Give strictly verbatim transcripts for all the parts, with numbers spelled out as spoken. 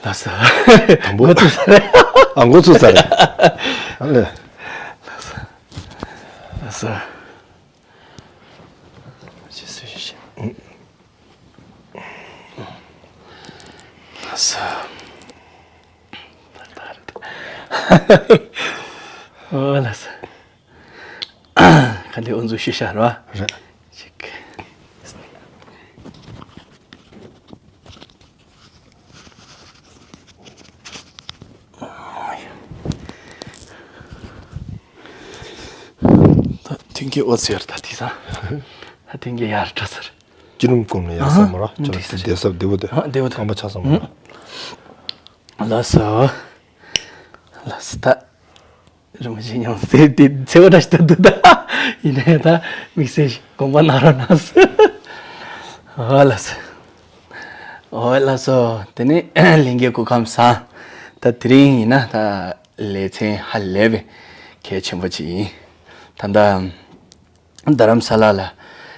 ལགས་སོ། དང་པོ། འགོ་ཚུགས་ས་རེད། ཨ། འགོ་ཚུགས་ས་རེད། ཨ་ལས། ལགས་སོ། ཅི་ཟེར་ཞིག་ལགས་སོ། ཨོ་ལགས་སོ། ག་འདི་ཨོ་འཛུགས་ཤིག་བྱ་རོགས། རེད། ཅིག་ད་ཐུན་གྱི་ཨོ་ཚེར་ད་དེ་ས། ད་ཐུན་གྱི་ཡར་འགྲོ་ཚར། སྤྱི་ལུང་གོམ་ནས་ཡར་ཨ་ས་མོ་ར། ཨ་ཅོ་འདི་ས་བདེ་ས་བདེ་བོ་དེ། ཨ་བདེ་བོ་དེ། ཁང་པ་ཆགས་ས་མོ་ར། ལགས་སོ། ལགས་སོ་ད། རིན་པོ་ཆེ་མཉམ་དུ་དེ་དེ་འཚེ་བ་འདྲ་ཞིག་ད་འདུག་ད། ཡིན་ནའི་ད་དམིགས་བསལ་ཞིག་དགོངས་པ་གནང་རོགས་གནང་། ཨོ་ལགས་སོ། ཨོ་ལགས་སོ། དེ་ནས་ལྷན་རྒྱས་སྐུ་ཁམས་བཟང་། ད་དེ་རིང་ཡིན་ན་ད་ལེ་ཚན་ཧ་ལས་པའི་གལ་ཆེན་པོ་ཅིག་ཡིན། ད་ལྟ་རྡ་རམ་ས་ལ་ལ་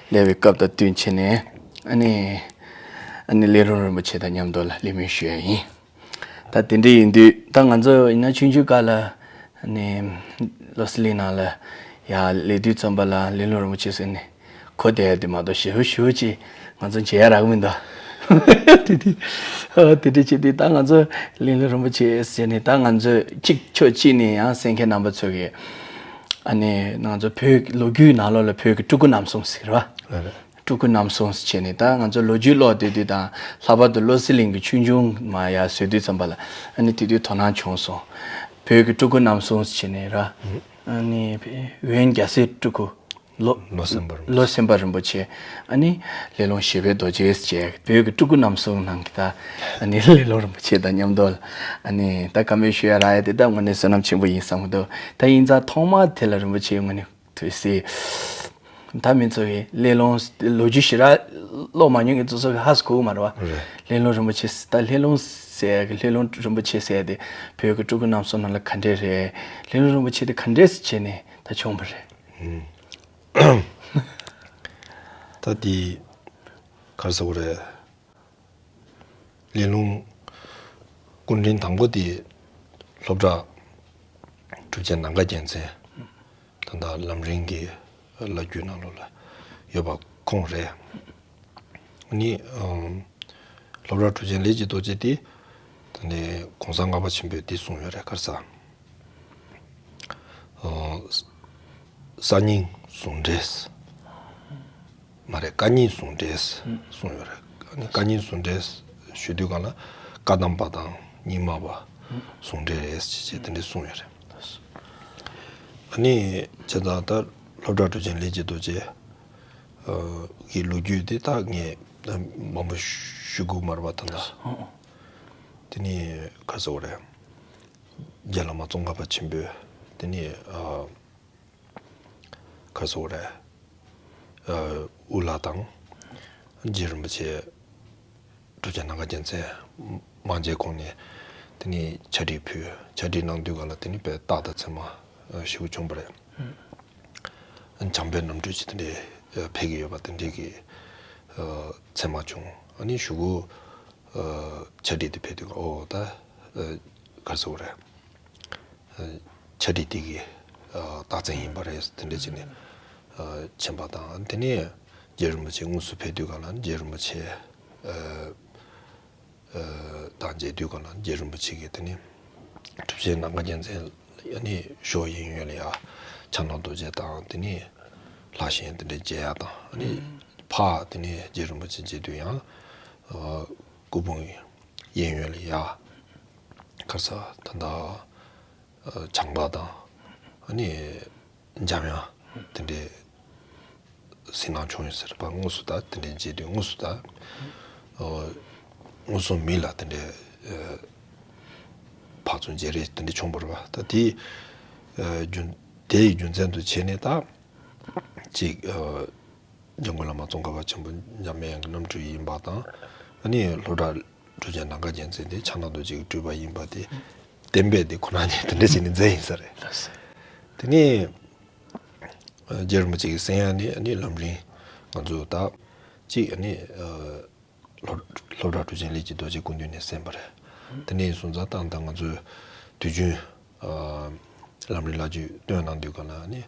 སླེབས་པའི་སྐབས་དང་བསྟུན་བྱས་ནས་ཨ་ནི་ཨ་ནི་སླེ་ལུང་རིན་པོ་ཆེ་དང་མཉམ་དུ་ལ་གླེང་མོལ་ཞུ་ཡ་ཡིན། ད་དེ་འདྲ་ཡིན་དུས་ད་ང་ཚོ་ཡིན་ན་ཆུང་ཆུང་སྐབས་ལ་ནི་བློ་གསལ་གླིང་ནང་ལ་ཡར་སླེབས་དུས་ཙམ་པ་ལ་སླེ་ལུང་རིན་པོ་ཆེ་ཟེར་ནས་གོ་བསྡད་ཡ་དེ་མ་གཏོགས་ཞེ་པོ་ཞེ་པོ་ཅིག་ང་ཚོ་མཇལ་ཡ་རག་གི་མི་འདུག་དེ་དུས་ཨ་དེ་འདྲ་བྱས་དུས་ད་ང་ཚོ་སླེ་ལུང་རིན་པོ་ཆེ་ཟེར་ནས་ད་ང་ཚོ་གཅིག་ཕྱོགས་གཅིག་ནས་ཡང་གསན་མཁན་རྣམ་པ་ཚོ་གིས་ཨ་ནི་ང་ཚོ་བོད་ལོ་རྒྱུས་ནང་ལོགས་ལ་བོད་ཀྱི་སྤྲུལ་སྐུ་རྣམ་གསུམ་ཟེར་བ། ལགས་རེད། སྤྲུལ་སྐུ་རྣམ་གསུམ་ཟེར་བྱས་ནས་ད་ང་ཚོ་ལོ་རྒྱུས་ཀློག་བསྡད་དུས་དང་ལྷག་པར་དུ་བློ་གསལ་གླིང་གི་ཆོས་འབྱུང་མར་ཡར་བཟོས་དུས་ཙམ་པ་ལ་ཨ་ནི་དེ་དུས་དོ་སྣང་བྱུང་སོང་། བོད་ཀྱི་སྤྲུལ་སྐུ་རྣམ་གསུམ་ཟེར་བྱས་ནས་ར། ཨ་ནི་འོན་རྒྱལ་སྲས་སྤྲུལ་སྐུ་ལོ་ལོ་གསན་པ་རིན་པོ་ལོ་གསན་པ་རིན་པོ་ཆེ། ཨ་ནི་ལེ་ལོང་བཞད་པའི་རྡོ་རྗེ་ཟེར་བྱས་བོད་ཀྱི་སྤྲུལ་སྐུ་རྣམ་གསུམ་ནང་གི་ད་ཨ་ནི་ལེ་ལོང་རིན་པོ་ཆེ་དང་མཉམ་དུ་ལ་ཨ་ནི་ད་བཀའ་མོལ་ཞུ་ཡ་རག་ཡ་དེ་ད་དངོས་གནས་བསོད་ནམས་ཆེན་པོ་ཡིན་བསམ་གི་འདུག་ད་ཡིན་ཙང་ཐོག་མ་དེ་ལ་རིན་པོ་ཆེའི་ངོས་ནས། དུས་སི། ད་མི་ཚོ་གི་སླེ་ལུང་ལོ་རྒྱུས་ཞེ་དྲག་ཀློག་མ་མྱོང་མཁན་ཚོ་ཚོ་གི་ཧ་གོ་གི་མ་རེད་བ། རེད། སླེ་ལུང་རིན་པོ་ཆེ་ད་སླེ་ལུང་ཟེར་ཡ་གི་སླེ་ལུང་རིན་པོ་ཆེ་ཟེར་ཡ་དེ་བོད་ཀྱི་སྤྲུལ་སྐུ་རྣམ་གསུམ་ནང་ལ་ག་འདྲས་རེད། སླེ་ལུང་རིན་པོ་ཆེ་དེ་ག་འདྲས་བྱས་ནས་ད་བྱུང་བ་རེད། ད་དེ་ག་རེ་ཟེར་དགོས་རེད། སླེ་ལུང་སྐུ་ཕྲེང་དང་པོ་དེ་སློབ་གྲྭ་གྲུབ་ཆེན་ནམ་མཁའ་རྒྱལ་མཚན། ད་ལྟ་ལམ་རིམ་གྱི་བླ་བརྒྱུད་ནང་ལོགས་ལ་ཡོད་པ་ཁོང་རེད། ནི་ཨམ། སློབ་གྲྭ་གྲུབ་ཆེན་ལས་ཀྱི་རྡོ་རྗེ་དེ་ད་ནི་གོང་ས་ལྔ་པ་ཆེན་པོས་འདི་གསུངས་ཡོད་རེད། ག་རེ་ཟེར། ཨ། གསར་རྙིང་ཟུང་འབྲེལ། མ་རེད། བཀའ་རྙིང་ཟུང་འབྲེལ་གསུངས་ཡོད་རེད། ཨ་ནི་བཀའ་རྙིང་ཟུང་འབྲེལ་ཞུ་དུས་སྒང་ལ་བཀའ་གདམས་པ་དང་རྙིང་མ་པ་ཟུང་འབྲེལ་རེད་ཅེས་དེ་འདྲ་གསུངས་ཡོད་རེད། ཨ་ནི་བྱས་ཙང་ད་སློབ་གྲྭ་གྲུབ་ཆེན་ལས་ཀྱི་རྡོ་རྗེ་གི་ལོ་རྒྱུས་དེ་ད་ངས་མང་པོ་ཞུ་དགོས་མ་རེད་པ། ད་ད་དེ་ནི་ག་རེ་ཟེར་དགོས་རེད། རྗེ་བླ་མ་ཙོང་ཁ་པ་ཆེན་པོས་དེ་ནི་ཨ། ག་རེ་ཟེར་དགོས་རེད། ཨ། དབུ་བླ་དང་རྗེ་རིན་པོ་ཆེ་གྲུབ་ཆེན་ནམ་མཁའ་རྒྱལ་མཚན་མང་མཇལ་ཁོང་ནས་དེ་ནས་ཕྱག་བྲིས་ཕུལ། ཕྱག་བྲིས་གནང་དུས་སྒང་ལ་དེ་ནས་དཔེ་རྟགས་དང་མཚན་མ་ཞེ་པོ་བྱུང་བ་རེད། བྱམས་པའི་རྣམ་སྤྲུལ་ཅིག་དེ་འདྲའི་ཕེབས་ཀྱི་ཡོད་པ་དེ་འདྲའི་གི་མཚན་མ་བྱུང་། ཨ་ནི་གཞུག་གུ་ཕྱག་བྲིས་དེ་ཕེབས་དུས་སྒང་ཨོ་ད་ག་རེ་ཟེར་དགོས་རེད། ཕྱག་བྲིས་དེ་གི་རྟགས་མཚན་ཡིན་པ་རེད། དེ་འདྲ་བྱས་ནས་མཁྱེན་པ་དང་། དེ་ནས་རྗེ་རིན་པོ་ཆེ་དངོས་སུ་ཕེབས་དུས་སྒང་ལ་རྗེ་རིན་པོ་ཆེ་དང་མཇལ་དུས་སྒང་ལ་རྗེ་རིན་པོ་ཆེ་གིས་དེ་ནས་གྲུབ་ཆེན་ནམ་མཁའ་རྒྱལ་མཚན་ནི་ཞོ་གཡས་གཡོན་ལ་ཡ་ཕྱག་ན་རྡོ་རྗེ་དང་དེ་ནས་ལྷ་གཞན་དེ་འདྲ་མཇལ་ཡ་དང་། ཨ་ནི་ཕར་དེ་ནས་རྗེ་རིན་པོ་ཆེ་མཇལ་དུས་ཡང་སྐུ་ཕུང་གཡས་གཡོན་ལ་ཡ་ག་རེ་ཟེར་ད་ལྟ་ཨ། བྱང་པ་དང་། ཨ་ནི་འཇམ་དབྱངས་དེ་འདྲའི་གཟིགས་སྣང་བྱུང་ཡོད་ཟེར་བ། དངོས་སུ་ད་དེ་འདྲའི་མཇལ་དུས་དངོས་སུ་ད་ཨ། མངོན་སུམ་མིག་ལ་དེ་འདྲའི་ཨ། ཕར་ཚུར་མཇལ་རེས་དེ་འདྲ་བྱུང་བ་རེད་པ། ད་དེའི་ཨ། རྒྱུ་དེའི་རྒྱུ་མཚན་དུ་བྱས་ནས་ད་ཅིག་ཨ། འཇམ་མགོན་བླ་མ་ཙོང་ཁ་པ་ཆེན་པོ་འཇམ་དབྱངས་ཀྱི་རྣམ་སྤྲུལ་ཡིན་པ་དང་། ཨ་ནི་སློབ་གྲྭ་གྲུབ་ཆེན་ནམ་མཁའ་རྒྱལ་མཚན་དེ་ཕྱག་ན་རྡོ་རྗེ་གི་སྤྲུལ་པ་ཡིན་པ་དེ་བདེན་པས་དེ་ཁོ་ན་ཉིད་དེ་འདྲ་བྱས་ནས་མཛད་ཡིན་ས་རེད། ལགས་སོ། དེ་ནས་རྗེ་རིན་པོ་ཆེ་གིས་གསན་ཡ་ནི་ཨ་ནི་ལམ་རིམ་ང་ཚོ་ད་ཅིག་ཨ་ནི་སློབ་སློབ་གྲྭ་གྲུབ་ཆེན་ལས་ཀྱི་རྡོ་རྗེ་སྐུ་མདུན་ནས་གསན་པ་རེད། དེ་འདྲ་ཡིན་སོང་ཙང་ད་ད་ང་ཚོས་དུས་རྒྱུན་ཨ་ལམ་རིམ་བླ་བརྒྱུད་སྟོན་གནང་དུས་ག་ལ་ནི་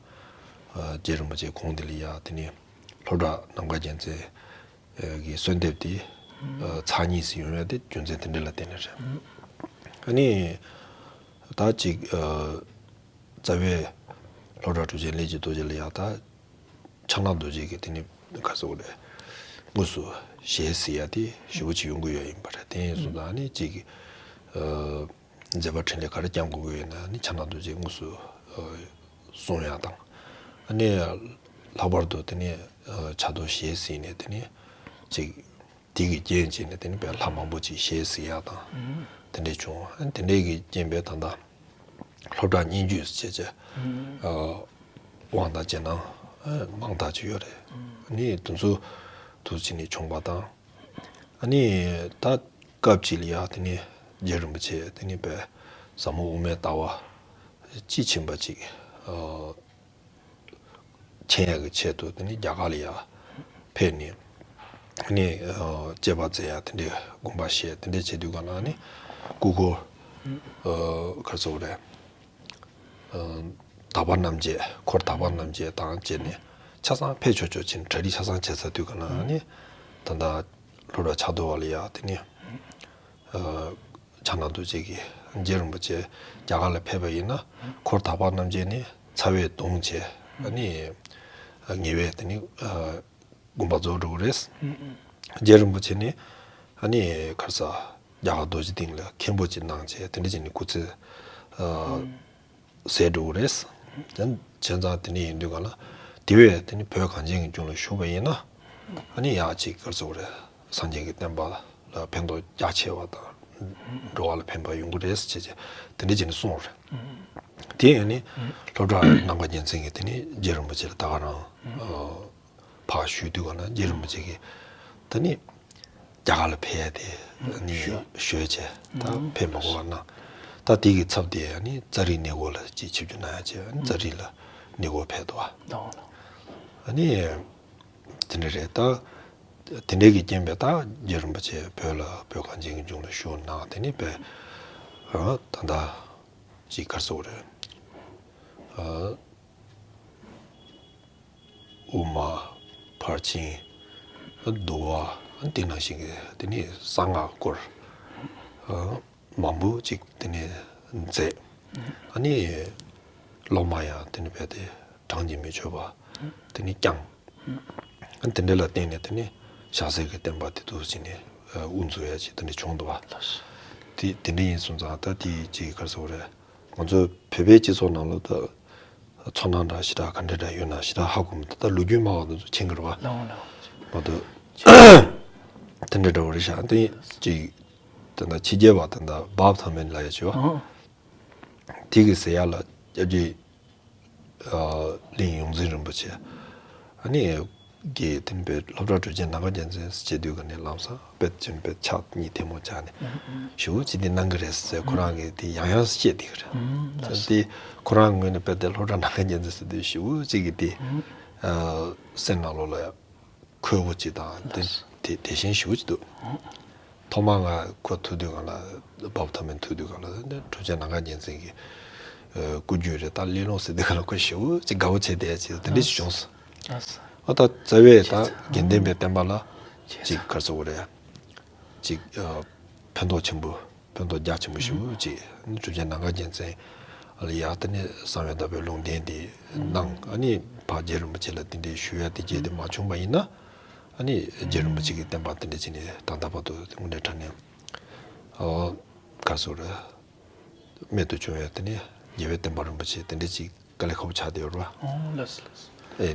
ཨ་རྗེ་རིན་པོ་ཆེ་གོང་དེ་ལ་ཡ་དེ་ནི་ལྷོ་བྲག་ནམ་མཁའ་རྒྱལ་མཚན་གྱི་གསོལ་འདེབས་དེ་ཨ་ཚར་གཉིས་སུ་ཡོང་ཡ་དེ་རྒྱུ་མཚན་དེ་འདྲ་ལ་བརྟེན་ནས་རེད། ཨ་ནི་ད་ཅིག་ཨ་རྩ་བའི་ལྷོ་བྲག་གྲུབ་ཆེན་ལས་ཀྱི་རྡོ་རྗེ་ལ་ཡ་ད་ཕྱག་ན་རྡོ་རྗེ་གི་དེ་ནི་ག་ཟེར་དགོས་རེད། དངོས་སུ་ཞལ་གཟིགས་ཡ་དེ་ཞེ་པོ་ཅིག་ཡོང་གི་ཡོད་ཡིན་པ་རེད། དེ་ཡིན་སོང་ཙང་ཨ་ནི་ཅིག་ཨ་མཛད་པ་འཕྲིན་ལས་ག་རེ་བསྐྱང་དགོས་ཀྱི་ཡོད་ན་ནི་ཕྱག་ན་རྡོ་རྗེ་དངོས་སུ་ཨ་གསུང་ཡ་དང་། ཨ་ནི་ལྷག་པར་དུ་དེ་ནི་ཨ་ཕྱག་རྡོར་ཞལ་གཟིགས་ནས་དེ་ནི་ཅིག་དེ་གི་རྐྱེན་བྱས་ནས་དེ་ནི་དཔེ་ལྷ་མང་པོ་ཅིག་ཞལ་གཟིགས་ཡ་དང་དེ་འདྲས་བྱུང་། ཨ་ནི་དེ་འདྲས་ཀྱི་རྐྱེན་པས་ད་ལྟ་སློབ་གྲྭ་སྙན་བརྒྱུད་ཟེར་བྱས་ཨ་དབང་དང་རྗེས་གནང་ཨ་མང་དག་ཅིག་ཡོད་རེད། ཨ་ནི་དེ་ཚོ་དུ་ཕྱིན་ནས་བྱུང་བ་དང་། ཨ་ནི་ད་སྐབས་ཅིག་ལ་ཡ་དེ་ནི་རྗེ་རིན་པོ་ཆེ་དེ་ནི་དཔེ་ཟབ་མོ་དབུ་མའི་ལྟ་བ་དཔྱིས་ཕྱིན་པ་ཅིག་ཨ་མཁྱེན་ཡག་གི་ཆེད་དུ་དེ་ནི་རྒྱ་གར་ལ་ཡ་ཕེབས་ནས་ནི་ཨ་དཔྱད་པ་མཛད་ཡ་དེ་འདྲའི་དགོངས་པ་བཞེས། དེ་འདྲའི་བྱེད་དུས་ག་ལ་ནི་སྐུ་འཁོར་ཨ་ག་རེ་ཟེར་དགོས་རེད། ཨ་དག་པ་རྣམ་འབྱེད་འཁོར་དག་པ་རྣམ་འབྱེད་དང་བཅས་ནས་ཆ་ཚང་ཕེབས་ཆོག་ཆོག་ཕྱིན། གྲ་སྒྲིག་ཆ་ཚང་བྱས་ཚར་དུས་ག་ལ་ནི་ད་ལྟ་ལྷོ་བྲག་ཕྱག་རྡོར་བ་ལ་ཡ་དེ་ནི་ཨ་ཕྱག་ན་རྡོ་རྗེ་གིས་རྗེ་རིན་པོ་ཆེ་རྒྱ་གར་ལ་ཕེབས་པ་ཡིན་ན་འཁོར་དག་པ་རྣམ་འབྱེད་ནི་ཚར་བས་གདུང་བྱས། ཨ་ནི་ཨ་ཉེ་བའི་དེ་ནི་ཨ་དགོངས་པ་རྫོགས་འགྲོ་གི་རེད། རྗེ་རིན་པོ་ཆེ་ནི་ཨ་ནི་ག་རེ་ཟ་རྒྱ་གར་རྡོ་རྗེ་གདན་ལ་མཁན་པོ་ཅིག་གནང་བྱས་དེ་འདྲ་བྱས་ནས་སྐུ་ཚེ་ཨ་ཟད་འགྲོ་གི་རེད། དེ་བྱས་ཙང་དེ་འདྲ་ཡིན་དུས་ག་ལ་དེ་བས་དེ་ནི་བོད་གངས་ཅན་གྱི་ལྗོངས་ལ་བཞུགས་པ་ཡིན་ན་ཨ་ནི་ཡག་ཅིག་ག་རེ་ཟེར་དགོས་རེད། སངས་རྒྱས་ཀྱི་བསྟན་པ་ལ་ཕན་ཐོགས་རྒྱ་ཆེ་བ་དང་འགྲོ་བ་ལ་ཕན་པ་ཡོང་གི་རེད་ཟེར་བྱས་བྱས་དེ་འདྲ་བྱས་ནས་གསུངས་པ་རེད། དེ་ཡང་ནི་སློབ་གྲྭ་ནམ་མཁའ་རྒྱལ་མཚན་གྱིས་དེ་ནི་རྗེ་རིན་པོ་ཆེ་ལ་ད་ག་རང་ཨ་ཕར་ཞུས་དུས་ག་ལ་རྗེ་རིན་པོ་ཆེ་གིས་ད་ནི་རྒྱ་གར་ལ་ཕེབས་ཡ་དེ་ནི་ཞུ་ཞུས་བྱས་ད་ཕེབས་མ་དགོས་པ་གནང་། ད་དེ་གི་ཚབ་དེ་ནི་ཙཱ་རིའི་གནས་སྐོར་ལ་ཅིག་ཆིབས་བསྒྱུར་གནང་ཡ་བྱས་ཙཱ་རི་ལ་གནས་སྐོར་ཕེབས་འདུག་བ། ཨ་ནི་དེ་འདྲ་རེད། ད་དེ་འདྲའི་གི་རྐྱེན་པས་ད་རྗེ་རིན་པོ་ཆེ་བོད་ལ་བོད་གངས་ཅན་གྱི་ལྗོངས་ལ་བཞུགས་གནང་དེ་ནི་དཔེ་ཨ་ད་ད་ཅིག་ག་རེ་ཟེར་དགོས་རེད། ཨ་དབུ་མ་ཕར་ཕྱིན་འདུལ་བ་དེ་ནང་བཞིན་གྱི་དེ་ནི་གསང་སྔགས་སྐོར་མང་པོ་ཅིག་དེ་ནི་མཛད། ཨ་ནི་སློབ་མ་ཡང་དེ་ནི་རྦད་དེ་གྲངས་ཀྱིས་མི་ཆོད་པ་དེ་ནི་བསྐྱངས། ཨ་ནི་དེ་འདྲ་ལ་བརྟེན་ནས་དེ་ནི་ཞྭ་སེར་གྱི་བསྟན་པ་དེ་ཚོ་ཅིག་ནི་དབུ་འཛུགས་ཡ་ཅིག་དེ་འདྲ་བྱུང་འདུག་བ། དེ་དེ་འདྲ་ཡིན་སོང་ཙང་ད་དེ་ཅིག་ག་རེ་ཟེར་དགོས་རེད། ང་ཚོ་བོད་པའི་སྤྱི་ཚོགས་ནང་ལ་ད་ཚོར་སྣང་འདྲ་ཞེ་དྲག་ག་འདྲ་འདྲ་ཡོད་ན་ཞེ་དྲག་ཧ་གོ་མི་འདུག་ད་ལོ་རྒྱུས་སྨྲ་བ་དེ་ཚོ་མཁྱེན་གྱི་རེད་བ། ལགས་འོང་ལགས་འོང་། མ་གཏོགས་དེ་འདྲ་འདྲ་བོ་རེད་ཤག་དེ་ཅིག་ད་ལྟ་ཕྱི་རྒྱལ་བ་ད་ལྟ་བྷབ་ཐ་མན་ལབ་ཡ་ཅིག་ཡོད་བ། ཨང་། དེ་གི་ཟེར་ཡ་ལ་སྐྱབས་རྗེ་ཨ་གླིང་ཡོངས་འཛིན་རིན་པོ་ཆེ་ཨ་ནི་གི་དེ་ནི་དཔེ་སློབ་གྲྭ་གྲུབ་ཆེན་ནམ་མཁའ་རྒྱལ་མཚན་ཟེར་བྱེད་དུས་ག་ནས་ལམ་སང་དཔེ་ཅིག་དཔེ་ཕྱག་གཉིས་ཐལ་མོ་སྦྱར་ནས་ཞེ་པོ་ཅིག་འདི་གནང་གི་རེད་ཟེར་ཁོ་རང་གིས་དེ་ཡང་ཡང་བཤད་བསྡད་ཀྱི་རེད། ཨང་། ལགས་སོ། དེ་ཁོ་རང་ངོས་ནས་དཔེ་དེ་སློབ་གྲྭ་ནམ་མཁའ་རྒྱལ་མཚན་ཟེར་དུས་ཞེ་པོ་ཅིག་གི་དེ་ཨ་སེམས་ནང་ལོགས་ལ་ཁོལ་པོ་ཅིག་དང་དེ་དེ་དེ་བཞིན་ཞེ་པོ་ཅིག་འདུག་ཐོག་མར་ང་ཁོ་ཐུག་དུས་སྒང་ལ་བྷབ་ཐ་མན་ཐུག་དུས་སྒང་ལ་འདི་གྲུབ་ཆེན་ནམ་མཁའ་རྒྱལ་མཚན་གྱི་ཨ་སྐུ་རྒྱུད་རེད་ད་གླེང་སློང་ཟེར་དུས་སྒང་ལ་ཁོ་ཞེ་པོ་ཅིག་དགའ་པོ་བྱས་བསྡད་ཡ་ཅིག་དེ་འདྲ་ཞིག་བྱུང་སོང་། ཨ་ད་རྩ་བའི་ད་དགེ་འདུན་པའི་བསྟན་པ་ལ་ཅིག་ག་རེ་ཟེར་དགོས་རེད། ཅིག་ཨ་ཕན་ཐོགས་ཆེན་པོ་ཕན་ཐོགས་རྒྱ་ཆེན་པོ་ཞེ་པོ་ཅིག་གྲུབ་ཆེན་ནམ་མཁའ་རྒྱལ་མཚན་ལ་ཡ་དེ་ནས་གསང་བའི་བདག་པོའི་ལུང་བསྟན་དེ་གནང་། ཨ་ནི་ཕར་རྗེ་རིན་པོ་ཆེ་ལ་དེ་འདྲའི་ཞུ་ཡ་དེ་བྱས་དེ་མ་བྱུང་བ་ཡིན་ན། ཨ་ནི་རྗེ་རིན་པོ་ཆེ་གི་བསྟན་པ་དེ་འདྲ་བྱས་ནས་ད་ལྟ་བར་དུ་དངོས་གནས་དྲང་གནས་ཨ་ག་རེ་ཟེར་རེད། རྨད་དུ་བྱུང་བའི་དེ་ནི་རྒྱལ་བའི་བསྟན་པ་རིན་པོ་ཆེ་དེ་འདྲ་ཅིག་དཀའ་ལས་ཁག་པོ་ཆགས་བསྡད་ཡོད་རེད་བ། ཨོ་ལགས་སོ་ལགས་སོ། ཨེ་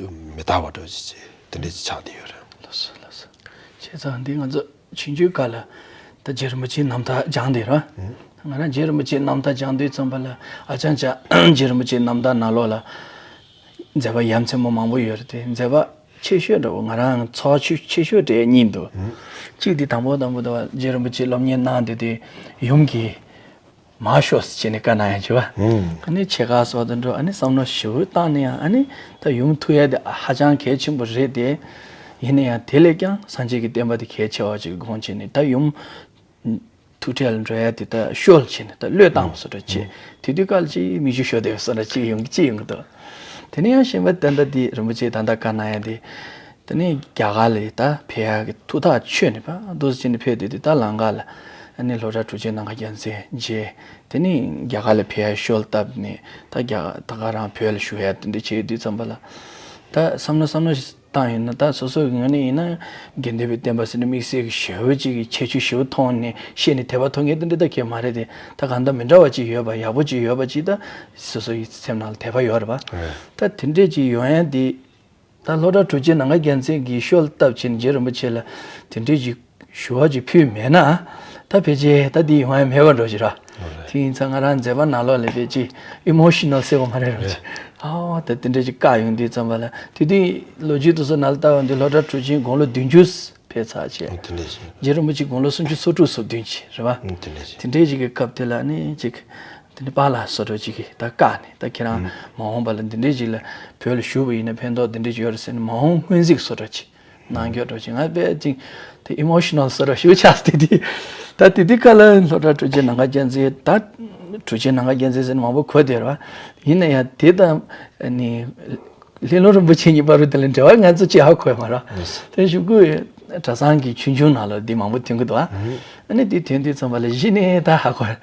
མི་རྟག་པ་འདྲ་ཅིག་ཅིག་དེ་འདྲ་ཅིག་ཆགས་བསྡད་ཡོད་རེད། ལགས་སོ་ལགས་སོ། བྱས་ཙང་འདི་ང་ཚོ་ཆུང་ཆུང་སྐབས་ལ་ད་རྗེ་རིན་པོ་ཆེའི་རྣམ་ཐར་སྦྱངས་བསྡད་རེད་བ། ང་རང་རྗེ་རིན་པོ་ཆེའི་རྣམ་ཐར་སྦྱངས་དུས་ཙམ་པ་ལ་ཨ་ཅང་ཅག་རྗེ་རིན་པོ་ཆེའི་རྣམ་ཐར་ནང་ལོགས་ལ། མཛད་པ་ཡ་མཚན་པོ་མང་པོ་ཡོད་རེད་དེ་མཛད་པ་ཆེ་ཤོས་འདྲ་བོ་ང་རང་ཚོར་བ་ཆེ་ཆེ་ཤོས་དེ་གཉིས་འདུག་གཅིག་དེ་དང་པོ་དང་པོ་དེ་རྗེ་རིན་པོ་ཆེ་སློབ་གཉེར་གནང་དེ་དེ་ཡུམ་གྱིས་མར་ཤོག་ཟེར་བྱས་ནས་བཀའ་གནང་ཡ་བྱས་པ། ཨ་ནི་ཕྱེད་ཀ་སོགས་དེ་འདྲ་ཨ་ནི་བསམ་བློ་ཞེ་པོ་བཏང་ནས་ཡང་ཨ་ནི་ད་ཡུམ་ཐུག་ཡ་དེ་ཧ་ཅང་གལ་ཆེན་པོ་རེད་དེ། ཡིན་ན་ཡང་དེ་ལས་ཀྱང་སངས་རྒྱས་ཀྱི་བསྟན་པ་དེ་གལ་ཆེ་བ་ཅིག་དགོངས་བྱས་ནས་ད་ཡུམ། ཐུག་འཕྲད་ལ་འགྲོ་ཡ་དེ་ད་ཤོར་ཕྱིན་ནས་ད་བློས་བཏང་བ་བཟོ་འདྲ་བྱས། དེ་དུས་སྐབས་ལ་ཅིག་མིག་ཆུ་ཤོར་བསྡད་པ་བཟོ་འདྲ་ཅིག་ཡོང་གི་ཅིག་ཡོང་གི་འདུག་དེ་ནས་ཡང་གཞན་པ་ད་ལྟ་འདི་རིན་པོ་ཆེས་ད་ལྟ་བཀའ་གནང་ཡ་དེ། དེ་ནས་རྒྱ་གར་ལ་ད་ཕེབས་ཡ་གི་ཐུགས་ཐག་ཆོད་ནས་ཕར་འདུག་སེ་བྱས་ནས་ཕེབས་དུས་དེ་ད་ལམ་ཁ་ལ་ཨ་ནི་སློབ་གྲྭ་དྲུག་ཅུའི་ནང་པ་རྒྱལ་མཚན་མཇལ། དེ་ནས་རྒྱ་གར་ལ་ཕེབས་ཡ་ཤོལ་བཏབ་ནས་ད་རྒྱ་ད་ག་རང་བོད་ལ་བཞུགས་ཡ་དེ་འདྲ་བྱས་དུས་ཙམ་པ་ལ། ད་བསམ་བློ་བསམ་བློ་བཏང་ཡོད་ན་ད་སོ་སོ་གི་ངོས་ནས་ཡིན་ན་དགེ་འདུན་པའི་བསྟན་པ་ཟེར་ནས་དམིགས་བསལ་གྱི་ཞེ་པོ་ཅིག་གི་ཁྱད་ཆོས་ཞེ་པོ་མཐོང་ནས་ཤེས་ནས་དད་པ་མཐོང་མཁན་དེ་འདྲ་ད་གང་མ་རེད་དེ། ད་གང་ལྟར་མི་འདྲ་བ་ཅིག་ཡོད་པ་ཡག་པོ་ཅིག་ཡོད་པ་ཅིག་ད་སོ་སོ་ཡི་སེམས་ནང་ལ་དད་པ་ཡོད་རེད་པ། ད་དེ་འདྲས་ཅིག་ཡོང་ཡ་དེ་ད་སློབ་གྲྭ་དྲུག་ཅུའི་ནང་པ་རྒྱལ་མཚན་གྱིས་ཤོལ་བཏབ་ཕྱིན་རྗེ་རིན་པོ་ཆེ་ལ་དེ་འདྲས་ཅིག་ཞུ་བ་ཅིག་ཕུལ་མེད་ན། ད་ཕལ་ཆེར་ད་འདི་ཡོང་ཡ་མེད་པ་འགྲོ་ཞིག་ར། དེ་ཡིན་ཙང་ང་རང་མཛད་པ་ནང་ལོགས་ལ་ཕལ་ཆེར་ཨི་མོ་ཤི་ནལ་ཟེར་བ་མ་རེད་ར། ཨ་ད་དེ་འདྲ་ཅིག་བཀག་ཡོང་དུས་ཙམ་པ་ལ་དེ་དུས་ལོ་རྒྱུས་དེ་ཚོ་ནང་ལ་ལྟ་བ་འདི་སློབ་གྲྭ་དྲུག་ཅུའི་དགུང་ལོ་བདུན་ཅུ་ཕེབས་ཚར་བྱས། དེ་འདྲ་ཞིག་རྗེ་རིན་པོ་ཆེ་དགུང་ལོ་སུམ་ཅུ་སོ་དྲུག་སོ་བདུན་ཅིག་རེད་བ། དེ་འདྲ་ཞིག་དེ་འདྲ་ཞིག་གི་སྐབས་དེ་ལ་ནི་ཅིག་དེ་ནི་པཱ་ལགས་བཟོ་འདྲ་ཅིག་གིས་ད་བཀག་ནས་ད་ཁྱེད་རང་མ་འོངས་པ་ལ་འདི་འདྲ་ཅིག་ལ་བོད་ལ་བཞུགས་པ་ཡིན་ན་ཕན་ཐོགས་འདི་འདྲ་ཅིག་ཡོད་རེད་ཟེར་ནས་མ་འོངས་སྔོན་གཟིགས་བཟོ་འདྲ་ཅིག་གནང་རྒྱུ་འདྲ་ཅིག་ང་དཔེ་ཅིག་དེ་ཨི་མོ་ཤི་ནལ་བཟོ་འདྲ་ཞིག་ཆགས་སོང་། དེ་དུས་ད་དེ་དུས་སྐབས་ལ་སློབ་གྲྭ་དྲུག་ཅུའི་ནང་པ་རྒྱལ་མཚན་ད་དྲུག་ཅུའི་ནང་པ་རྒྱལ་མཚན་ཟེར་ནས་མང་པོ་གོ་བསྡད་རེད་བ། ཡིན་ན་ཡང་དེ་དང་ནི་ལྷས་ལུང་རིན་པོ་ཆེ་གཉིས་བར་དུ་དེ་ལ་འབྲེལ་བ་ང་ཚོ་ཅིག་ཧ་གོ་ཡ་མ་རེད། དེ་གཞུག་གུ་གྲྭ་ཚང་གི་ཆོས་འབྱུང་ནང་ལ་འདི་མང་པོ་ཐོན་གི་འདུག་ཨ་ནི་འདི་ཐོན་དུས་ཙམ་པ་ལ་གཞི་ནས་ད་ཧ་གོ་ཡ།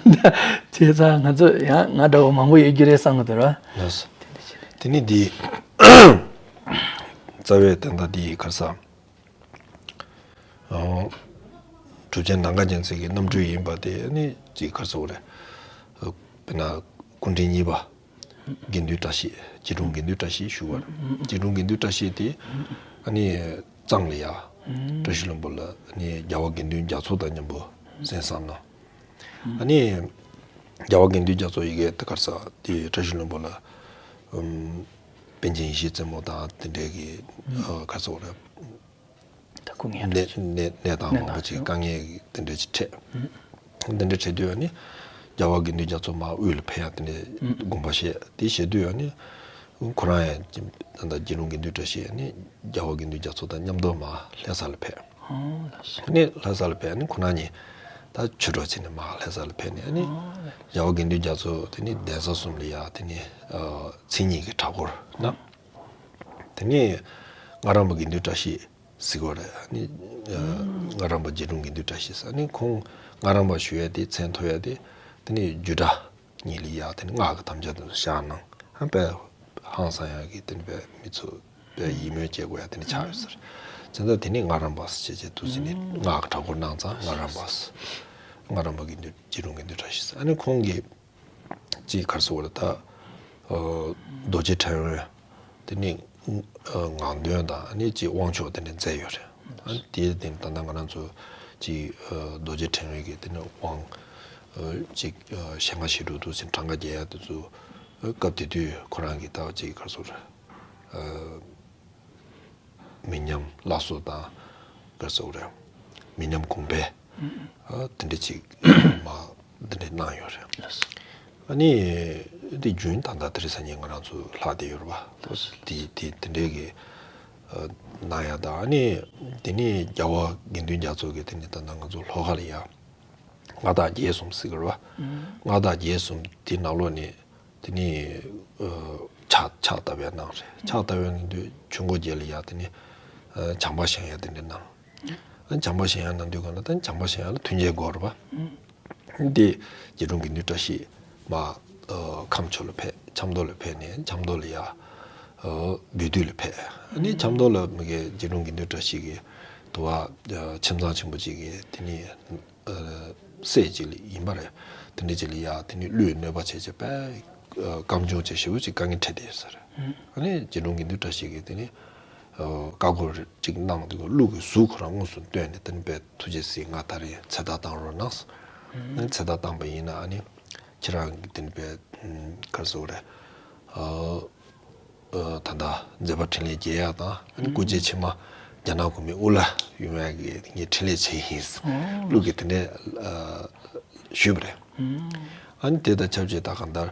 བྱས་ཙང་ང་ཚོ་ཡང་ང་འདྲ་བོ་མང་པོ་ཡོད་རྒྱུ་རེད་བསམ་གི་འདུག་ར། དེ་ནི་འདི་རྩ་བའི་དོན་དག་འདི་ག་རེ་ཟེར། ཨོ། གྲུབ་ཆེན་ནམ་མཁའ་རྒྱལ་མཚན་གྱི་རྣམ་སྤྲུལ་ཡིན་པ་དེ་ནི་ཅིག་ག་རེ་ཟེར་དགོས་རེད། དཔེར་ན་སྐུ་ཕྲེང་གཉིས་པ་དགེ་འདུན་བཀྲ་ཤིས། རྗེ་དྲུང་དགེ་འདུན་བཀྲ་ཤིས་ཞུ་བ་རེད། རྗེ་དྲུང་དགེ་འདུན་བཀྲ་ཤིས་དེ་ཨ་ནི་གཙང་ལ་ཡ་བཀྲ་ཤིས་ལྷུན་པོ་ལ་ནི་རྒྱལ་བ་དགེ་འདུན་རྒྱ་མཚོ་དང་མཉམ་པོ་གཟན་བསམ་ན། ཨ་ནི་རྒྱལ་བ་དགེ་འདུན་རྒྱ་མཚོ་ཡི་གེ་དེ་ག་རེ་ཟེར་དེ་བཀྲ་ཤིས་ལྷུན་པོ་ལ་ཨམ་པཎ་ཆེན་ཡེ་ཤེས་རྩེ་མོ་དང་དེ་འདྲའི་གི་ཨ་ག་རེ་ཟེར་དགོས་རེད། ད་སྐུ་ངལ་གནས་གནས་གནས་སྟངས་མང་པོ་ཅིག་དཀའ་ངལ་དེ་འདྲ་ཅིག་འཕྲད། དེ་འདྲ་འཕྲད་དུས་ཨ་ནི་རྒྱལ་བ་དགེ་འདུན་རྒྱ་མཚོ་མར་དབུས་ལ་ཕེབས་ཡ་དེ་འདྲ་དགོངས་པ་བཞེས། དེ་བཞེས་དུས་ཨ་ནི་ཁོ་རང་ཡང་ད་ལྟ་རྗེ་དྲུང་དགེ་འདུན་བཀྲ་ཤིས་ཨ་ནི་རྒྱལ་བ་དགེ་འདུན་རྒྱ་མཚོ་དང་མཉམ་དུ་མར་ལྷ་ས་ལ་ཕེབས། ཨ་ནི་ལྷ་ས་ལ་ཕེབས་ཨ་ནི་ཁོ་རང་གཉིས་ད་ཆོས་གྲོགས་བྱས་ནས་མར་ལྷ་ས་ལ་ཕེབས་ནས་ཨ་ནི་རྒྱལ་བ་དགེ་འདུན་རྒྱ་མཚོ་དེ་ནི་གདན་ས་གསུམ་ལ་ཡ་དེ་ནི་མཚན་ཉིད་ཀྱི་གྲྭ་སྐོར་གནང་། དེ་ནས་སྔགས་རམས་པ་དགེ་འདུན་བཀྲ་ཤིས་ཟེར་གྱི་ཡོད་རེད། ཨ་ནི་སྔགས་རམས་པ་རྗེ་དྲུང་དགེ་འདུན་བཀྲ་ཤིས་ཟེར། ཨ་ནི་ཁོང་སྔགས་རམས་པ་ཞུ་ཡ་དེ་མཚན་ཐོབ་ཡ་དེ་དེ་ནས་རྒྱུད་གྲྭ་གཉིས་ལ་ཡ་དེ་ནས་སྔགས་ཀྱི་དམ་བཅའ་དེ་ཚོ་བཞག་གནང་། ཨ་དཔེ་ཧང་སང་ཡ་གི་དེ་ནས་དཔེ་མི་ཚོ་དཔེ་ཡིད་སྨོན་སྐྱེ་དགོས་ཡ་དེ་ནས་ཆགས་ཡོད་ཟེར། བྱས་ཙང་དེ་ནས་སྔགས་རམས་པ་ཟེར་བྱས་བྱས་འདུག་ཟེར་ནས་སྔགས་ཀྱི་གྲྭ་སྐོར་གནང་ཙང་སྔགས་རམས་པ་ཟེར། སྔགས་རམས་པ་དགེ་འདུན་རྗེ་དྲུང་དགེ་འདུན་བཀྲ་ཤིས་ཟེར། ཨ་ནི་ཁོང་གིས་ཅིག་ག་རེ་ཟེར་དགོས་རེད་ད། ཨ་རྡོ་རྗེ་ཕྲེང་བའི་དེ་ནི་ཨ་ངག་འདོན་དང་ཨ་ནི་ཅིག་དབང་ཆོག་དེ་འདྲ་མཛད་ཡོད་རེད། ཨ་ནི་དེ་དེ་ད་ལྟ་ང་རང་ཚོ་ཅིག་ཨ་རྡོ་རྗེ་ཕྲེང་བའི་གི་དེ་ནི་དབང་ཨ་ཅིག་ཨ་ཞལ་སྔ་ཞལ་དྲུག་འདུག་ཟེར་གྲངས་ཀ་རྒྱག་ཡ་དེ་ཚོ་ཨ་སྐབས་དེ་དུས་ཁོ་རང་གིས་ད་ཅིག་ག་རེ་ཟེར་དགོས་རེད། ཨ། མི་ཉམས་བླ་གསོ་དང་ག་རེ་ཟེར་དགོས་རེད། མི་ཉམས་གོང་འཕེལ། ཨ་དེ་འདྲ་ཅིག་མ་འདི་འདྲ་གནང་ཡོད་རེད། ཨ་ནི་དེ་རྒྱུན་ད་ལྟ་དེ་རིང་སང་ཉིན་ང་རང་ཚོ་ལྷག་བསྡད་ཡོད་རེད་པ། དེ་དེ་དེ་འདྲའི་གི་ཨ་གནང་ཡ་དང་ཨ་ནི་དེ་ནི་རྒྱལ་བ་དགེ་འདུན་རྒྱ་མཚོ་གི་དེ་ནི་ད་ལྟ་ང་ཚོ་ལྷོ་ཁ་ལ་ཡ་མངའ་བདག་བརྒྱད་གསུམ་ཟེར་གི་རེད་པ། མངའ་བདག་བརྒྱད་གསུམ་དེ་ནང་ལོགས་ནས། དེ་ནས་ཨ་ཕྱག་ཕྱག་བཏབ་ཡ་གནང་རེད། ཕྱག་བཏབ་ཡ་གནང་དུས་ཆོས་འཁོར་རྒྱལ་ལ་ཡ་དེ་ནས་ཨ་བྱམས་པ་བཞེངས་ཡ་དེ་འདྲ་གནང་། ཨ་བྱམས་པ་བཞེངས་ཡ་གནང་དུས་གང་ལ་ད་བྱམས་པ་བཞེངས་ཡ་ལ་མཐུན་རྐྱེན་དགོས་རེད་པ། དེ་རྗེ་དྲུང་དགེ་འདུན་བཀྲ་ཤིས་མར་ཨ་ཁམས་ཕྱོགས་ལ་ཕེབས། ཆབ་མདོ་ལ་ཕེབས་ནས་ཆབ་མདོ་ལ་ཡ་ཨ་བོད་དུས་ལ་ཕེབས། ཨ་ནི་ཆབ་མདོ་ལ་མི་དགེ་རྗེ་དྲུང་དགེ་འདུན་བཀྲ་ཤིས་ཀྱིས་དུ་བ་ཨ་ཁྱིམ་ཚང་ཆེན་པོ་ཅིག་གིས་དེ་ནས། ཨ་སྲས་ཅིག་ལ་ཡིན་པ་རེད། དེ་འདྲ་ཅིག་ལ་ཡ་དེ་ནས་ཀླུའི་གནོད་པ་བྱས་བྱས་པས་ཨ་སྐམ་ཆུང་བྱས་ཞེ་པོ་ཅིག་དཀའ་ངལ་འཕྲད་བསྡད་ཡོད་ས་རེད། ཨ་ནི་རྗེ་དྲུང་དགེ་འདུན་བཀྲ་ཤིས་ཀྱིས་དེ་ནས་ཨ་བཀའ་བསྒོ་ཅིག་གནང་དུས་ཀླུ་གི་གཟུགས་ཁོ་རང་དངོས་སུ་བཏོན་ནས་དེ་ནས་དཔེ་ཐུགས་རྗེས་གཟིགས། ང་ད་རེས་ཚེ་ཐར་བཏང་རོགས་གནང་། ཨ་ནི་ཚེ་ཐར་བཏང་པ་ཡིན་ན་ཨ་ནི་ཁྱེད་རང་གི་དེ་ནས་དཔེ་ག་རེ་ཟེར་དགོས་རེད། ཨ། ཨ་ད་ལྟ་མཛད་པ་འཕྲིན་ལས་རྒྱས་ཡག་དང་ཨ་ནི་སྐུ་རྗེས་ཕྱི་མ་རྒྱ་ནག་གོང་མའི་དབུ་བླ་ཡོང་ཡག་གི་ངས་འཕྲིན་ལས་བྱས་ཡིན། ཨོ། ཀླུ་གིས་དེ་འདྲ་ཨ་ཞུས་པ་རེད། ཨ་ནི་དེ་དང་ཆབས་ཅིག་ད་གང་ལྟར་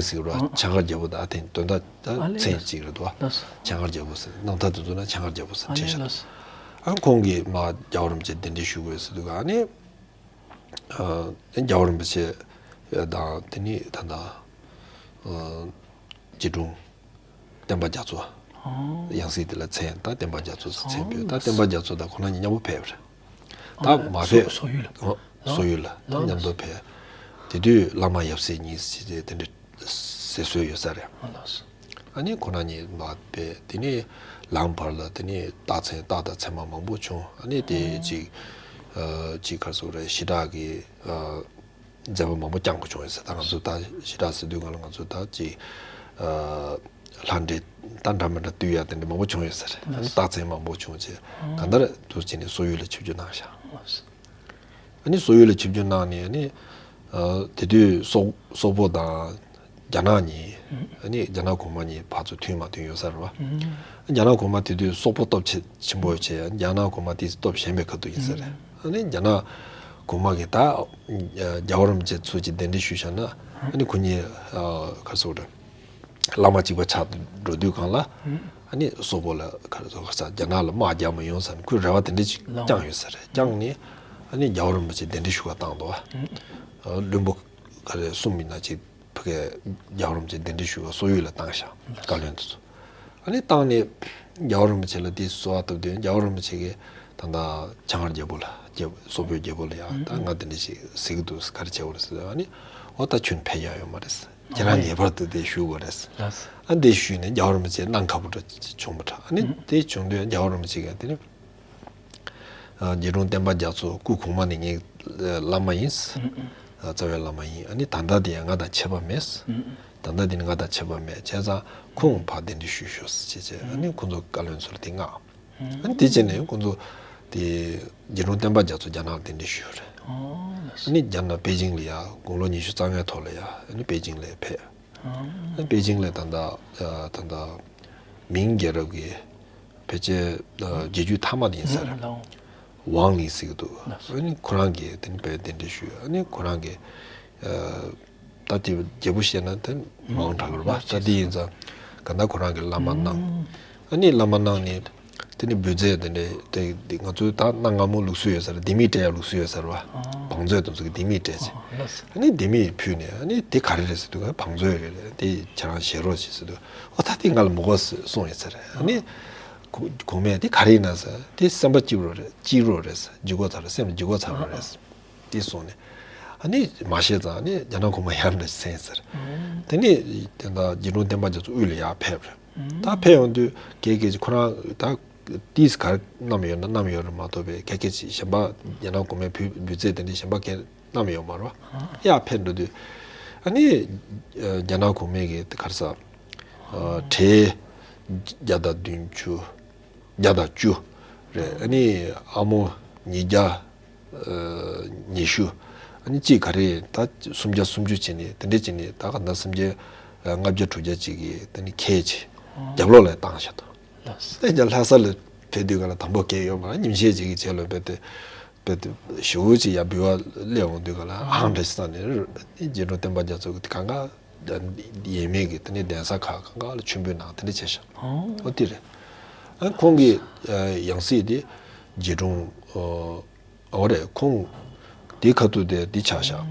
མཚན་ཟེར་གི་རེད་བ། ཨ། འཆད་ཁང་རྒྱལ་པོ་དང་དེ་དོན་དག་ད་ཨ་ལས་མཚན་ལགས། གཅིག་རེད་འདུག་བ། ལགས་སོ། འཆད་ཁང་རྒྱལ་པོ་ཟེར། རྣམ་ཐར་དེ་ཚོ་ན་འཆད་ཁང་རྒྱལ་པོ་ཟེར་ཨ་བྲིས་ལས་ཤག་ལགས་སོ། ཨ་ཁོང་གིས་མར་རྒྱལ་བ་རིན་པོ་ཆེ་གདན་འདྲེན་ཞུ་དགོས་ཟེར་དུས་ག་ཨ་ནི། ཨ། རྒྱལ་བ་རིན་པོ་ཆེ་དང་དེ་ནི་ད་ལྟ་ཨ་རྗེ་དྲུང་བསྟན་པ་རྒྱ་མཚོ། ཨོ། ཡང་སྲིད་དེ་ལ་མཚན་ད་བསྟན་པ་རྒྱ་མཚོ་ཟེར་མཚན་ཕུལ། ད་ཨོ། བསྟན་པ་རྒྱ་མཚོ་དང་ཁོ་རང་གཉིས་མཉམ་པོ་ཕེབས་རེད། ད་ཨ་མ་སོ་ཕེབས། སོག་ཡུལ་ལ། ཨོ། ལགས། སོག་ཡུལ་ལ་ད་ལགས། མཉམ་དུ་ཕེབས། དེ་དུས་བླ་མ་ཡབ་སྲས་གཉིས་ཟེར་དེ་འདྲ་ཟེར་སྲོལ་ཡོད་ས་རེད། ཨ་ལགས་སོ། ཨ་ནི་ཁོ་རང་གཉིས་མར་ཕེབས། དེ་ནས་ལམ་བར་ལ་དེ་ནས་རྟགས་མཚན་རྟགས་དང་མཚན་མ་མང་པོ་བྱུང་། ཨ་ནི་དེ་ཨོ། ཅིག་ཨ་ཅིག་ག་རེ་ཟེར་དགོས་རེད། ཞི་དྲག་གི་ཨ་མཛད་པ་མང་པོ་བསྐྱངས་པ་བྱུང་ཡོད་ས་རེད། ད་ང་ཚོ་ད་ཞི་དྲག་ཟེར་དུས་སྒང་ལ་ང་ཚོ་ད་ཅིག་ཨ་ལྷ་འདྲེ་ད་འདྲ་མི་འདྲ་བཏུལ་ཡ་དེ་འདྲ་མང་པོ་བྱུང་ཡོད་ས་རེད། ཨ་ནི་རྟགས་མཚན་མང་པོ་བྱུང་བྱས་གང་ལྟར་དུ་བྱས་ནས་སོག་ཡུལ་ལ་ཆིབས་བསྒྱུར་གནང་ཤག་ཨ་ནི་སོག་ཡུལ་ལ་ཆིབས་བསྒྱུར་གནང་ནས་ཨ་ནི་ཨ་དེ་དུས་སོག་སོག་པོ་དང་རྒྱ་ནག་གཉིས། ཨ་ནི་རྒྱ་ནག་གོང་མ་གཉིས་ཕར་ཚུར་མཐུན་མ་མཐུན་ཡོད་ས་རེད་བ། རྒྱ་ནག་གོང་མ་དེ་དུས་སོག་པོ་སྟོབས་ཆེ་ཆེན་པོ་བྱས། རྒྱ་ནག་གོང་མ་དེ་སྟོབས་ཞན་པའི་ཁ་ཐུག་ཡིན་ས་རེད། ཨ་ནི་རྒྱ་ནག་གོང་མ་གིས་ད་རྒྱལ་བ་རིན་པོ་ཆེ་ཚུར་ཅིག་གདན་འདྲེན་ཞུས་བཞག་ན་ཨ་ནི་ཁོ་གཉིས་ཨ་ག་རེ་ཟེར་དགོས་རེད། བླ་མ་གཅིག་པ་ཆགས་འགྲོ་དུས་སྒང་ལ། ཨ་ནི་སོག་པོ་ལ་ག་རེ་ཟེར་ག་ས་རྒྱ་ནག་ལ་དམག་རྒྱག་མི་ཡོང་ཟེར་ནས་ཁོས་རེ་བ་དེ་འདྲ་ཅིག་བླངས་བསྐྱངས་ཡོད་ས་རེད། བསྐྱངས་ནས་ཨ་ནི་རྒྱལ་བ་རིན་པོ་ཆེ་གདན་འདྲེན་ཞུ་བ་བཏང་འདུག་བ། བློན་པོ་ག་རེ་གསུམ་ཡིན་ན་ཅིག་ཕ་གིའི་རྒྱལ་བ་རིན་པོ་ཆེ་གདན་འདྲེན་ཞུ་བ་སོག་ཡུལ་ལ་བཏང་ཤག་བཀའ་བློན་དེ་ཚོ། ཨ་ནི་བཏང་ནས་རྒྱལ་བ་རིན་པོ་ཆེ་ལ་དེ་གསོལ་བ་བཏབ་དུས་རྒྱལ་བ་རིན་པོ་ཆེ་གིས་ད་ལྟ་བྱང་ཤར་རྒྱལ་པོ་ལ་རྒྱལ་སོག་པོའི་རྒྱལ་པོ་ལ་ཡ་ད་ང་དེ་འདྲ་ཞིག་ཟེར་གི་འདུག་ག་རེ་བྱེད་དགོས་རེད་ཟེར། ཨ་ནི་འོ་ད་ཁྱོད་ཕེབས་ཡག་ཡོད་མ་རེད། ཁྱེད་རང་ངེས་པར་དུ་དེ་བཞུགས་དགོས་རེད། ལགས། ཨ་དེ་ཞུས་ནས་རྒྱལ་བ་རིན་པོ་ཆེ་གནང་ཁག་པོ་འདྲ་བྱུང་བ་འདྲ། ཨ་ནི་དེ་བྱུང་དུས་རྒྱལ་བ་རིན་པོ་ཆེ་གིས་དེ་ནི་རྗེ་དྲུང་བསྟན་པ་རྒྱ་མཚོ་སྐུ་གོང་མ་ནི་ངའི་བླ་མ་ཡིན། རྩ་བའི་བླ་མ་ཡིན། ཨ་ནི་ད་ལྟ་དེ་ང་དང་ཁྱད་པར་མེད། ད་ལྟ་དེ་ནི་ང་དང་ཁྱད་པར་མེད། བྱས་ཙང་ཁོང་ཕར་གདན་འདྲེན་ཞུས་ཤོག་ཟེར་བྱས་བྱས། ཨ་ནི་ཁོང་ཚོ་བཀའ་བློན་ཚོར་དེ་མངགས། ཨ་ནི་དེ་རྗེས་ནས་ཁོང་ཚོ་དེ་རྗེ་དྲུང་བསྟན་པ་རྒྱ་མཚོ་རྒྱ་ནག་ལ་གདན་འདྲེན་ཞུས་ཡོད་རེད། ཨ་ནི་རྒྱ་ནག་པེ་ཅིང་ལ་ཡ་དགུང་ལོ་ཉི་ཤུ་རྩ་ལྔའི་ཐོག་ལ་ཡ་ཨ་ནི་པེ་ཅིང་ལ་ཕེབས། ཨ་ནི་པེ་ཅིང་ལ་ད་ལྟ་ད་ལྟ་མིང་རྒྱལ་རབས་ཀྱི་ཕལ་ཆེར་རྒྱལ་རྒྱུད་མཐའ་མ་དེ་ཡིན་ས་རེད། ཝང་ལི་ཟེར་གི་འདུག་ཨ་ནི་ཁོ་རང་གིས་དེ་ནི་དཔེ་གདན་འདྲེན་ཞུས། ཨ་ནི་ཁོ་རང་གིས་ད་དེ་རྒྱལ་པོ་བཤད་ན་དེ་མང་དྲགས་རེད་པ། ད་དེ་ཡིན་ཙང་ག་ད་ཁོ་རང་གིས་བླ་མ་གནང་། ཨ་ནི་བླ་མ་གནང་ནས་དེ་ནི་འབུལ་རྫས་དེ་འདྲ་དེ་ང་ཚོའི་ད་གནའ་སྔ་མོ་ལུགས་སྲོལ་ཡོད་ས་རེད། ལྡེ་མིག་སྤྲད་ཡ་ལུགས་སྲོལ་ཡོད་ས་རེད་པ། བང་མཛོད་དེ་ཚོ་གི་ལྡེ་མིག་སྤྲད་ཅིག་ཨ་ནི་ལྡེ་མིག་ཕུལ་ནས་ཨ་ནི་དེ་ག་རེ་རེད་ཟེར་དུས་བང་མཛོད་རེད་རེད། དེ་ཁྱེད་རང་བཞེས་རོགས་བྱེད་ཟེར་དུས་ཨོ་ད་དེ་ང་ལ་མི་དགོས་གསུངས་ཡོད་ས་རེད། ཨ་ནི་གོང་མས་དེ་ག་རེ་ཡིན་ན་ཟེར། དེ་སེམས་པ་སྐྱིད་རོགས་རེད། སྐྱིད་རོགས་རེད་ཟེར། འཇུག་གོ་ཚར་རེད། སེམས་འཇུག་གོ་ཚར་རོགས་རེད་ཟེར། དེ་གསུངས་ནས་ཨ་ནི་མ་བཞེས་ཙང་ཨ་ནི་རྒྱ་ནག་གོང་མ་ཡར་འདྲ་ཟེར་ཟེར། དེ་ནས་དེ་འདྲ་རྗེ་དྲུང་བསྟན་པ་རྒྱ་མཚོ་དབུས་ལ་ཡར་ཕེབས་རེད། ད་ཕེབས་ཡོང་དུས་གལ་གལ་ཆེ་ཁོ་རང་ད་ཏིས་གར་བསྣམས་ཡོད་ན་བསྣམས་ཡོད་རེད་མ་གཏོགས་པའི་གལ་གལ་ཆེ་གཞན་པ་རྒྱ་ནག་གོང་མའི་འབུལ་འབུལ་རྫས་དེ་འདྲ་གཞན་པ་གས་བསྣམས་ཡོད་མ་རེད་པ། ཡར་ཕེབས་འགྲོ་དུས་ཨ་ནི་རྒྱ་ནག་གོང་མའི་གི་ག་རེ་ཟ་གྲལ་བརྒྱ་དང་བདུན་ཅུ་བརྒྱ་དང་བཅུ་རེད། ཨ་ནི་ཨ་མོ་ཉིས་བརྒྱ་ཉི་ཤུ། ཨ་ནི་གཅིག་ག་རེ་ད་སུམ་བརྒྱ་སུམ་ཅུ་བྱས་ནས་དེ་འདྲ་བྱས་ནས་ད་ག་ད་སུམ་བརྒྱ་ལྔ་བརྒྱ་དྲུག་བརྒྱ་ཅིག་གིས་དེ་ནི་ཁལ་གཅིག་རྒྱབ་ལོགས་ལ་བཏང་བཞག་འདུག་དེ་ཀྱང་ལྷ་ས་ལ་ཕེབས་དུས་ག་ལ་དང་པོ་གས་ཡོད་མ་རེད། ཉིན་ཤས་ཅིག་གི་རྗེས་ལ་རྦད་དེ་རྦད་དེ་ཞེ་པོ་ཅིག་ཡར་འབུལ་བ་སླེབས་འོང་དུས་ག་ལ་ཨང་འདྲ་ཞིག་བཏང་ནས་རྗེ་དྲུང་བསྟན་པ་རྒྱ་མཚོ་གི་གང་ག་ཡས་མས་ཀྱི་དེ་ནས་གདན་ས་ཁག་གང་ག་ལ་མཆོད་འབུལ་གནང་དེ་འདྲ་བྱས་ཤག་ཨོ་དེ་རེད། ཨ་ཁོང་གི་ཡང་སྲིད་དེ་རྗེ་དྲུང་ཨོ་རེད། ཁོང་དེ་ཁ་ཐུག་དེ་དེ་ཆགས་ཤག་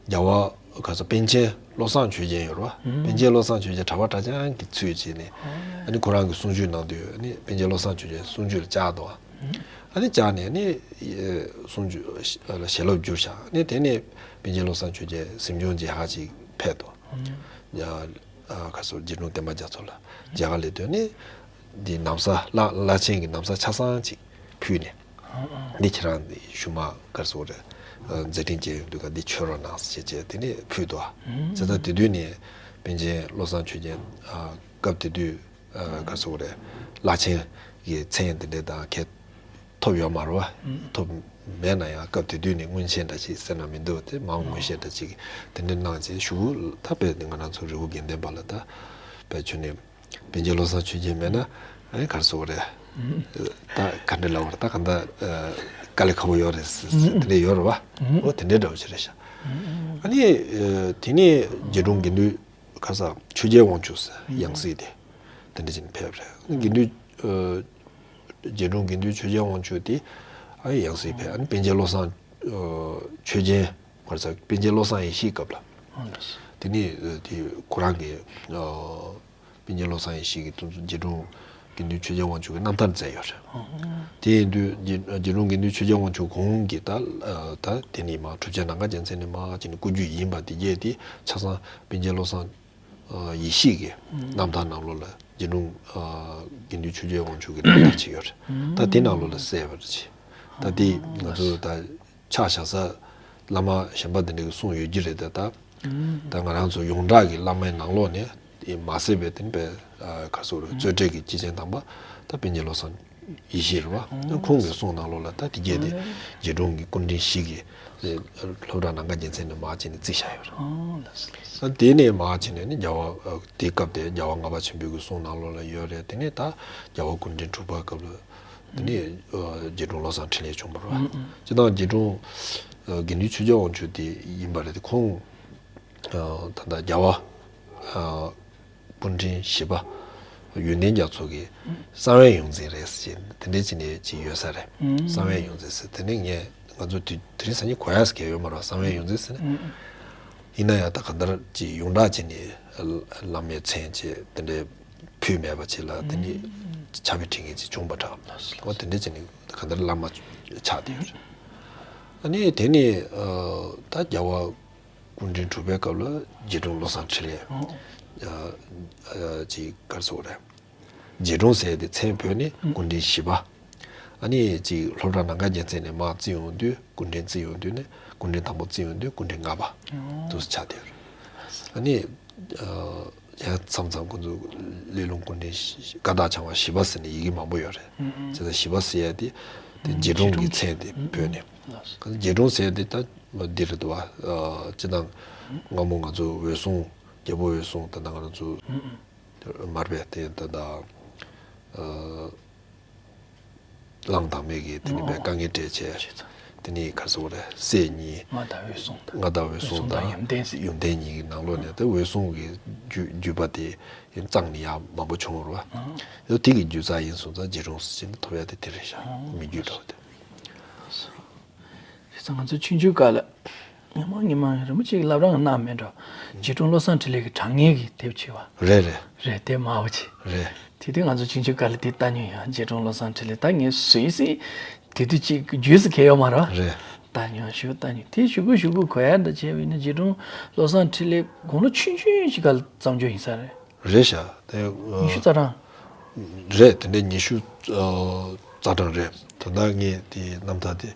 རྒྱལ་བ་ག་ས་པཎ་ཆེན་བློ་བཟང་ཆོས་རྒྱན་ཡོད་རེད་པ། པཎ་ཆེན་བློ་བཟང་ཆོས་རྒྱན་གྲྭ་པ་གྲྭ་རྐྱང་གི་ཚུལ་བྱས་ནས་ཨ་ནི་ཁོ་རང་གི་གསུང་ཆོས་གནང་དུས་ཨ་ནི་པཎ་ཆེན་བློ་བཟང་ཆོས་རྒྱན་གསུང་ཆོས་ལ་བཅར་འདུག་ཨ་ནི་བཅར་ནས་ཨ་ནི་གསུང་ཆོས་ཞལ་སློབ་བསྒྱུར་ཤག་ཨ་ནི་དེ་ནས་པཎ་ཆེན་བློ་བཟང་ཆོས་རྒྱན་གཟིམ་ཆུང་མཇལ་ཁ་ཅིག་ཕེབས་འདུག་ག་ས་རྗེ་དྲུང་བསྟན་པ་རྒྱ་མཚོ་ལ་མཇལ་ཁ་སླེབས་དུས་ནི་འདི་ན་བཟའ་བླ་བླ་ཆེན་གྱི་ན་བཟའ་ཆ་ཚང་ཅིག་ཕུལ་ནས་འདི་ཁྱེད་རང་གཞུག་མ་ག་ས་རེད་མཛད་འཕྲིན་བསྐྱལ་ཡོང་དུས་ག་འདི་མཆོད་རོགས་གནང་ཟེར་བྱས་དེ་ནས་ཕུལ་འདུག་བྱས་ཙང་དེ་དུས་ནས་པཎ་ཆེན་བློ་བཟང་ཆོས་རྒྱན་སྐབས་དེ་དུས་ག་ས་རེད་བླ་ཆེན་གྱི་མཚན་དེ་འདྲ་དང་ཁྱད་ཐོབ་ཡོད་མ་རེད་པ། ཐོབ་མེད་ན་ཡང་སྐབས་དེ་དུས་ནས་མངོན་ཤེས་འདྲ་ཞིག་ཟེར་ན་མི་འདུག་དེ་མང་མངོན་ཤེས་འདྲ་ཞིག་དེ་འདྲ་གནང་བྱས་ཞུ་ད་དཔེ་ང་རང་ཚོ་རི་བོ་དགེ་ལྡན་པ་ལ་ད་དཔེ་ཆུ་ནས་པཎ་ཆེན་བློ་བཟང་ཆོས་རྒྱན་མེད་ན་ཨ་ནི་ག་རེ་ཟེར་དགོས་རེད། ད་ག་འདྲ་ལབ་དགོས་རེད། ད་ག་འདྲ་དཀའ་ལས་ཁག་པོ་ཡོད་རེད་ཟེར་དེ་འདྲ་ཡོད་རེད་པ། འོ་དེ་འདྲའི་འདྲ་བོ་ཞིག་རེད་ཤག་ཨ་ནི་དེ་ནས་རྗེ་དྲུང་དགེ་འདུན་ག་རེ་ཟ་ཆོས་རྒྱལ་དབང་ཕྱུག་ཟེར་ཡང་སྲིད་དེ་དེ་འདྲ་ཞིག་ཕེབས་རེད། དགེ་འདུན། རྗེ་དྲུང་དགེ་འདུན་ཆོས་རྒྱལ་དབང་ཕྱུག་དེ་ཨ་ཡང་སྲིད་ཕེབས། ཨ་ནི་པཎ་ཆེན་བློ་བཟང་ཆོས་རྒྱན་ག་རེ་ཟ་པཎ་ཆེན་བློ་བཟང་ཡེ་ཤེས་སྐབས་ལ་དེ་ནི་དེ་ཁོ་རང་གི་པཎ་ཆེན་བློ་བཟང་ཡེ་ཤེས་ཀྱིས་དེ་ཚོ་རྗེ་དྲུང་དགེ་འདུན་ཆོས་རྒྱལ་དབང་ཕྱུག་གི་རྣམ་ཐར་མཛད་ཡོད་རེད། དེ་ཡིན་དུས་རྗེ་རྗེ་དྲུང་དགེ་འདུན་ཆོས་རྒྱལ་དབང་ཕྱུག་གོང་གི་ད་ད་དེ་ནི་མ་གྲུབ་ཆེན་ནམ་མཁའ་རྒྱལ་མཚན་ནས་མར་བྱས་ནས་སྐུ་རྒྱུད་ཡིན་པ་དེ་གྱད་དེ་ཆ་ཚང་པཎ་ཆེན་བློ་བཟང་ཡེ་ཤེས་ཀྱི་རྣམ་ཐར་ནང་ལོགས་ལ་རྗེ་དྲུང་དགེ་འདུན་ཆོས་རྒྱལ་དབང་ཕྱུག་གི་རྣམ་ཐར་ཅིག་ཡོད་རེད། ད་དེ་ནང་ལོགས་ལ་གསལ་བར་བྱེད། ད་དེ་ང་ཚོ་ད་ཕྱག་བཞག་ས་བླ་མ་གཞན་པ་དེ་འདྲ་གི་གསུང་ཡོད་ཀྱི་རེད་དེ་ད། ད་ང་རང་ཚོ་ཡོངས་གྲགས་ཀྱི་བླ་མའི་ནང་ལོགས་ནས་དེ་མ་ཟད་པའི་དེ་ནི་པའི་ག་སོགས་རེད་རྩོད་བྲལ་གྱི་སྐྱེས་ཆེན་དམ་པ་ད་པཎ་ཆེན་བློ་བཟང་ཡེ་ཤེས་རེད་བ། ཁོང་གི་གསུང་ནང་ལོགས་ལ་ད་དེ་གྱད་དེ་རྗེ་དྲུང་གི་སྐུ་ཕྲེང་བཞི་གི་སློབ་གྲྭ་ནམ་མཁའ་རྒྱལ་མཚན་ནས་མར་བྱས་ནས་བརྩིས་བཞག་ཡོད་རེད། ཨ་དེ་ནས་མར་བྱས་ནས་ནི་རྒྱལ་བ་དེའི་སྐབས་དེ་རྒྱལ་བ་ལྔ་པ་ཆེན་པོའི་གི་གསུང་ནང་ལོགས་ལ་ཡོད་རེད། དེ་ནས་ད་རྒྱལ་བ་སྐུ་ཕྲེང་དྲུག་པའི་སྐབས་ལ་དེ་ནས་རྗེ་དྲུང་བློ་བཟང་འཕྲིན་ལས་བྱུང་བ་རེད་བ། སྤྱིར་བཏང་རྗེ་དྲུང་དགེ་འདུན་ཆོས་རྒྱལ་དབང་ཕྱུག་དེ་ཡིན་པ་རེད་དེ་ཁོང་ད་ལྟ་རྒྱལ་བ། སྐུ་ཕྲེང་བཞི་པ་ཡོན་ཏན་རྒྱ་མཚོ་གི་གསང་བའི་ཡོངས་འཛིན་རེད་ཟེར་དེ་འདྲའི་ཅིག་ནས་ཅིག་ཡོད་ས་རེད། གསང་བའི་ཡོངས་འཛིན་ཟེར་དེ་ནས་ངས་ང་ཚོ་དུས་དེ་རིང་སང་ཉིན་གོ་ཡག་གི་ཡོད་མ་རེད། གསང་བའི་ཡོངས་འཛིན་ཟེར་ནས་ཡིན་ན་ཡང་ད་ག་འདྲ་ཅིག་ཡོངས་གྲགས་ཅིག་ནས་བླ་མའི་མཚན་ཅིག་དེ་འདྲའི་ཕུལ་མེད་པ་ཅིག་ལ་དེ་ནི་ཕྱག་དཔེ་བྲིས་མཁན་ཅིག་བྱུང་པ་འདྲ། འོ་དེ་འདྲའི་ཅིག་ནས་ག་འདྲ་བླ་མ་ཆགས་བསྡད་ཡོད་རེད། ཨ་ནི་དེ་ནི་ད་རྒྱལ་བ་སྐུ་ཕྲེང་དྲུག་པའི་སྐབས་ལ་རྗེ་དྲུང་བློ་བཟང་འཕྲིན་ལས་ཅིག་ག་རེ་ཟེར་དགོས་རེད། རྗེ་དྲུང་ཟེར་དེ་མཚན་བོས་ནི་སྐུ་ཕྲེང་བཞི་པ། ཨ་ནི་ཅིག་སློབ་གྲྭ་ནམ་མཁའ་རྒྱལ་མཚན་ནས་མར་བརྩི་ཡོང་དུས་སྐུ་ཕྲེང་བརྩི་ཡོང་དུས་ནི་སྐུ་ཕྲེང་དང་པོ་བརྩི་ཡོང་དུས་སྐུ་ཕྲེང་ལྔ་པ་འདུག་སེ་ཆགས་བསྡད་ཡོད་རེད། ཨ་ནི་ཡང་མཚམས་མཚམས་ཁོང་ཚོ་གླེ་ལུང་སྐུ་ཕྲེང་བཞི་བཀའ་རྟགས་འཆང་བ་བཞི་པ་ཟེར་ནས་ཡི་གེ་མང་པོ་ཡོད་རེད། བྱས་ཙང་བཞི་པ་ཟེར་ཡ་དེ་དེ་རྗེ་དྲུང་གི་མཚན་དེ་བོས་ནས། རྗེ་དྲུང་ཟེར་ཡ་དེ་ད་འདི་རེད་འདུག་བ། སྤྱིར་བཏང་སྔ་མོ་ང་ཚོ་འོད་སྲུང་རྒྱལ་པོ་འོད་སྲུང་དང་ད་ང་རང་ཚོ་མར་པས་དེ་ད་ལྟ་གླང་དར་མས་ཀྱིས་དེ་ནི་པའི་དཀའ་ངལ་སྤྲད་བྱས། དེ་ནི་ག་རེ་ཟེར་དགོས་རེད། སྲས་གཉིས་ང་དང་འོད་སྲུང་དང་། ང་དང་འོད་སྲུང་དང་ཡོན་ཏན་གཉིས་ཀྱི་ནང་ལོགས་ནས་དེ་འོད་སྲུང་གི་རྒྱུད་རྒྱུད་པ་དེ་གཙང་ནས་ཡང་མང་པོ་བྱུང་བ་རེད་བ། དེ་གི་རྒྱུ་རྩ་ཡིན་སོང་ཙང་རྗེ་དྲུང་ཟེར་ནས་ཐོབ་ཡ་དེ་དེ་རེད་ཤག་མི་རྒྱུད་འདྲ་བོ་དེ། བྱས་ཙང་ང་ཚོ་ཆུང་ཆུང་སྐབས་ལ་ཉི་མ་ཉི་མ་རིན་པོ་ཆེ་གིས་བསླབ་ར་གནང་མེད་འགྲོ། རྗེ་དྲུང་བློ་བཟང་འཕྲིན་ལས་ཀྱི་དྲང་ངེས་ཀྱི་དེབ་ཅིག་བ། རེད་རེད། རེད་དེབ་དམར་པོ་ཅིག་རེད། དེ་དུས་ང་ཚོ་ཆུང་ཆུང་སྐབས་ལ་དེ་ལྟ་མྱོང་ཡང་རྗེ་དྲུང་བློ་བཟང་འཕྲིན་ལས་ད་ངས་སུས་སྲིད་དེ་དུས་ཅིག་རྗེས་སུ་ཁེལ་ཡོད་མ་རེད། རེད། ལྟ་མྱོང་ཞུ་ལྟ་མྱོང་དེ་ཞུ་གུ་ཞུ་གུ་གོ་ཡ་འདྲ་བྱས་པ་ཡིན་ན་རྗེ་དྲུང་བློ་བཟང་འཕྲིན་ལས་དགུང་ལོ་ཆུང་ཆུང་ཞིག་སྐབས་ལ་བརྩམས་རྒྱུ་ཡིན་ས་རེད། རེད་ཤག་དེ་ཉི་ཤུ་རྩ་གྲངས། རེད། དེ་འདྲའི་ཉི་ཤུ་རྩ་གྲངས་རེད། ད་ལྟ་ངས་དེའི་རྣམ་ཐར་དེ་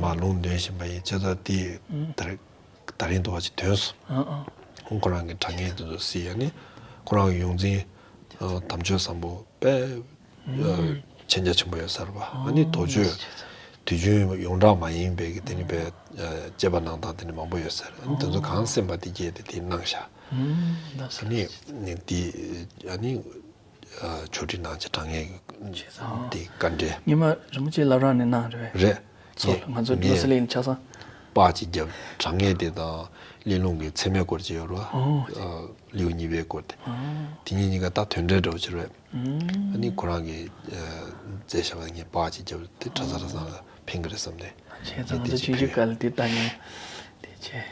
མར་ལུང་འདོན་བཞིན་པ་ཡིན། བྱས་ཙང་དེ་ད་རེས་ད་རིང་དུ་བ་ཅིག་ཐོན་སོང་། ཁོ་རང་གི་དྲ་བརྙན་དེ་ཚོ་གཟིགས་ཡ་ནི་ཁོ་རང་གི་ཡོངས་འཛིན་དམ་ཆོས་བཟང་པོ་དཔེ་མཁྱེན་རྒྱ་ཆེན་པོ་ཡོད་ས་རེད་པ། ཨ་ནི་དོལ་ཆོས་དུས་རྒྱུན་ཡོངས་གྲགས་མ་ཡིན་པའི་གི་དེ་ནི་དཔེ་དཔྱད་པ་གནང་སྟངས་དེ་ནི་མང་པོ་ཡོད་ས་རེད། ཨ་ནི་དེ་ཚོ་གང་གསན་པ་དེ་རྒྱས་ཏེ་དེ་གནང་ཤག་ཨ་ནི་ནི་དེ་ཨ་ནི་ཆོས་ཁྲིད་གནང་བྱས་དྲ་བརྙན་གི་དེ་བཀའ་འགྲེལ། ཉི་མ་རིན་པོ་ཆེ་བླ་བྲང་ནས་གནང་རེད་པས། རེད། ཚོ་ལ་ང་ཚོ་ངས་བློ་གསལ་གླིང་ཆ་ཚང་པར་ཅིག་བརྒྱབ། དྲ་བརྙན་དེ་དང་གླེ་ལུང་གི་ཚད་མའི་སྐོར་ཅིག་ཡོད་རེད་པ། ཨོ། ཨ། ལེའུ་གཉིས་པའི་སྐོར་དེ། ཨོ། དེ་གཉིས་གཉིས་ཀ་ད་དོན་འབྲེལ་འདྲ་བོ་ཅིག་རེད། ཨ་ནི་ཁོ་རང་གིས་མཛད་བཞག་པ་ངས་པར་ཅིག་བརྒྱབ་དེ་གྲྭ་ཚང་གྲྭ་ཚང་ལ་ཕན་གི་རེད་བསམ་ནས། བྱས་ཙང་ང་ཚོ་ཆུང་ཆུང་སྐབས་ལ་དེ་ལྟ་མྱོང་། དེ་བྱས།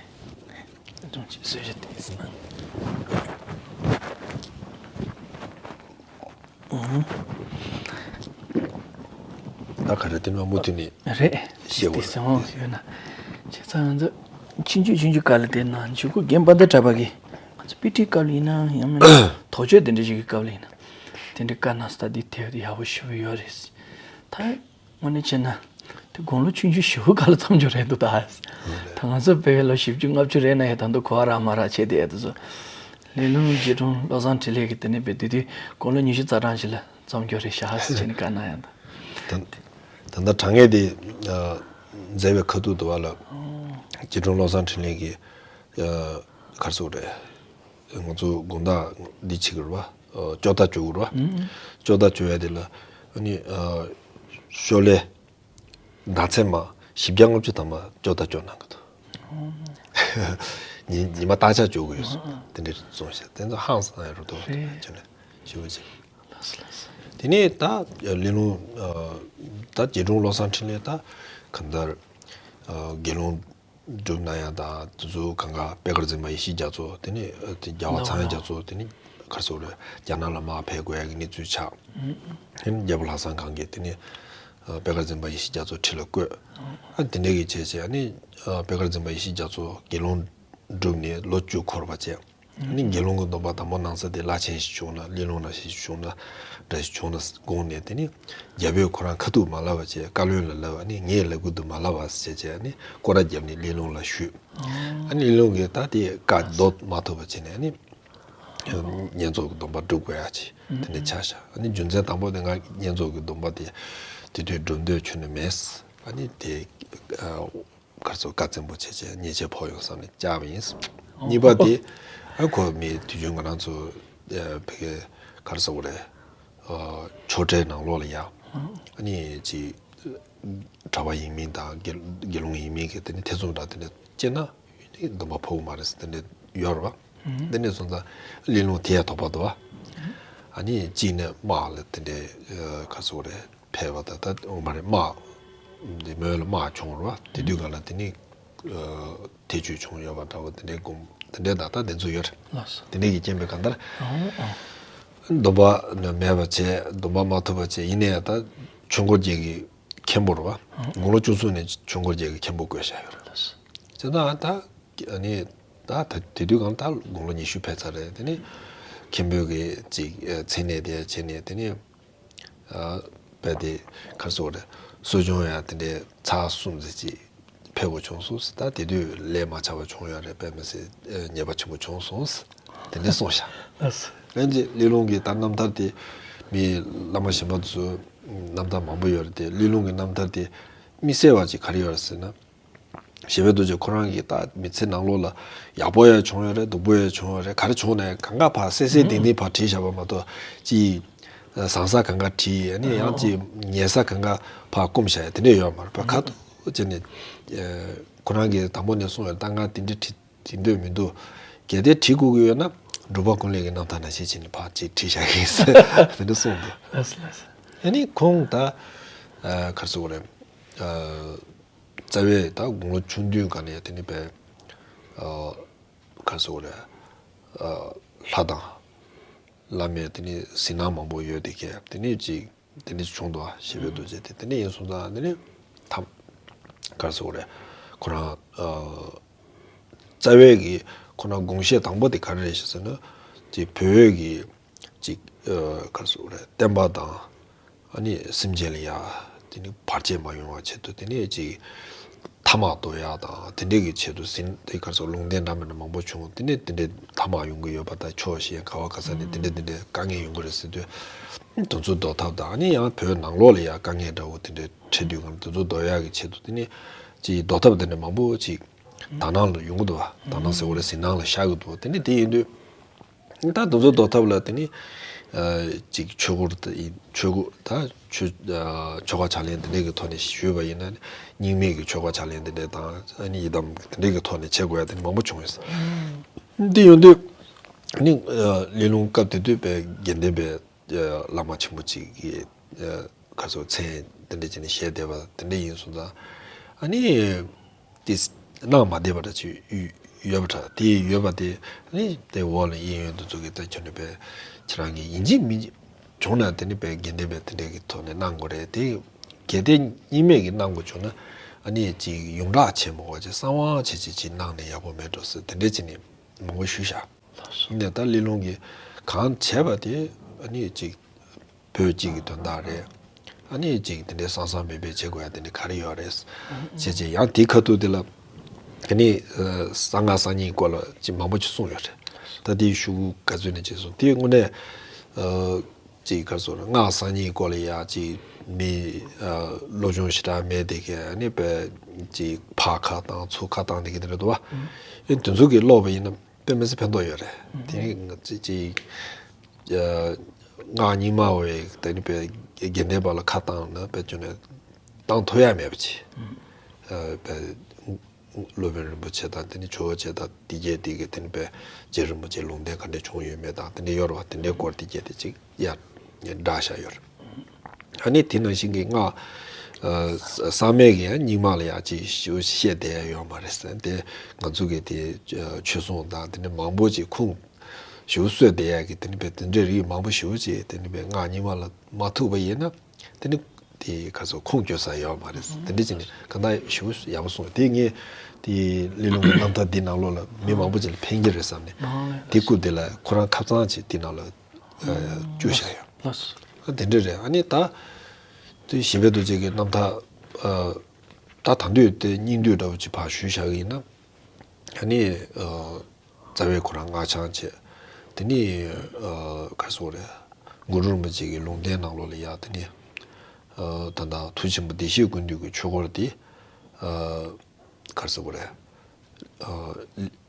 ཅུང་ཅིག་བཟོས་བཞག་དེ་ཟེར་ན། ད་ག་རེ་དེ་ནི་མུ་མཐུད་ནས་རེད། ཤེས་དགོས་དེ་སེམས་ཡོད་ན། བྱས་ཙང་ང་ཚོ་ཆུང་ཆུང་ཆུང་ཆུང་སྐབས་ལ་དེ་ན་འཇུག་སྒོ་རྒན་པ་འདི་གྲྭ་པ་གིས་ང་ཚོ་དཔེ་ཁྲིད་སྐབས་ལ་ཡིན་ན་ཡང་མིན་ན་དོལ་ཆོས་དེ་འདྲ་ཞིག་གི་སྐབས་ལ་ཡིན་ན་དེ་འདྲ་བཀའ་གནང་ས་ད་འདི་དེབ་དེ་ཡག་པོ་ཞེ་པོ་ཡོད་རེད། ད་དངོས་གནས་བྱས་ན་དེ་དགུང་ལོ་ཆུང་ཆུང་ཞེ་པོ་སྐབས་ལ་བརྩམས་རྒྱུ་རེད་འདུག་ད་ད་ང་ཚོ་བོད་པའི་ལོ་བཞི་བཅུ་ལྔ་བཅུ་རེད་ན་ཡང་ད་དུང་གོ་བ་རག་མ་རག་བྱས་དེ་ཡ་དེ་ཚོ་ལས་རླུང་རྗེ་དྲུང་བློ་བཟང་འཕྲིན་ལས་ཀྱི་དེ་ནས་བས་དེ་དུས་དགུང་ལོ་ཉི་ཤུ་རྩ་གྲངས་ཞིག་ལ། བརྩམས་རྒྱུ་རེད་ཤག་ཟེར་བྱས་ནས་བཀའ་གནང་ཡང་ད། ད་ལྟ་དྲ་བརྙན་དེ་མཛད་པའི་ཁ་ཐུག་ཏུ་བ་ལ་རྗེ་དྲུང་བློ་བཟང་འཕྲིན་ལས་ཀྱིས་ག་རེ་ཟེར་དགོས་རེད། ང་ཚོ་དགོང་དག་འདི་བྱེད་དགོས་རེད་པ། ཅོག་ལྟ་སྐྱོར་དགོས་རེད་པ། ཅོག་ལྟ་སྐྱོར་ཡ་དེ་ལ་ཨ་ནི་ཤོ་ལོ་ཀ་ཟླ་ཚེས་མ་བཞི་བརྒྱ་ལྔ་བཅུ་ཐམ་པ་ཅོག་ལྟ་སྐྱོར་གནང་གི་འདུག་ཉི་ཉི་མ་སྟག་ཆ་སྐྱོར་གི་ཡོད་སོང་། དེ་འདྲའི་བཙོང་བྱས་དེ་ཚོ་ཧང་སང་ཡ་རུ་དོ་རེད། ཅོ་ནས་ཞུ་བ་བྱེད། དེ་ནས་ད་གླེ་ལུང་ད་རྗེ་དྲུང་བློ་བཟང་འཕྲིན་ལས་ད་གང་ལྟར་དགེ་སློང་སྒྲུབ་གནང་ཡ་དང་དེ་ཚོ་གང་ག་པད་དཀར་འཛིན་པ་ཡེ་ཤེས་རྒྱ་མཚོ་དེ་ནས་དེ་རྒྱལ་བ་ཚངས་དབྱངས་རྒྱ་མཚོ་དེ་ནས་ག་རེ་ཟེར་དགོས་རེད། རྒྱ་ནག་ལ་མར་ཕེབས་དགོས་ཡ་གི་གནས་ཚུལ་ཆགས། དེ་ནས་རྒྱལ་པོ་ལྷ་བཟང་གང་གིས་དེ་ནས་པད་དཀར་འཛིན་པ་ཡེ་ཤེས་རྒྱ་མཚོ་ཁྲི་ལ་བསྐོས། ཨ་དེ་འདྲ་གི་བྱས་བྱས་ཨ་ནི་པད་དཀར་འཛིན་པ་ཡེ་ཤེས་རྒྱ་མཚོ་དགེ་སློང་སྒྲུབ་ནས་ལོ་བཅུ་འཁོར་བ་བྱས། ཨ་ནི་དགེ་སློང་གི་སྡོམ་པ་དང་པོ་གནང་ས་དེ་བླ་ཆེན་ཞིག་བྱུང་ན་གླེ་ལུང་ན་ཞིག་བྱུང་ན་འདྲ་ཞིག་བྱུང་ན་དགོངས་ནས་དེ་ནི་རྒྱལ་པོས་ཁོ་རང་ཁ་ཐུག་མ་ལབ་པ་བྱས་བཀའ་བློན་ལ་ལབ། ཨ་ནི་ངས་ལབ་གི་འདུག་མ་ལབ་པ་ཟེར་བྱས་ཨ་ནི་སྐོར་ར་བརྒྱབ་ནས་གླེ་ལུང་ལ་ཞུས། ཨ་ནི་གླེ་ལུང་གིས་ད་དེ་བཀའ་ལྡོག་མ་ཐུབ་པ་བྱས་ནས་ཨ་ནི་བསྙེན་རྫོགས་ཀྱི་སྡོམ་པ་སྒྲུབ་དགོས་ཡ་ཅིག་དེ་འདྲ་ཆགས་ཤག་ཨ་ནི་རྒྱུ་མཚན་དང་པོ་དེ་ང་བསྙེན་རྫོགས་ཀྱི་སྡོམ་པ་དེ་དེ་དུས་སྒྲུབ་འདོད་ཁྱོན་ནས་མེད། ཨ་ནི་དེ། ག་རེ་ཟེར་བཀའ་བཙན་པོ་བྱས་བྱས་ཉེས་ཆད་ཕོག་ཡོང་བསམ་ནས་བཅག་པ་ཡིན། གཉིས་པ་དེ་ཨ་ཁོ་མི་དུས་རྒྱུན་ང་རང་ཚོ་ཨ་ཕ་གི་ག་རེ་ཟེར་དགོས་རེད། ཨ་ཆོས་གྲྭའི་ནང་ལོགས་ལ་ཡ་ཨ་ནི་ཅིག་གྲྭ་པ་ཡིན་མིན་དང་དགེ་དགེ་སློང་ཡིན་མིན་གྱི་དེ་ནི་ཐེ་ཚོམ་འདྲ་དེ་འདྲ་སྐྱེས་ན་སྡོམ་པ་ཕོག་གི་མ་རེད་ཟེར་དེ་འདྲ་ཡོད་རེད་པ། དེ་ནས་སོང་ཙང་གླེ་ལུང་དེ་ཡང་དོགས་པ་འདུག་བ། ཨ་ནི་གཅིག་ནས་དམག་ལ་དེ་འདྲའི་ག་རེ་ཟེར་དགོས་རེད། ཕེབས་པ་དང་། ད་འོ་མ་རེད། དམག་འདི་མོན་ལ་དམག་བྱུང་བ་རེད་བ། དེ་དུས་སྒང་ལ་དེ་ནི་ཐེ་བྱུས་བྱུང་ཡོད་པ་འདྲ་བོ། དེ་འདྲའི་སྒོམ། དེ་འདྲའི་ད་ལྟ་དེ་ཚོ་ཡོད་རེད། ལགས་སོ། དེ་འདྲའི་གི་རྐྱེན་པས་གང་ལྟར་ཨོ་ཨོ། སྡོམ་པ་མེད་པ་བྱས། སྡོམ་པ་མ་ཐོབ་པ་བྱས། ཡིན་ནའི་ད་ཆོས་འཁོར་རྒྱལ་གྱི་མཁན་པོ་རེད་བ། དགུང་ལོ་བཅུ་གསུམ་ནས་ཆོས་འཁོར་རྒྱལ་གྱི་མཁན་པོ་བསྐོས་བཞག་ཡོད་རེད། ལགས་སོ། བྱས་ཙང་ད་ཨ་ནི་ད་ད་དེ་དུས་སྒང་ད་དགུང་ལོ་ཉི་ཤུ་ཕེབས་ཚར་རེད། དེ་ནས་མཁན་པོའི་གི་ཅིག་མཚན་གནས་དེ་བྱས་ནས། དེ་ནས་ཨ་དཔེ་དེ་ག་རེ་ཟེར་དགོས་རེད། གསོ་སྦྱོང་ཡང་དེ་འདྲའི་ཚར་གསུམ་ཙམ་ཅིག་ཕེབས་དགོས་བྱུང་སོང་ཟེར། ད་དེ་དུས་ལས་མ་ཆགས་པ་བྱུང་ཡོད་རེད། དཔེ་མི་སྲིད་ཨ་ཉེས་པ་ཆེན་པོ་བྱུང་སོང་ཟེར། དེ་འདྲ་གསུངས་ཤག། ལགས་སོ། ཨ་ནི་གླེ་ལུང་གི་ད་རྣམ་ཐར་དེ་མི་བླ་མ་གཞན་པ་ཚོའི་རྣམ་ཐར་མང་པོ་ཡོད་རེད་དེ། གླེ་ལུང་གི་རྣམ་ཐར་དེ་དམིགས་བསལ་བ་ཅིག་ག་རེ་ཡོད་རེད་ཟེར་ན། གཞན་ཕན་རྡོ་རྗེ་ཁོ་རང་གི་ད་མི་ཚེ་ནང་ལོགས་ལ་ཡག་པོ་ཡང་བྱུང་ཡོད་རེད། སྡུག་པོ་ཡང་བྱུང་ཡོད་རེད། ག་རེ་བྱུང་ནའི་གང་ག་ཕར་གསལ་གསལ་ཏིང་ཏིང་ཕར་བྲིས་བཞག་པ་མ་གཏོགས། ཅིག་བཟང་ས་གང་ག་བྲིས། ཨ་ནི་ཡང་ཅིག་ཉེས་ས་གང་ག་ཕར་སྐུམ་བཞག་ཡ་དེ་འདྲ་ཡོད་མ་རེད་པ། ཁ་ཐུག་བྱས་ནས་ཁོ་རང་གིས་དང་པོ་ནས་གསུངས་ཡོད། ད་ང་དེ་འདྲ་བྲིས་བྲིས་འདོད་མི་འདུག། གལ་ཏེ་བྲིས་དགོས་ཀྱི་ཡོད་ན་འབྲུག་པ་ཀུན་ལེགས་ཀྱི་རྣམ་ཐར་ནང་བཞིན་བྱས་ནས་ཕར་ཅིག་བྲིས་བཞག་གི་ཡིན་ཟེར་དེ་འདྲ་གསུངས་འདུག། ལགས་སོ། ལགས་སོ། ཨ་ནི་ཁོང་ད་ཨ་ག་རེ་ཟེར་དགོས་རེད། ཨ་རྩ་བའི་ད་དགུང་ལོ་ཆུང་དུས་སྒང་ནས་དེ་ནི་དཔེ་ཨ་ག་རེ་ཟེར་དགོས་རེད། ཨ་ལྷ་དང་བླ་མའི་དེ་ནི་གཟིགས་སྣང་མང་པོ་ཡོད་དེ། གལ་དེ་ནི་ཅིག་དེ་འདྲ་བྱུང་འདུག་བ། གཞན་ཕན་རྡོ་རྗེ་དེ་དེ་འདྲ་ཡིན་སོང་ཙང་། དེ་ནི་ཐམ་ག་རེ་ཟེར་དགོས་རེད། ཁོ་རང་ཨ་རྩ་བའི་གི་ཁོ་རང་དགོངས་བཞེད་དང་པོ་དེ་ག་རེ་རེད་ཟེར་ན། དེ་བོད་ཀྱི་ཅིག་ཨ་ག་རེ་ཟེར་དགོས་རེད། བསྟན་པ་དང་ཨ་ནི་སེམས་ཅན་ལ་ཡ་དེ་ནི་བར་ཆད་མ་ཡོང་བ་ཆེད་དུ། དེ་ནི་ཅིག་ཐ་མག་གཏོར་ཡག་དང་དེ་འདྲའི་གི་ཆེད་དུ་ཟིན་དེ་ག་རེ་ཟེར། ལུང་བསྟན་འདྲ་མིན་འདྲ་མང་པོ་བྱུང་། དེ་ནས་དེ་འདྲའི་ཐ་མག་ཡོང་གི་ཡོད་པ་དང་། ཕྱོགས་གཞན་ག་བ་ག་ས་ནས་དེ་འདྲའི་དེ་འདྲའི་དཀའ་ངལ་ཡོང་གི་རེད་ཟེར་དུས། དེ་ཚོ་ཟློག་ཐབས་དང་། ཨ་ནི་ཡང་བོད་ནང་ལོགས་ལ་ཡང་དཀའ་ངལ་འདྲ་བོ་དེ་འདྲའི་འཕྲད་དུས་སྒང་དེ་ཚོ་ཟློག་ཡག་གི་ཆེད་དུ། དེ་ནས་ཅིག་ཟློག་ཐབས་དེ་འདྲ་མང་པོ་ཅིག་དག་སྣང་ལ་ཡོང་གི་འདུག་བ། དག་སྣང་ཟེར་དགོས་རེད། གཟིགས་སྣང་ལ་ཤར་གི་འདུག། དེ་ནས་དེ་ཡིན་དུས། ད་དེ་ཚོ་ཟློག་ཐབས་ལ་དེ་ནི་ཨ་ཅིག་ཆོས་སྐོར་དེ་ཡིན། ཆོས་སྐོར་ད་ཆོས་ཨ་ཆོ་ག་ཕྱག་ལེན་དེ་འདྲའི་གི་ཐོག་ནས་ཞུས་པ་ཡིན་ན། རྙིང་མའི་གི་ཆོ་ག་ཕྱག་ལེན་དེ་འདྲ་དང་། ཨ་ནི་ཡི་དམ་དེ་འདྲའི་གི་ཐོག་ནས་བྱེད་དགོས་ཡ་དེ་མང་པོ་བྱུང་ཡོད། དེ་ཡོང་དུས་ཨ་ནི་ཨ་གླེ་ལུང་སྐབས་དེ་དུས་དཔེ་དགེ་ལྡན་པའི་ཨ་བླ་མ་ཆེན་པོ་ཅིག་གི་ཨ་ག་ཚོད་མཚན་དེ་འདྲ་བྱས་ནས་བཞེས་བསྡད་པ་དེ་འདྲ་ཡིན་སོང་ཙང་། ཨ་ནི་དེ་གནང་མ་བསྡད་པ་འདྲ་ཅིག་ཡོད་པ་འདྲ། དེ་ཡོད་པ་དེ་ནི་དེ་འོག་ལ་གཡས་གཡོན་དེ་ཚོ་གི་ད་ཁྱོན་ནས་དཔེ་ཁྱེད་རང་གི་ཡིན་གཅིག་མིན་གཅིག་བྱུང་ན། དེ་ནི་དཔེ་དགེ་ལྡན་པའི་དེ་འདྲའི་གི་ཐོག་ནས་གནང་དགོས་རེད། དེ་གལ་ཏེ་རྙིང་མའི་གི་གནང་དགོས་བྱུང་ན། ཨ་ནི་ཅིག་ཡོངས་གྲགས་བྱེད་མ་དགོས་པ་ཅིག་གསང་བ་བྱེད་ཅིག་ཅིག་གནང་ནས་ཡག་པོ་མེད་འགྲོ་ཟེར་དེ་འདྲ་བྱས་ནས་མང་པོ་ཞུས་བཞག། ཡིན་ནའི་ད་གླེ་ལུང་གིས་གང་བྱས་པ་དེ་ཨ་ནི་ཅིག་བོད་སྤྱི་གི་དོན་དག་རེད། ཨ་ནི་ཅིག་དེ་འདྲའི་བསམ་བསམ་མེད་པའི་བྱེད་དགོས་ཡ་དེ་འདྲ་ག་རེ་ཡོད་རེད། བྱས་བྱས་ཡང་དེའི་ཁ་ཐུག་དེ་ལ་ཨ་ནི་ཨ་གསང་སྔགས་གསར་རྙིང་སྐོར་ལ་ཅིག་མང་པོ་ཅིག་གསུངས་ཡོད་རེད། ད་དེའི་ཤོག་གུ་ག་ཚོད་ནས་ཅིག་གསུངས། དེའི་དངོས་གནས་ཨ་ཅིག་ག་རེ་ཟེར་དགོས་རེད། སྔགས་གསར་རྙིང་སྐོར་ལ་ཡ་ཅིག་མི་ཨ་སློབ་སྦྱོང་ཞེ་དྲག་མེད་དེ་གས། ཨ་ནི་དཔེ་ཅིག་ཕར་ཁ་བཏང་ཚུར་ཁ་བཏང་དེ་གས་དེ་འདྲ་འདུག་བ། ཨ་ནི་དེ་ཚོ་གིས་ཀློག་པ་ཡིན་ན་དཔེ་མི་སྲིད་ཕན་ཐོགས་ཡོད་རེད། དེ་ནི་ང་ཚོས་ཅིག་ཨ་སྔགས་རྙིང་མ་བའི་དེ་ནི་དཔེ་དགེ་ལྡན་པ་ལ་ཁ་བཏང་ན་དཔེ་ཅུང་ནས་བཏང་ཐུབ་ཡ་མེད་པ་ཅིག། ཨ་དཔེ་སློབ་དཔོན་རིན་པོ་ཆེ་དང་། དེ་ནི་ཇོ་བོ་རྗེ་དང་དེ་གས་དེ་གས། དེ་ནི་དཔེ་རྗེ་རིན་པོ་ཆེ་ལུང་བསྟན་ག་འདྲ་བྱུང་ཡོད་མེད་དང་དེ་འདྲ་ཡོད་རེད་བ། དེ་འདྲའི་སྐོར་དེ་གས་དེ་ཅིག་ཡར་བསྒྲགས་བཞག་ཡོད་རེད། ཨ་ནི་དེ་ནང་བཞིན་གྱི་སྔགས་ཨ་གསར་མའི་གི་ཡང་རྙིང་མ་ལ་ཡང་ཅིག་ཞེ་པོ་བཤད་བསྡད་ཡ་ཡོད་མ་རེད་ཟེར། དེ་ང་ཚོ་གི་དེ་ཨ་ཆོས་སྲུང་དང་དེ་འདྲ་མང་པོ་ཅིག་ཁུངས་ཞེ་པོ་གསོས་བསྡད་ཡ་གི་དེ་འདྲ་དཔེ་དེ་འདྲའི་རིགས་མང་པོ་ཞེ་པོ་ཅིག་དེ་འདྲ་དཔེ་སྔགས་རྙིང་མ་ལ་མ་ཐུག་པ་ཡིན་ན། དེ་ནི་དེ་ག་ཚོད་ཁུངས་བཅོལ་ས་ཡོད་མ་རེད། དེ་འདྲ་ཅིག་ནི་གང་ལྟར་ཞེ་པོ་ཡག་པོ་གསུངས། དེ་ངས་དེ་གླེ་ལུང་གི་རྣམ་ཐར་འདི་ནང་ལོགས་ལ་མི་མང་པོ་ཅིག་ལ་ཕན་གྱི་རེད་བསམ་ནས། དེ་སྐུ་དེ་ལ་ཁོ་རང་ཁ་ཚང་ཅིག་དེ་ནང་ལ་བཅུག་བཞག་ཡོད། ལགས་སོ། དེ་འདྲ་རེད། ཨ་ནི་ད་དེ་གཞན་ཕན་རྡོ་རྗེ་གི་རྣམ་ཐར་ད་ད་དུང་དེ་སྙིང་བསྡུས་འདྲ་བོ་ཅིག་ཕར་ཞུས་བཞག་གི་ཡིན་ན། ཨ་ནི། རྩ་བའི་ཁོ་རང་སྔགས་འཆང་བྱས། དེ་ནི་ཨ་ག་རེ་ཟེར་དགོས་རེད། གུ་རུ་རིན་པོ་ཆེ་གི་ལུང་བསྟན་ནང་ལོགས་ལ་ཡ་དེ་ནི་ཨ་ད་ལྟ་མཐུ་ཆེན་པོ་བདེ་གཤེགས་ཀུན་འདུས་ཀྱི་ཆོས་སྐོར་དེ་ཨ་ག་རེ་ཟེར་དགོས་རེད། ཨ་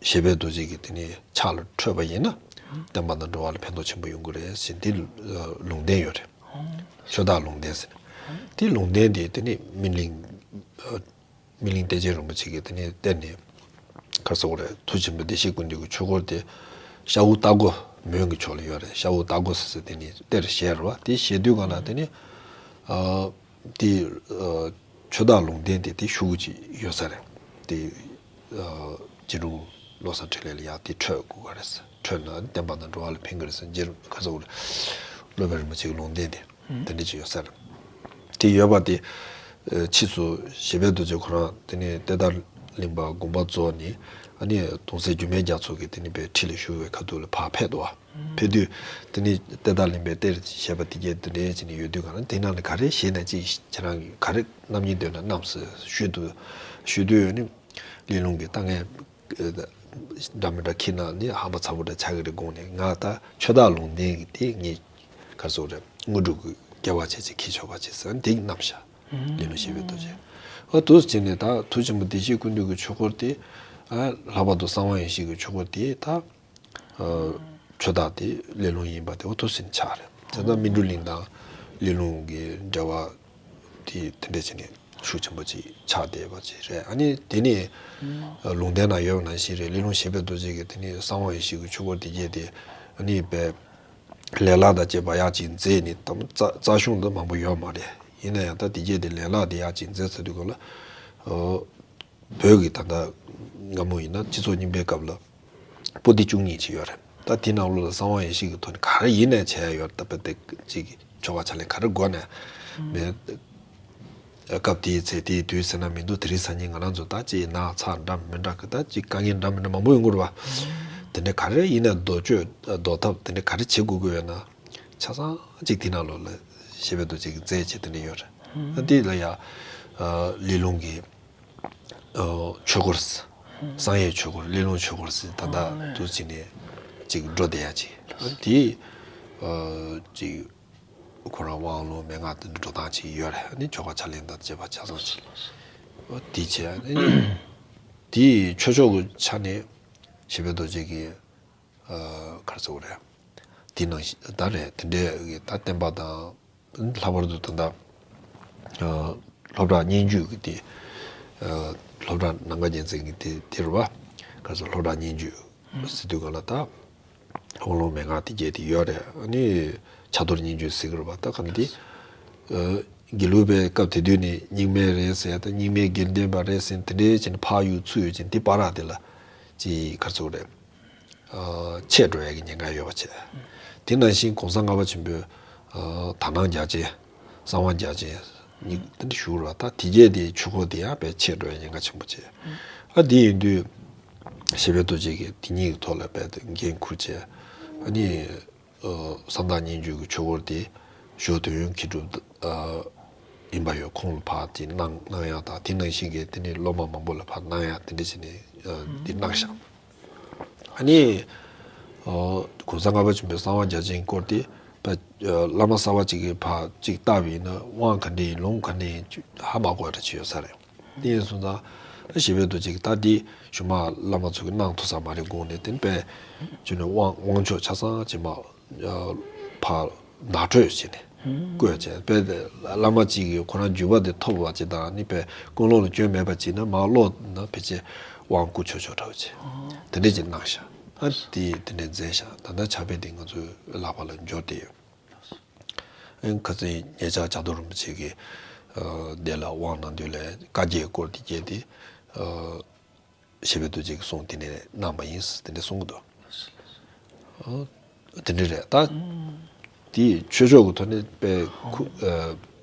གཞན་ཕན་རྡོ་རྗེ་གི་དེ་ནི་ཕྱག་ལ་འཕྲོད་པ་ཡིན་ན་བསྟན་པ་དང་འགྲོ་བ་ལ་ཕན་ཐོགས་ཆེན་པོ་ཡོང་གི་རེད་ཟེར་དེ་ཨ་ལུང་བསྟན་ཡོད་རེད། ཆོས་བདག་ལུང་བསྟན་ཟེར། དེ་ལུང་བསྟན་དེ་དེ་ནི་སྨིན་གླིང་ཨ། སྨིན་གླིང་བསྟན་ཆེན་རིན་པོ་ཆེ་གིས་དེ་ནས་བསྟན་ནས་ག་རེ་ཟེར་དགོས་རེད། མཐུ་ཆེན་པོ་བདེ་གཤེགས་ཀུན་འདུས་ཀྱི་ཆོས་སྐོར་དེ་ ཤ་འུ་སྟག་སྒོ་མོན་གྱི་ཕྱོགས་ལ་ཡོད་རེད། ཤ་འུ་སྟག་སྒོ་ཟེར་ཟེར་དེ་ནི་གཏེར་བཞེས་རེད་བ། དེ་བཞེས་དུས་སྒང་ལ་དེ་ནི་ཨ་དེ་ཨ་ཆོས་བདག་ལུང་བསྟན་དེ་དེ་ཤོག་གུ་ཅིག་ཡོད་ས་རེད། དེ་ཨ་རྗེ་དྲུང་བློ་བཟང་འཕྲིན་ལས་ལ་ཡག་དེ་འཕྲོད་དགོས་ཀ་རེད་ཟེར། འཕྲོད་ན་བསྟན་པ་དང་འགྲོ་བ་ལ་ཕན་གི་རེད་ཟེར། རྗེ་ཁ་སོག་སློབ་དཔོན་རིན་པོ་ཆེ་གི་ལུང་བསྟན་དེ་དེ་འདྲ་ཅིག་ཡོད་ས་རེད། དེ་ཡོད་པ་དེ་ཨ་ཕྱིས་སུ་གཞན་ཕན་རྡོ་རྗེ་ཁོ་རང་དེ་ནས་གཏེར་བདག་གླིང་པ་དགོངས་པ་རྫོགས་ནས། ཨ་ནི་གདུང་སྲས་སྒྱུ་མའི་རྒྱ་མཚོ་གིས་དེ་ནས་པའི་ཁྲི་ལ་བཞུགས་པའི་ཁ་ཐུག་ལ་ཕར་ཕེབས་འདུག་བ། ཕེབས་དུས་དེ་ནས་གཏེར་བདག་གླིང་པའི་གཏེར་བཞེས་པ་དེ་གས་དེ་འདྲའི་བྱས་ནས་ཡོད་དུས་གང་ན། དེ་ནང་ནས་ག་རེ་བཞེས་ན་ཅིག་ཁྱེད་རང་གིས་ག་རེ་རྣམ་གཉིས་འདོད་ན་བསྣམས་ཟེར་ཞུས་འདུག་ཞུས་དུས་ནི་གླེ་ལུང་གིས་ད་ངས་འདྲ་མི་འདྲ་ཁྱེར་ན་ནི་ཧམ་པ་ཚ་པོ་འདྲ་ཆགས་ཀྱི་རེད་དགོངས་ནས། ང་ད་ཆོས་བདག་ལུང་བསྟན་གྱི་དེ་ངས་ག་རེ་ཟེར་དགོས་རེད། དངོས་གྲུབ་ཀྱི་སྐལ་བ་བྱས་ཚེ་ཁྱེར་ཆོག་པ་བྱས་ཟེར་དེ་གནང་ཤག་གླེ་ལུང་གཞན་ཕན་རྡོ་རྗེ། ཨ་འདུག་སེ་བྱས་ནས་ད་མཐུ་ཆེན་པོ་བདེ་གཤེགས་ཀུན་འདུས་ཀྱི་ཆོས་འཁོར་དེ། ཨ་ལྷག་པར་དུ་གསང་བ་ཡེ་ཤེས་ཀྱི་ཆོས་འཁོར་དེ་ད་ཨ་ཆོས་བདག་དེ་གླེ་ལུང་ཡིན་པ་དེ་འོ་འདུག་སེ་ཆགས་རེད། དེ་ད་སྨིན་གྲོལ་གླིང་དང་གླེ་ལུང་གི་འབྲེལ་བ་དེ་དེ་འདྲ་བྱས་ནས་ཤུགས་ཆེན་པོ་ཅིག་ཆགས་བསྡད་པ་ཅིག་རེད། ཨ་ནི་དེ་ནས་ལུང་བསྟན་ན་ཡོད་པ་ནང་བཞིན་རེད། གླེ་ལུང་གཞན་ཕན་རྡོ་རྗེ་གིས་དེ་ནས་གསང་བ་ཡེ་ཤེས་ཀྱི་ཆོས་འཁོར་དེ་བརྒྱད་དེ་ཨ་ནི་པའི་ལེ་ལག་དང་བཅས་པ་ཡར་ཅིག་མཛད་ནས། དམ་རྩ་རྩ་གཞུང་འདི་མང་པོ་ཡོད་མ་རེད། ཡིན་ན་ཡང་ད་དེ་བརྒྱད་དེ་ལེ་ལག་དེ་ཡར་ཅིག་མཛད་ཚར་དུས་སྐབས་ལ། ཨོ། བོད་ཀྱི་ད་ལྟ་སྔ་མོ་ཡིན་ན་སྤྱི་ཚོགས་རྙིང་པའི་སྐབས་ལ་པོ་ཏི་བཅུ་གཉིས་ཅིག་ཡོད་རེད། ད་དེ་ནང་ལོགས་ལ་གསང་བ་ཡེ་ཤེས་ཀྱི་ཐོག་ནས་ག་རེ་ཡིན་ནའི་བྱས་ཡོད་རེད། ད་དཔེ་དེ་ཅིག་ཆོ་ག་ཕྱག་ལེན་ག་རེ་དགོས་ནའི་མེད། སྐབས་དེའི་ཚེ་དེའི་དུས་ཟེར་ན་མི་འདུག་དེ་རིང་སང་ཉིན་ང་རང་ཚོ་ད་ཅིག་ན་ཚ་འདྲ་མི་འདྲ་གི་ད་ཅིག་དཀའ་ངལ་འདྲ་མི་འདྲ་མང་པོ་ཡོང་གི་རེད་བ། དེ་འདྲ་ག་རེ་ཡིན་ནའི་བཟློག་བཅོས་བཟློག་ཐབས་དེ་འདྲ་ག་རེ་བྱེད་དགོས་ཀྱི་ཡོད་ན། ཆ་ཚང་ཅིག་དེ་ནང་ལོགས་ལ་གཞན་ཕན་རྡོ་རྗེ་གིས་མཛད་བྱས་དེ་འདྲ་ཡོད་རེད། ཨ་འདི་ལ་ཡ་ཨ་གླེ་ལུང་གི་ཨ་ཆོས་འཁོར་ཟེར། གསང་བའི་ཆོས་འཁོར། གླེ་ལུང་ཆོས་འཁོར་ཟེར། ད་ལྟ་འདུག་སེ་བྱས་ནས་ཅིག་འགྲོ་བསྡད་ཡ་ཅིག་ཨ་དེ་ཨ་ཅིག་ཁོ་རང་དབང་ལུང་མན་ངག་དེ་འདྲ་འགྲོ་སྟངས་ཅིག་ཡོད་རེད། ཨ་ནི་ཆོ་ག་ཕྱག་ལེན་དང་བཅས་པ་ཆ་ཚང་ཅིག་འོ་དེ་བྱས། ཨ་ནི་དེའི་ཆོས་ཕྱོགས་ཀྱི་ཆ་ནས་གཞན་ཕན་རྡོ་རྗེ་གིས་ཨ་ག་རེ་ཟེར་དགོས་རེད། དེ་ནང་བཞིན་ད་རེད། དེ་འདྲའི་གི་ད་བསྟན་པ་དང་། ལྷག་པར་དུ་ད་ལྟ་ཨ་སློབ་གྲྭ་སྙན་བརྒྱུད་ཀྱི་དེ་ཨ་སློབ་གྲྭ་ནམ་མཁའ་རྒྱལ་མཚན་གྱི་དེ་དེ་རེད་བ། ག་རེ་ཟེར། སློབ་གྲྭ་སྙན་བརྒྱུད་ཟེར་དུས་སྒང་ལ་ད་དབང་ལུང་མན་ངག་དེ་བརྒྱད་དེ་ཡོད་རེད། ཨ་ནི་ཕྱག་རྡོར་སྙན་བརྒྱུད་ཟེར་གི་རེད་བ། ད་ག་ནི་དེ་ཨ་དགེ་ལུགས་པའི་སྐབས་དེ་དུས་ནས་རྙིང་མའི་རེད་ཟེར། ད་རྙིང་མའི་དགེ་ལྡན་པ་རེད་ཟེར་དེ་འདྲའི་བྱས་ནས་ཕར་གཡུག་ཚུར་གཡུག་བྱས་ནས་དེ་བར་དེ་ལ་ཅིག་ག་རེ་ཟེར་དགོས་རེད། ཨ་ཆད་འགྲོ་ཡ་གི་ཉེན་ཁ་ཡོད་པ་བྱས། དེ་ནང་བཞིན་གོང་ས་ལྔ་པ་ཆེན་པོས་ཨ་དག་སྣང་རྒྱ་ཆེན། གསང་བ་རྒྱ་ཆེན་གཉིས་དེ་འདྲ་ཞུ་ར། ད་དེ་རྗེས་དེ་ཆོས་འཁོར་དེ་ཡང་དཔེ་ཆད་འགྲོ་ཡ་ཉེན་ཁ་ཆེན་པོ་བྱས། ཨ་དེ་ཡིན་དུས་གཞན་ཕན་རྡོ་རྗེ་གིས་དེ་གཉིས་ཀྱི་ཐོག་ལ་དཔེ་དེ་འགན་འཁུར་བྱས། ཨ་ནི་ཨ་གསང་བདག་སྙན་བརྒྱུད་ཀྱི་ཆོས་འཁོར་དེ་ཞོ་དོན་ཡོད་མཁས་གྲུབ་ཨ་ཡིན་པ་ཡོད། ཁོང་ལ་ཕར་དེ་གནང་གནང་ཡ་དང་། དེ་ནང་བཞིན་གྱི་དེ་ནས་སློབ་མ་མང་པོ་ལ་ཕར་གནང་ཡ་དེ་འདྲ་བྱས་ནས་ཨ་དེ་གནང་ཤག་ཨ་ནི་ཨོ་གོང་ས་ལྔ་པ་ཆེན་པོའི་གསང་བ་རྒྱ་ཆེན་སྐོར་དེ་བ་བླ་མ་གསར་པ་ཅིག་གིས་ཕར་ཅིག་བཏབ་པ་ཡིན་ན་དབང་ག་འདྲ་ཡིན། ལུང་ག་འདྲ་ཡིན་ཧ་མ་གོ་བ་འདྲ་ཅིག་ཡོད་ས་རེད། དེ་ཡིན་སོང་ཙང་གཞན་ཕན་རྡོ་རྗེ་གིས་ད་འདི་གཞུག་མ་བླ་མ་ཚོ་གིས་གནང་ཐུབ་ས་མ་རེད་དགོངས་ནས། དེ་ནས་དཔེ་བྱས་ནས་དབང་དབང་ཆོག་ཆ་ཚང་ཅིག་མར་ཕར་ནག་ཁྲོལ་བྱས་ནས་བཀོད་བྱས། དཔེ་བླ་མ་གཅིག་གིས་ཁོ་རང་བརྒྱུད་པ་དེ་ཐོབ་པ་ཅིག་དང་། ཨ་ནི་དཔེ་ཀུན་སློང་ལ་སྐྱོན་མེད་པ་ཅིག་ན་མར་ཀློག་ན་ཕལ་ཆེར་དབང་བསྐུར་ཆོག་ཆོག་འདྲ་བོ་ཅིག་དེ་འདྲ་ཅིག་གནང་ཤག་ཨ་དེ་དེ་འདྲ་མཛད་ཤག་ད་ལྟ་ཕྱག་དཔེ་དེ་ང་ཚོའི་ལག་པ་ལ་འབྱོར་བསྡད་ཡོད། ཨ་ཁ་སང་ཉེ་ཆར་བྱ་རྡོར་རིན་པོ་ཆེ་གིས་ཨ་དེ་ལ་དབང་གནང་དུས་ལ་བཀའ་བརྒྱད་སྐོར་དེ་བརྒྱད་དེ་ཨ་གཞན་ཕན་རྡོ་རྗེ་གིས་གསུངས་དེ་ནས་གནང་བ་ཡིན་ཟེར་དེ་འདྲ་གསུང་གི་འདུག་ཨ་དེ་འདྲ་རེད། ད་དེ་ཆོས་ཕྱོགས་ཀྱི་ཐོག་ནས་དཔེ་ཁུ་ཨ་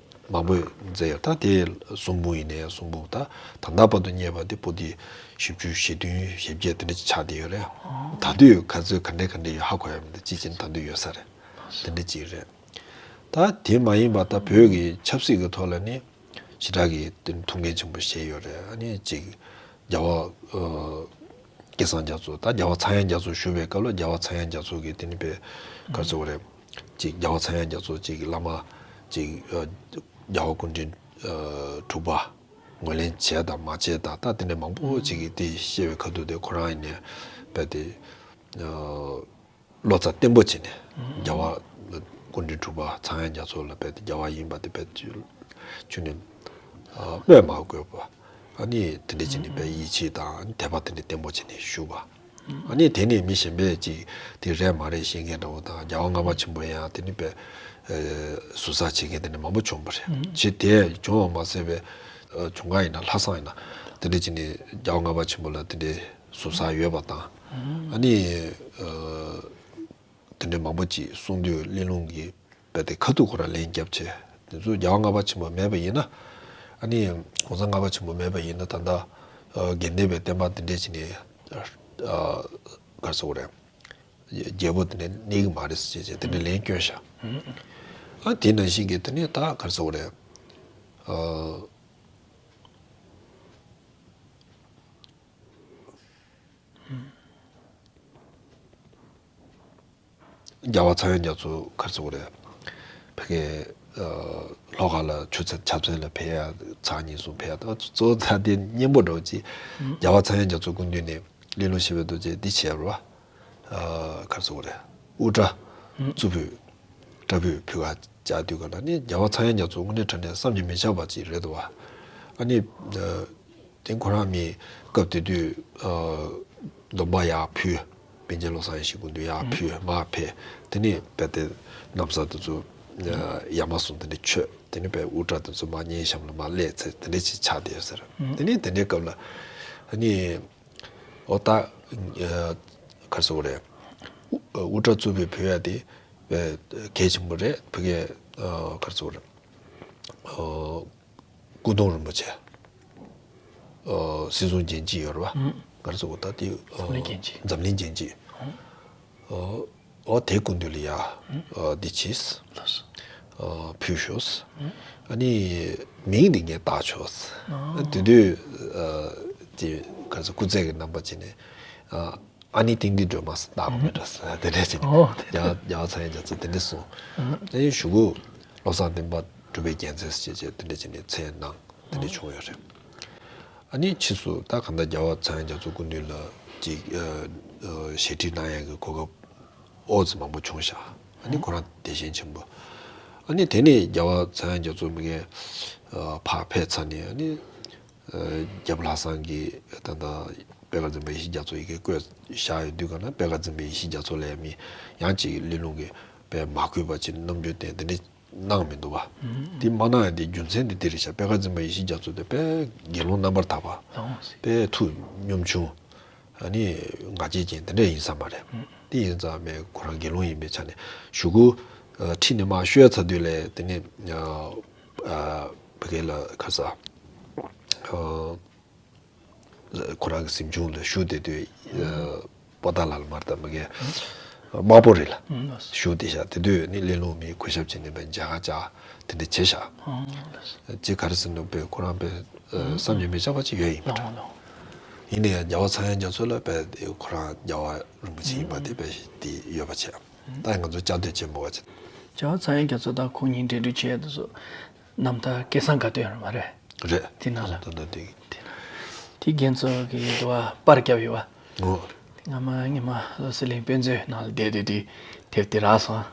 མང་པོ་མཛད་ཡོད། ད་དེ་གསུང་འབུམ་ཡིན་ནའི་གསུང་འབུམ་ད་ད་ལྟ་བར་དུ་རྙེད་པ་དེ་པོ་ཏི་བཞི་བཅུ་ཞེ་བདུན་ཞེ་བརྒྱད་དེ་འདྲ་ཅིག་ཆགས་བསྡད་ཡོད་རེད། ད་དུང་ག་ཚོད་ག་འདྲ་ག་འདྲ་ཡོད་ཧ་གོ་ཡ་མི་འདུག་ཅི་བྱས་ན་ད་དུང་ཡོད་ས་རེད། དེ་འདྲ་ཅིག་རེད། ད་དེ་མ་ཡིན་པ་ད་བོད་ཀྱི་ཆབ་སྲིད་ཀྱི་ཐོག་ལ་ནི་ཞེ་དྲག་གི་དེ་ཐུགས་འགན་ཆེན་པོ་བཞེས་ཡོད་རེད། ཨ་ནི་ཅིག་རྒྱལ་བ་ཨ་སྐལ་བཟང་རྒྱ་མཚོ། ད་རྒྱལ་བ་ཚངས་དབྱངས་རྒྱ་མཚོ་བཞུགས་པའི་སྐབས་ལ་རྒྱལ་བ་ཚངས་དབྱངས་རྒྱ་མཚོ་གིས་དེ་ནི་དཔེ་ག་རེ་ཟེར་དགོས་རེད། ཅིག་རྒྱལ་བ་ཚངས་དབྱངས་རྒྱ་མཚོ་ཅིག་གི་བླ་མ་ཅིག་ཨ་རྒྱལ་བ་སྐུ་ཕྲེང་ཨ་དྲུག་པ་ངོས་ལེན་བྱས་དང་མ་བྱས་དང་། ད་དེ་འདྲ་མང་པོ་ཅིག་གིས་དེ་བཤད་པའི་ཁ་ཐུག་དེ་ཁོ་རང་ཡིན་ནའི་དཔེ་དེ་ཨ་བློ་རྩ་བརྟན་པོ་བྱས་ནས་རྒྱལ་བ་སྐུ་ཕྲེང་དྲུག་པ་ཚངས་དབྱངས་རྒྱ་མཚོ་ལ་དཔེ་དེ་རྒྱལ་བ་ཡིན་པ་དེ་དཔེ་ཁྱོན་ནས་ཨ་སྨོས་མ་དགོས་པ། ཨ་ནི་དེ་འདྲ་བྱས་ནས་དཔེ་ཡིད་ཆེས་དང་དད་པ་དེ་འདྲ་བརྟན་པོ་བྱས་ནས་བཞུགས་པ། ཨ་ནི་དེ་ནས་མི་གཞན་པས་ཅིག་དེ་རེད་མ་རེད་ཤེས་མཁན་འདྲ་བོ་དང་རྒྱལ་བ་ལྔ་པ་ཆེན་པོ་ཡང་དེ་ནི་པས་ཨ་ཟུར་ཟ་བྱེད་མཁན་དེ་འདྲ་མང་པོ་བྱུང་བ་རེད། ཨུ། ཅེས་དེ་བྱུང་བ་མ་ཟད་པའི་ཨ་བྱུང་ག་ཡིན་ན་ལྷ་བསང་ཡིན་ན་དེ་འདྲ་ཅིག་ནས་རྒྱལ་བ་ལྔ་པ་ཆེན་པོ་ལ་དེ་འདྲའི་ཟུར་ཟ་ཡོད་པ་དང་། ཨ་ནི་ཨ་དེ་འདྲའི་མང་པོ་ཅིག་གསུང་དུས་གླེང་སློང་གི་རྦད་དེ་ཁ་ཐུག་ཁོ་རང་ལན་བརྒྱབ་བྱས། དེ་ཚོ་རྒྱལ་བ་ལྔ་པ་ཆེན་པོ་མེད་པ་ཡིན་ན། ཨ་ནི་གོང་ས་ལྔ་པ་ཆེན་པོ་མེད་པ་ཡིན་ན་ད་ལྟ་ཨ་དགེ་ལྡན་པའི་བསྟན་པ་འདི་འདྲས་བྱས་ནས་ཨ་ག་རེ་ཟེར་དགོས་རེད། རྒྱལ་པོ་དེ་འདྲས་གནས་ཀྱི་མ་རེད་ཟེར་བྱས་དེ་འདྲས་ལན་བསྐྱོན་ཤག་ཨ་དེ་ནང་བཞིན་གྱི་དེ་ནས་ད་ག་རེ་ཟེར་དགོས་རེད། ཨ། རྒྱལ་བ་ཚངས་དབྱངས་རྒྱ་མཚོ་ག་རེ་ཟེར་དགོས་རེད། ཕ་གི་ཨ་ལྷོ་ཁ་ལ་ཆུ་ཚོད་ཆབ་ཚན་ལ་ཕེབས་ཡ་ཚར་གཉིས་གསུམ་ཕེབས་ཡ་ད་གཙོ་བོ་ད་དེ་སྙན་པོ་འདྲ་བོ་ཅིག་རྒྱལ་བ་ཚངས་དབྱངས་རྒྱ་མཚོ་སྐུ་མདུན་ནས་གླེང་སློང་བྱེད་པའི་དུས་ཚོད་འདི་བྱས་པ་རེད་བ། ཨ་ག་རེ་ཟེར་དགོས་རེད། དབུ་སྐྲ་གཙུག་ཕུད་སྐྲ་ཕུད་ཕུད་ག་བཅག་དུས་ག་ན་ནི་རྒྱལ་བ་ཚངས་དབྱངས་རྒྱ་མཚོ་དངོས་གནས་དྲང་གནས་བསམ་གྱིས་མི་ཁྱབ་པ་ཅིག་རེད་འདུག་བ། ཨ་ནི་ཨ་དེ་ཁོ་རང་མི་སྐབས་དེ་དུས་ཨ་སྡོམ་པ་ཡར་ཕུལ། པཎ་ཆེན་བློ་བཟང་ཡེ་ཤེས་སྐུ་མདུན་ཡར་ཕུལ་མར་ཕེབས། དེ་ནས་རྦད་དེ་ན་བཟའ་དེ་ཚོ་ཨ་ཡར་མར་སོང་། དེ་ནས་མཆོད། དེ་ནས་རྦད་དབུ་སྐྲ་དེ་ཚོ་མར་སྙན་ཤམ་ལ་མར་སླེབས་ཚེ་དེ་འདྲས་ཅིག་ཆགས་བསྡད་ཟེར། དེ་ནས་དེ་འདྲའི་སྐབས་ལ་ཨ་ནི་ཨོ་ད་ཨ་ག་རེ་ཟེར་དགོས་རེད། དབུ་དབུ་སྐྲ་གཙུག་ཕུད་ཕུལ་ཡ་དེ་དཔེ་གལ་ཆེན་པོ་རེད། ཕ་གིའི་ཨ་ག་རེ་ཟེར་དགོས་རེད། ཨ་སྐུ་གདུང་རིན་པོ་ཆེ། ཨ་སྲིད་གཞུང་རྒྱན་གཅིག་ཡོད་རེད་བ། ཨུམ། ག་རེ་ཟེར་དགོས་ད་དེ་ཨ་འཛམ་གླིང་རྒྱན་གཅིག་འཛམ་གླིང་རྒྱན་གཅིག་ཨ་ཨོ་དེ་སྐུ་མདུན་ལ་ཡ་ཨ་འདི་བྱས། ལགས་སོ། ཨ་ཕུལ་ཤོག་ཨ་ནི་མིང་འདི་ངས་བཏགས་ཆོག་ཨ་དེ་དུས་ཨ་དེ་ག་རེ་ཟེར་སྐུ་རྩེད་ཀྱི་རྣམ་པ་བྱས་ནས་ཨ་ཨ་ནི་ཏིང་འདི་སྒྲོལ་མ་ཟེར་བཏགས་པ་མེད་འགྲོ་ཟེར་དེ་འདྲས་བྱས་ནས་ཨོ་དེ་རྒྱལ་རྒྱལ་བ་ཚངས་དབྱངས་རྒྱ་མཚོ་དེ་འདྲས་གསུངས། ཨ་ནི་གཞུག་གུ་བློ་བཟང་བསྟན་པ་གྲུབ་པའི་རྒྱལ་མཚན་ཟེར་བྱས་བྱས་དེ་འདྲས་བྱས་ནས་མཚན་གནང་དེ་འདྲས་བྱུང་ཡོད་རེད། ཨ་ནི་ཕྱིས་སུ་ད་གང་ལྟར་རྒྱལ་བ་ཚངས་དབྱངས་རྒྱ་མཚོ་སྐུ་མདུན་ལ་ཅིག་ཨ་ཨ་ཞལ་ཁྲིད་གནང་ཡག་གི་གོ་སྐབས་ཨོ་ཙི་མང་པོ་བྱུང་ཤག་ཨ་ནི་ཁོ་རང་དད་ཞེན་ཆེན་པོ། ཨ་ནི་དེ་ནས་རྒྱལ་བ་ཚངས་དབྱངས་རྒྱ་མཚོ་མི་གའི་ཨ་ཕར་ཕེབས་ཚར་ནས་ཨ་ནི་ཨ་རྒྱལ་པོ་ལྷ་བཟང་གིས་ད་ལྟ་པད་དཀར་འཛིན་པ་ཡེ་ཤེས་རྒྱ་མཚོ་ཡི་གེ་བཀོད་བཞག་ཡོད་དུས་ག་ན་པད་དཀར་འཛིན་པ་ཡེ་ཤེས་རྒྱ་མཚོ་ལ་ཡང་མི་ཡང་ཅིག་གླེང་སློང་གིས་དཔེ་མ་གུས་པ་ཅིག་རྣམ་འགྱུར་བསྟན་དེ་འདྲ་གནང་མི་འདུག་བ། དེ་མ་གནང་ཡ་དེ་རྒྱུ་མཚན་དེ་དེ་རེད་ཤག་པད་དཀར་འཛིན་པ་ཡེ་ཤེས་རྒྱ་མཚོ་དེ་དཔེ་དགེ་སློང་རྣམ་པར་དག་པ། ལགས་སོ། དཔེ་ཐུགས་སྙོམས་ཆུང་། ཨ་ནི་ང་རྒྱལ་ཅན་དེ་འདྲ་ཡིན་ས་མ་རེད། དེ་ཡིན་ཙང་མས་ཁོ་རང་དགེ་སློང་ཡིན་པའི་ཆ་ནས་གཞུག་གུ་ཨ་ཁྲིད་ནས་མར་བཤོལ་ཚར་དུས་ལས་དེ་ནས་ཨ་ཨ་ཕ་གི་ལ་ཁ་ས་ཨ་ཁོ་རང་གི་གཟིམ་ཆུང་ལ་བཞུགས་བསྡད་དུས་ཨ་པོ་ཏཱ་ལ་ལ་མར་ད་མ་གི་དམར་པོ་རེད་ལ་ཨ་ལགས་སོ། བཞུགས་བསྡད་ཤག་དེ་དུས་ནི་གླེང་སློང་མི་གུས་ཞབས་བྱས་ནས་མར་མཇལ་ཁ་བཅར་དེ་འདྲ་བྱས་ཤག་ཨ་ལགས་སོ། ཅེས་ག་རེ་ཟེར་ན་དཔེ་ཁོ་རང་དཔེ་ཨ་བསམ་གྱིས་མི་ཁྱབ་པ་ཅིག་ཡོད་ཡིན་པ་འདྲ། ལགས་ལགས། ཡིན་ན་ཡང་རྒྱལ་བ་ཚངས་དབྱངས་རྒྱ་མཚོ་ལ་དཔེ་ཁོ་རང་རྒྱལ་བ་རིན་པོ་ཆེ་ཡིན་པ་དེ་དཔེ་དེ་ཡོད་པ་བྱས། ད་ང་ཚོ་བཅའ་སྡོད་ཆེན་པོ་བ་བྱས། རྒྱལ་བ་ཚངས་དབྱངས་རྒྱ་མཚོ་དང་ཁོང་གཉིས་འབྲེལ་འདྲིས་བྱས་དུས་སུ་རྣམ་ཐར་སྐལ་བཟང་དགའ་སྟོན་རེད་མ་རེད། རེད། དེ་ནང་ལ་ད་ལྟ་དེ་དེ་དེ་རྒྱ་མཚོ་གི་དུ་བ་པར་བརྒྱབ་ཡོད་བ། ཨོ། སྔ་མ་སྔོན་མ་བློ་གསལ་གླིང་དཔེ་མཛོད་ནང་ལ་བསྡད་དུས་དེ་དེབ་དེ་རག་སོང་།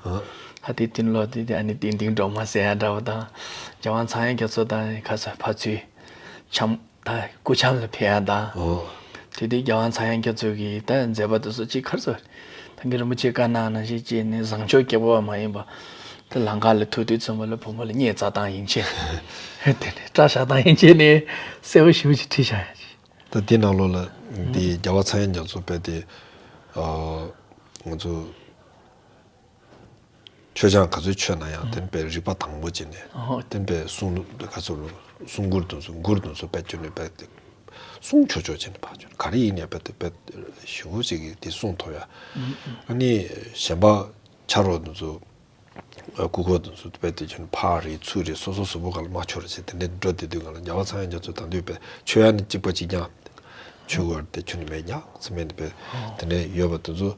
ཨ་ད་དེ་དེ་ལོ་དེ་དེ་ཨ་ནི་ཏིང་ཏིང་སྒྲོལ་མ་ཟེར་ཡ་འདྲ་བོ་དང་རྒྱལ་དབང་ཚངས་དབྱངས་རྒྱ་མཚོ་དང་ཁ་ས་ཕ་ཚུལ་འཆམ། ད་སྐུ་འཆམ་ལ་ཕེབས་ཡ་དང་། ཨོ། དེ་དུས་རྒྱལ་དབང་ཚངས་དབྱངས་རྒྱ་མཚོ་གི་ད་མཛད་པ་དེ་ཚོ་ཅིག་ག་རེ་ཟེར། ད་གིན་རིན་པོ་ཆེ་བཀའ་གནང་ནང་བཞིན་བྱས་ནས་བཟང་ཕྱོགས་སྐྱེ་བོ་བ་མ་ཡིན་པ། ད་ལམ་ཁ་ལ་ཐུག་དུས་ཙམ་པ་ལ་བུ་མོ་ལ་སྙད་བཙལ་སྟངས་ཡན་ཆད། དེ་ནས་སྐྲ་བཞར་སྟངས་ཡན་ཆད་ནས་གསལ་པོ་ཞེ་པོ་ཅིག་བྲིས་བཞག་ཡ་ཅིག་ད་དེ་ནང་ལོགས་ལ་དེ་རྒྱལ་བ་ཚངས་དབྱངས་རྒྱ་མཚོ་དཔེ་དེ་ཨ་ང་ཚོ། མཆོད་ཆང་ག་ཚོད་མཆོད་ན་ཡང་དེ་ནི་དཔེ་རིག་པ་དྭངས་པོ་བྱས་ནས། ཨོ། དེ་ནི་དཔེ་གསུང་ག་ཚོད་གསུང་མགུར་དེ་ཚོ་མགུར་དེ་ཚོ་དཔེ་ཁྱོན་ནས་དཔེ་དེ་གསུང་ཆོག་ཆོག་བྱས་ནས་ཕར་ཁྱོན་ག་རེ་ཡིན་ནའི་དཔེ་དེ་དཔེ་ཞེ་པོ་ཅིག་གིས་དེ་གསུང་ཐུབ་ཡ། ཨ་ནི་གཞན་པ་ཆ་རོགས་དེ་ཚོ་སྐུ་འཁོར་དེ་ཚོ་དཔེ་དེ་ཁྱོན་ཕར་རེད་ཚུར་རེད་སོ་སོ་གཟུགས་པོ་ག་ལ་མ་ཆོག་རེད་ཅེས་དེ་འདྲའི་འགྲོ་དེ་དུས་ག་ལ་རྒྱལ་བ་ཚངས་དབྱངས་རྒྱ་མཚོ་དང་དུས་དཔེ་མཆོད་ཡ་ནི་གཅིག་པ་གཅིག་རྐྱང་། ཆོས་སྐོར་དེ་ཁྱོན་ནས་མེད་ཀྱང་ཚེ་མེད་པའི་དེ་འདྲའི་ཡོད་པ་དེ་ཚོ་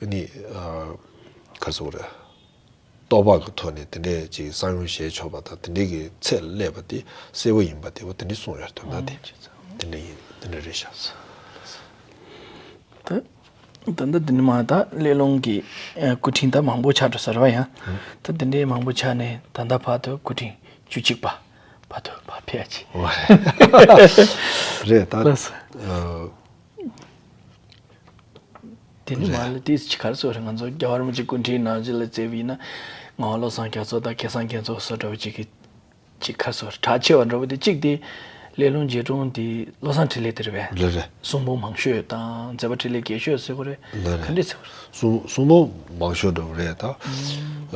ནི་ག་རེ་ཟེར་དགོས་རེད། རྟོགས་པ་གི་ཐོག་ནས་དེ་འདྲའི་ཅིག་གསང་ཡུམ་བཞེས་ཆོག་པ་དང་དེ་འདྲའི་གི་ཚད་ལ་སླེབས་པ་དེ་གསལ་པོ་ཡིན་པ་དེ་བོ་དེ་འདྲའི་གསུངས་ཡོད་དོན་དག་དེ་དེ་འདྲ་ཡིན་དེ་འདྲ་རེད་ཤག་ད་ད་ལྟ་འདི་ནི་མ་ད་གླེང་སློང་གི་སྐུ་ཕྲེང་ད་མང་པོ་ཆགས་འགྲོ་ས་རེད་བ་ཡང་ད་དེ་འདྲའི་མང་པོ་ཆགས་ནས་ད་ལྟ་བར་དུ་སྐུ་ཕྲེང་བཅུ་གཅིག་པ། བར་དུ་བར་ཕེབས་ཀྱི། ཨོ། རེད་ད། ལགས་སོ། ཨ། དེ་ནི་མ་རེད། ལ་དེ་ཅི་གར་སོ་རེད། ང་ཚོ་རྒྱལ་བ་རིན་པོ་ཆེ་སྐུ་ཕྲེང་ནང་ཅི་ལ་བརྩིས་པ་ཡིན་ན། ངག་དབང་བློ་བཟང་རྒྱ་མཚོ་དང་སྐལ་བཟང་རྒྱ་མཚོ་སོགས་འདྲ་བོ་ཅིག་གི་ཅིག་གར་སོ་རེད། གྲགས་ཆེ་བ་འདྲ་བོ་དེ་གཅིག་དེ་སླེ་ལུང་རྗེ་དྲུང་དེ་བློ་བཟང་འཕྲིན་ལས་དེ་རེད་པས། ལགས་རེད། གསུང་འབུམ་མང་ཤོས་དང་མཛད་པ་འཕྲིན་ལས་རྒྱས་ཤོས་ཟེར་དགོས་རེད། ལགས་རེད། ག་འདྲས་ཟེར་དགོས་རེད། གསུང་གསུང་འབུམ་མང་ཤོས་འདྲ་བོ་རེད་ད།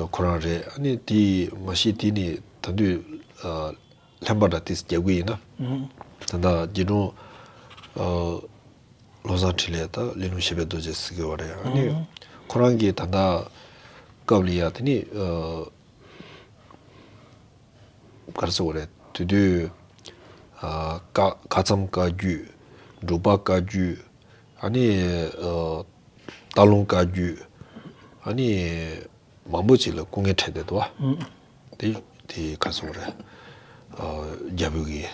ཨ་ཁོ་རང་རེད། ཨ་ནི་དེ་མ་གཞི་དེ་ནི་ད་དུང་ཨ་ལྷན་པ་འདྲ་ཏིས་རྒྱབ་གི་ཡིན་ན། ད་ལྟ་རྗེ་དྲུང་ཨ་བློ་བཟང་འཕྲིན་ལས་དང་སླེ་ལུང་བཞད་པའི་རྡོ་རྗེ་ཟེར་གི་ཡོད་རེད། ཨ་ནི་ཁོ་རང་གི་ད་ལྟ་སྐབས་ལ་ཡ་དེ་ནི་ཨ་ག་རེ་ཟེར་དགོས་རེད། དེ་དུས་ཨ་བཀའ་བཀའ་ཐམ་བཀའ་བརྒྱུད། འབྲུག་པ་བཀའ་བརྒྱུད། ཨ་ནི་ཨ་སྟག་ལུང་བཀའ་བརྒྱུད། ཨ་ནི་མང་པོ་ཅིག་ལ་སྐུ་ངལ་འཕྲད་བསྡད་འདུག་བ། དེ་དེ་ག་རེ་ཟེར་དགོས་རེད། ཨ་རྒྱལ་པོ་གི་ཨ་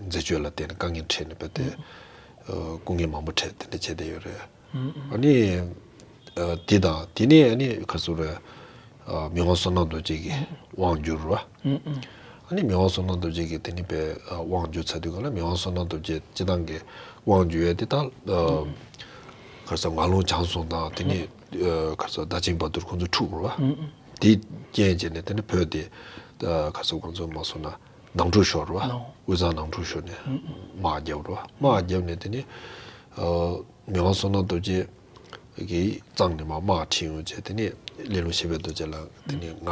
མཛད་སྤྱོད་ལ་བརྟེན་ནས་དཀའ་ངལ་འཕྲད་ནས་བས་ཏེ་ཨ་སྐུ་ངལ་མང་པོ་འཕྲད་དེ་འདྲ་བྱས་བསྡད་ཡོད་རེད། ཨ་ནི་ཨ་དེ་དང་དེ་ནས་ཨ་ནི་ག་རེ་ཟེར་དགོས་རེད། ཨ་མི་དབང་བསོད་ནམས་རྡོ་རྗེ་གི་དབང་བསྒྱུར་བ། ཨ་ནི་མི་དབང་བསོད་ནམས་རྡོ་རྗེ་གིས་དེ་ནི་པའི་ཨ་དབང་བསྒྱུར་ཚར་དུས་ག་ལ། མི་དབང་བསོད་ནམས་རྡོ་རྗེ་སྤྱི་བཏང་གི་དབང་བསྒྱུར་ཡས་དེ་ད་ཨ་ག་རེ་ཟེར། ངག་ལུང་བྱང་སོང་དང་དེ་ནི་ཨ་ག་རེ་ཟེར། བདག་ཆེན་བར་དུར་ཁོང་ཚོ་འཁྲུག་རུ་བ། དེ་རྐྱེན་བྱས་ནས་དེ་ནི་བོད་དེ་ཨ་ག་རེ་ཟེར། ཁོང་ཚོ་མ་སོང་ན་ནང་འཁྲུག་ཤོར་རུ་བ། དབུས་གཙང་ནང་འཁྲུག་ཤོར་ནས་དམག་རྒྱབ་རུ་བ། དམག་རྒྱབ་ནས་དེ་ནི་ཨ་མི་དབང་བསོད་ནམས་རྡོ་རྗེ་གིས་གཙང་ནས་མར་དམག་ཁྲིད་ཡོང་བྱས། དེ་ནས་སླེ་ལུང་བཞད་པའི་རྡོ་རྗེ་ལ་དེ་ནས་ང་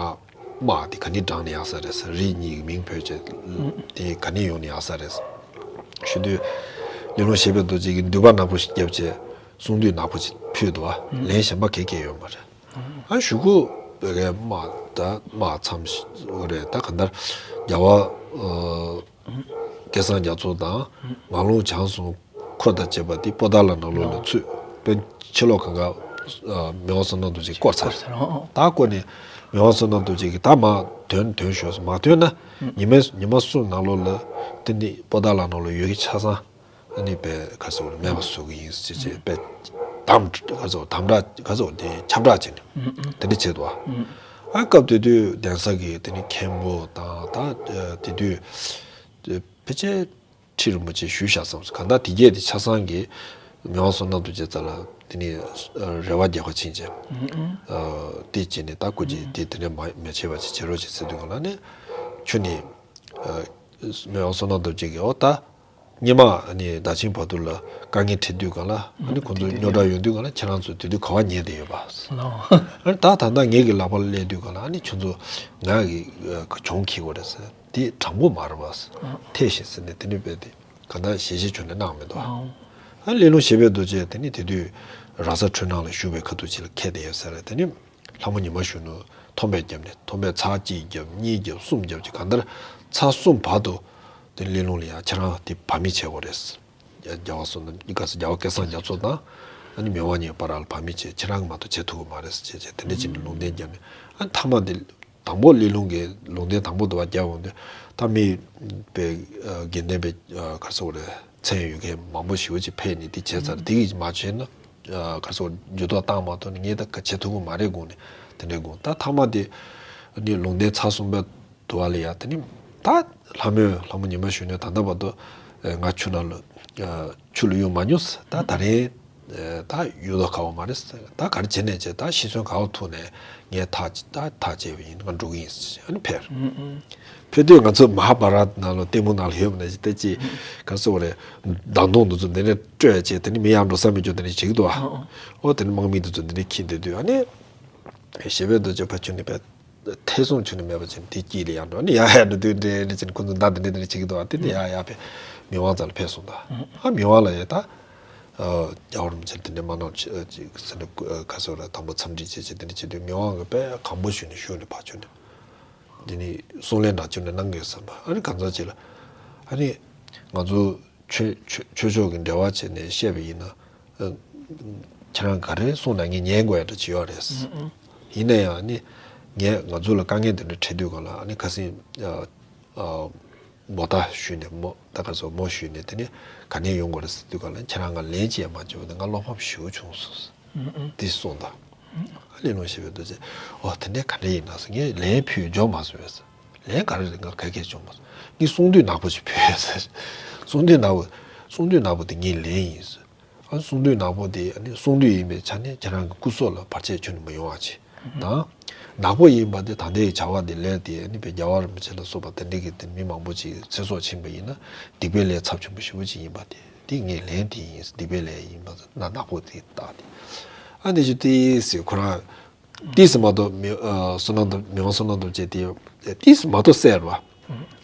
དམག་དེ་ག་ནས་དྲངས་ནས་ཡག་ས་རེད་ཟེར། རིགས་གཉིས་ཀྱི་མིང་བོས་བྱས། དེ་ག་ནས་ཡོང་ནས་ཡག་ས་རེད་ཞུ་དུས། སླེ་ལུང་བཞད་པའི་རྡོ་རྗེ་གིས་འདུས་པ་ནག་པོ་ཞིག་བརྒྱབ་བྱས། གསུང་འདུས་ནག་པོ་ཞིག་ཕུལ་འདུག་བ། ལན་གཞན་པ་ག་གེ་ཡོད་མ་རེད། ཨ་གཞུག་གུ་བོད་ཀྱི་དམག་ད་དམག་མཚམས་ཤིག་རེད་ད། གང་ལྟར་རྒྱལ་བ་ཨ་སྐལ་བཟང་རྒྱ་མཚོ་དང་ངག་ལུང་བྱང་སོང་ཁོ་དང་བཅས་པ་དེ་པོ་ཏཱ་ལ་ནང་ལོགས་ལ་ཚུད། དཔེར་ན་ཕྱི་ལོགས་གང་ག་ཨ་མི་དབང་བསོད་ནམས་རྡོ་རྗེ་བསྐོར་ཚར། ད་བསྐོར་ནས་མི་དབང་བསོད་ནམས་རྡོ་རྗེ་གིས་ད་མར་ཐོན་ཐོན་ཤོག་ཟེར། མར་ཐོན་ན་ཉི་མ་ཉི་མ་གསུམ་ནང་ལོགས་ལ་དེ་ནི་པོ་ཏཱ་ལ་ནང་ལོགས་ཡོད་ཀྱི་ཆ་ཚང་ཨ་ནི་པའི་ག་རེ་ཟེར་དགོས་རེད། མེད་པ་བཟོ་གི་ཡིན་ཟེར་བྱས་པའི་དམ་ག་རེ་ཟེར་དགོས་རེད། དམ་བསྒྲགས་ག་རེ་ཟེར་དགོས་རེད། དེ་ཁྱབ་བསྒྲགས་བྱས་ནས་དེ་འདྲ་བྱས་འདུག་བ། ཨ་སྐབས་དེ་དུས་གདན་ས་གི་དེ་ནི་མཁན་པོ་དང་ད་དེ་དུས་ཕལ་ཆེར་ཁྲི་རིན་པོ་ཆེ་ཞུས་བཞག་བསམ་སོང་། གང་ལྟར་དེ་གས་དེ་ཆ་ཚང་གིས་མི་དབང་བསོད་ནམས་རྡོ་རྗེ་རྩ་ལ་དེ་ནི་རེ་བ་རྒྱག་པ་ཕྱིན་ཅིང་། དེ་བྱས་ནས་ད་སྐུ་མཁྱེན་དེ་དེ་འདྲ་མ་མི་བྱེད་པ་ཅིག་བྱེད་རོགས་བྱེད་ཟེར་དུས་ག་ལ་ནི་ཁྱོད་ནི་མི་དབང་བསོད་ནམས་རྡོ་རྗེ་གིས་འོ་ད་སྔོན་མ་ནི་བདག་ཆེན་བར་དུ་ལ་དཀའ་ངལ་འཕྲད་དུས་ག་ལ་ཨ་ནི་ཁོང་ཚོ་རྙོག་དྲ་ཡོང་དུས་ག་ལ་ཁྱེད་རང་ཚོ་དེ་དུས་ག་བ་ཉལ་བསྡད་ཡོད་པ། ཨ་ནི་ད་ད་ལྟ་ངེད་ཀྱི་ལག་པ་ལ་སླེབས་དུས་ག་ལ་ཨ་ནི་ཁྱོད་ཚོ་ང་གི་གྱོང་འཁྱེར་དགོས་རེད་ཟེར། དེ་དྲང་པོ་མ་རེད་པ། ཐེ་ཞེས་ཟེར་ནས་དེ་འདྲ་བས་ཏེ་ག་ད་ཞལ་བཞེས་ཁྱོན་ནས་གནང་མི་འདུག་ཨ་སླེ་ལུང་བཞད་པའི་རྡོ་རྗེ་དེ་ནི་དེ་དུས་ར་ས་འཕྲུལ་སྣང་ལ་བཞུགས་པའི་ཁ་ཐུག་ཅིག་ལ་འཁེལ་བསྡད་ཡོད་ས་རེད། དེ་ནི་ལྷ་མོ་ཉི་མ་གཞོན་ནུ་མཐོང་བས་བརྒྱབ་ནས། མཐོང་བས་ཚར་གཅིག་བརྒྱབ། གཉིས་བརྒྱབ། གསུམ་བརྒྱབ་ཅིག་གང་ལྟར་ཚར་གསུམ་བར་དུ་དེ་ནི་སླེ་ལུང་ལ་ཡ་ཁྱེད་རང་དེ་བར་མི་བྱེད་དགོས་རེད། རྒྱལ་བ་བསོད་ནམས་ག་ས་རྒྱལ་བ་སྐལ་བཟང་རྒྱ་མཚོ་དང་ཨ་ནི་མི་དབང་གཉིས་བར་ལ་བར་མི་བྱེད། ཁྱེད་རང་གིས་མ་གཏོགས་བྱེད་ཐུབ་ཀྱི་མ་རེད་ཟེར་བྱས་བྱས་དེ་འདྲ་བྱས་ནས་ལུང་བསྟན་བརྒྱབ་ནས། ཨ་ནི་མཐའ་མ་དེ་དང་པོ་སླེ་ལུང་གི་ལུང་བསྟན་དང་པོ་དུ་བ་རྒྱག་འོང་དུས་ད་མི་པའི་ཨ་དགེ་ལྡན་པའི་ཨ་ག་རེ་ཟེར་དགོས་རེད། མཚན་ཡོད་མཁན་མང་པོ་ཞེ་པོ་ཅིག་ཕེབས་ནས་དེ་བྱས་ཚར། དེ་གིས་མ་བྱས་ན་ཨ་ག་རེ་ཟེར་དགོས་རེད། འགྱུར་ལྡོག་བཏང་མ་ཐུབ་ནས་ངས་ད་ག་བྱེད་ཐུབ་ཀྱི་མ་རེད་དགོངས་ནས་དེ་འདྲས་དགོངས། ད་མཐའ་མ་དེ་ནི་ལུང་བསྟན་ཚར་གསུམ་པའི་དུ་བ་ལ་ཡ་དེ་ནི་ད་ལྷ་མོས་ལྷ་མོ་ཉི་མ་གཞོན་ནུས་ད་ལྟ་བར་དུ་ཨ་ང་ཆུ་ནང་ལ་ཨ་ཆུ་ལ་གཡུག་མ་མྱོང་ཟེར། ད་ད་རེས་ད་གཡུག་མདོག་ཁ་པོ་མ་རེད་ཟེར། ད་ག་རེ་བྱས་ནས་བྱས་ད་ཤི་གསོན་ག་པར་ཐུག་ནས་ངས་ཐག་ད་ཐག་བཅད་པ་ཡིན། ང་འགྲོ་གི་ཡིན་ཟེར། ཨ་ནི་ཕེབས། ཕེབས་དུས་ང་ཚོ་མ་ཧཱ་བྷ་ར་ཏ་ནང་ལ་ལྟད་མོ་ནང་ལ་ཡོད་པ་ནང་བཞིན་ད་ཅི་ག་རེ་ཟེར་དགོས་རེད། མདའ་མདུང་འདི་ཚོ་འདི་ནས་སྤྲོད་བྱས་དེ་ནི་མི་ཡར་འགྲོ་ས་མེད་རྒྱུ་དེ་འདྲ་བྱེད་ཀྱི་འདུག་བ། ཨོ་དེ་ནི་དམག་མི་འདི་ཚོ་འདི་འདྲ་འཁྱེར་བསྡད་དུས་ཨ་ནི་བཞད་པའི་རྡོ་རྗེ་ཕར་ཕྱོགས་ནས་ཕེབས། ཐེ་ཚོམ་བྱུང་ནས་མེད་པ་བྱས་ནས་དེ་དཀྱིལ་ལ་ཡར་འགྲོ་ནས་ཡར་ཡར་འགྲོ་དུས་འདྲེ་འདྲེ་བྱས་ནས་ཁོ་ཚོ་མདའ་འདི་འདྲེ་འདི་འདྲེ་བྱེད་ཀྱི་འདུག་བ། དེ་ནས་ཡར་ཡར་ཕེབས་མི་དབང་རྩ་ལ་ཕེབས་སོང་ད། ཨ་མི་དབང་ལ་ཡ་ད་རྒྱལ་བ་རིན་པོ་ཆེ་འདི་འདྲེ་མ་གནང་ཅིག་ཟེར་ནས་ག་ཟེར་ར་དང་པོ་འཚམས་འདྲི་བྱས་བྱས་འདི་འདྲེ་བྱེད་དུས་མི་དབང་གིས་དཔེ་གང་པོ་ཞུས་ནས་བཞུགས་ནས་ཕར་ཕྱོགས་ནས་འདི་ནི་གསུང་ལན་འདྲ་བྱུང་ནས་གནང་དགོས་བསམ་པ། ཨ་ནི་གང་ཟག་ཅིག་ལ་ཨ་ནི་ང་ཚོ་ཆོས་ཆོས་ཆོས་ཕྱོགས་ཀྱི་འབྲེལ་བ་བྱས་ནས་བཤད་པ་ཡིན་ན། ཨ་ཁྱེད་རང་ག་རེ་གསུངས་ན་ངས་ཉན་དགོས་ཡ་འདྲ་ཅིག་ཡོད་རེད། ཡིན་ན་ཡང་ནི་ངས་ང་ཚོ་ལ་དཀའ་ངལ་དེ་འདྲ་འཕྲད་དུས་གང་ལ་ཨ་ནི་ཁ་སང་ཨ་ཨ་མོ་ད་ཞུས་ནས་མོ་ད་ག་ཚོད་མོ་ཞུས་ནས་དེ་ནི་ག་ནས་ཡོང་དགོས་རེད་ཟེར་དུས་གང་ལ་ཁྱེད་རང་ང་ལན་ཅིག་ཡང་མ་བྱུང་བ་དེ་ང་བློ་ཕམ་ཞེ་པོ་བྱུང་སོང་། དེ་གསུངས་དང་། ཨ་ལས་ལོང་ཞེས་པའི་རྡོ་རྗེ་ཨོ་དེ་འདྲའི་ག་འདྲ་ཡིན་ན་ཟེར་ངས་ལན་ཕུལ་འཇོག་མ་སོང་བས་ཟེར། ལན་ག་རེ་རེད་ང་ག་གས་བྱུང་མ་སོང་། ངས་གསུང་འདུས་ནག་པོ་ཞིག་ཕུལ་ཡོད་ཟེར། གསུང་འདུས་ནག་པོ་གསུང་འདུས་ནག་པོ་དེ་ངའི་ལན་ཡིན་ཟེར། གསུང་དུས་ནག་པོ་དེ་ཨ་ནི་གསུང་དུས་ཡིན་པའི་ཆ་ནས་ཁྱེད་རང་གི་སྐུ་སྲོག་ལ་བར་ཆད་ཁྱོན་ནས་མི་ཡོང་བ་བྱེད་དང་། ནག་པོ་ཡིན་པ་དེ་ད་ལྟའི་བྱ་བ་དེ་ལས་དེ་ཨ་ནི་དཔེ་རྒྱལ་བ་རིན་པོ་ཆེ་ལ་སོགས་པ་དེ་འདྲའི་གི་དེ་མི་མང་པོ་ཅིག་ཚེ་སྲོག་ཕྱིན་པ་ཡིན་ན་སྡིག་པའི་ལས་ཚབས་ཆེན་པོ་ཞེ་པོ་ཅིག་ཡིན་པ་དེ་དེ་ངས་ལན་དེ་ཡིན། སྡིག་པའི་ལས་ཡིན་པ་ན་ནག་པོ་དེ་བཏགས་ཏེ། ཨ་ནི་ཞུ་ཏི་སི་ཁོ་རང་ཏིས་མ་གཏོགས་མི་ཨ་བསོད་ནམས་དང་མི་དབང་བསོད་ནམས་སྟོབས་རྒྱས་དེ་ཏིས་མ་གཏོགས་གསལ་བ།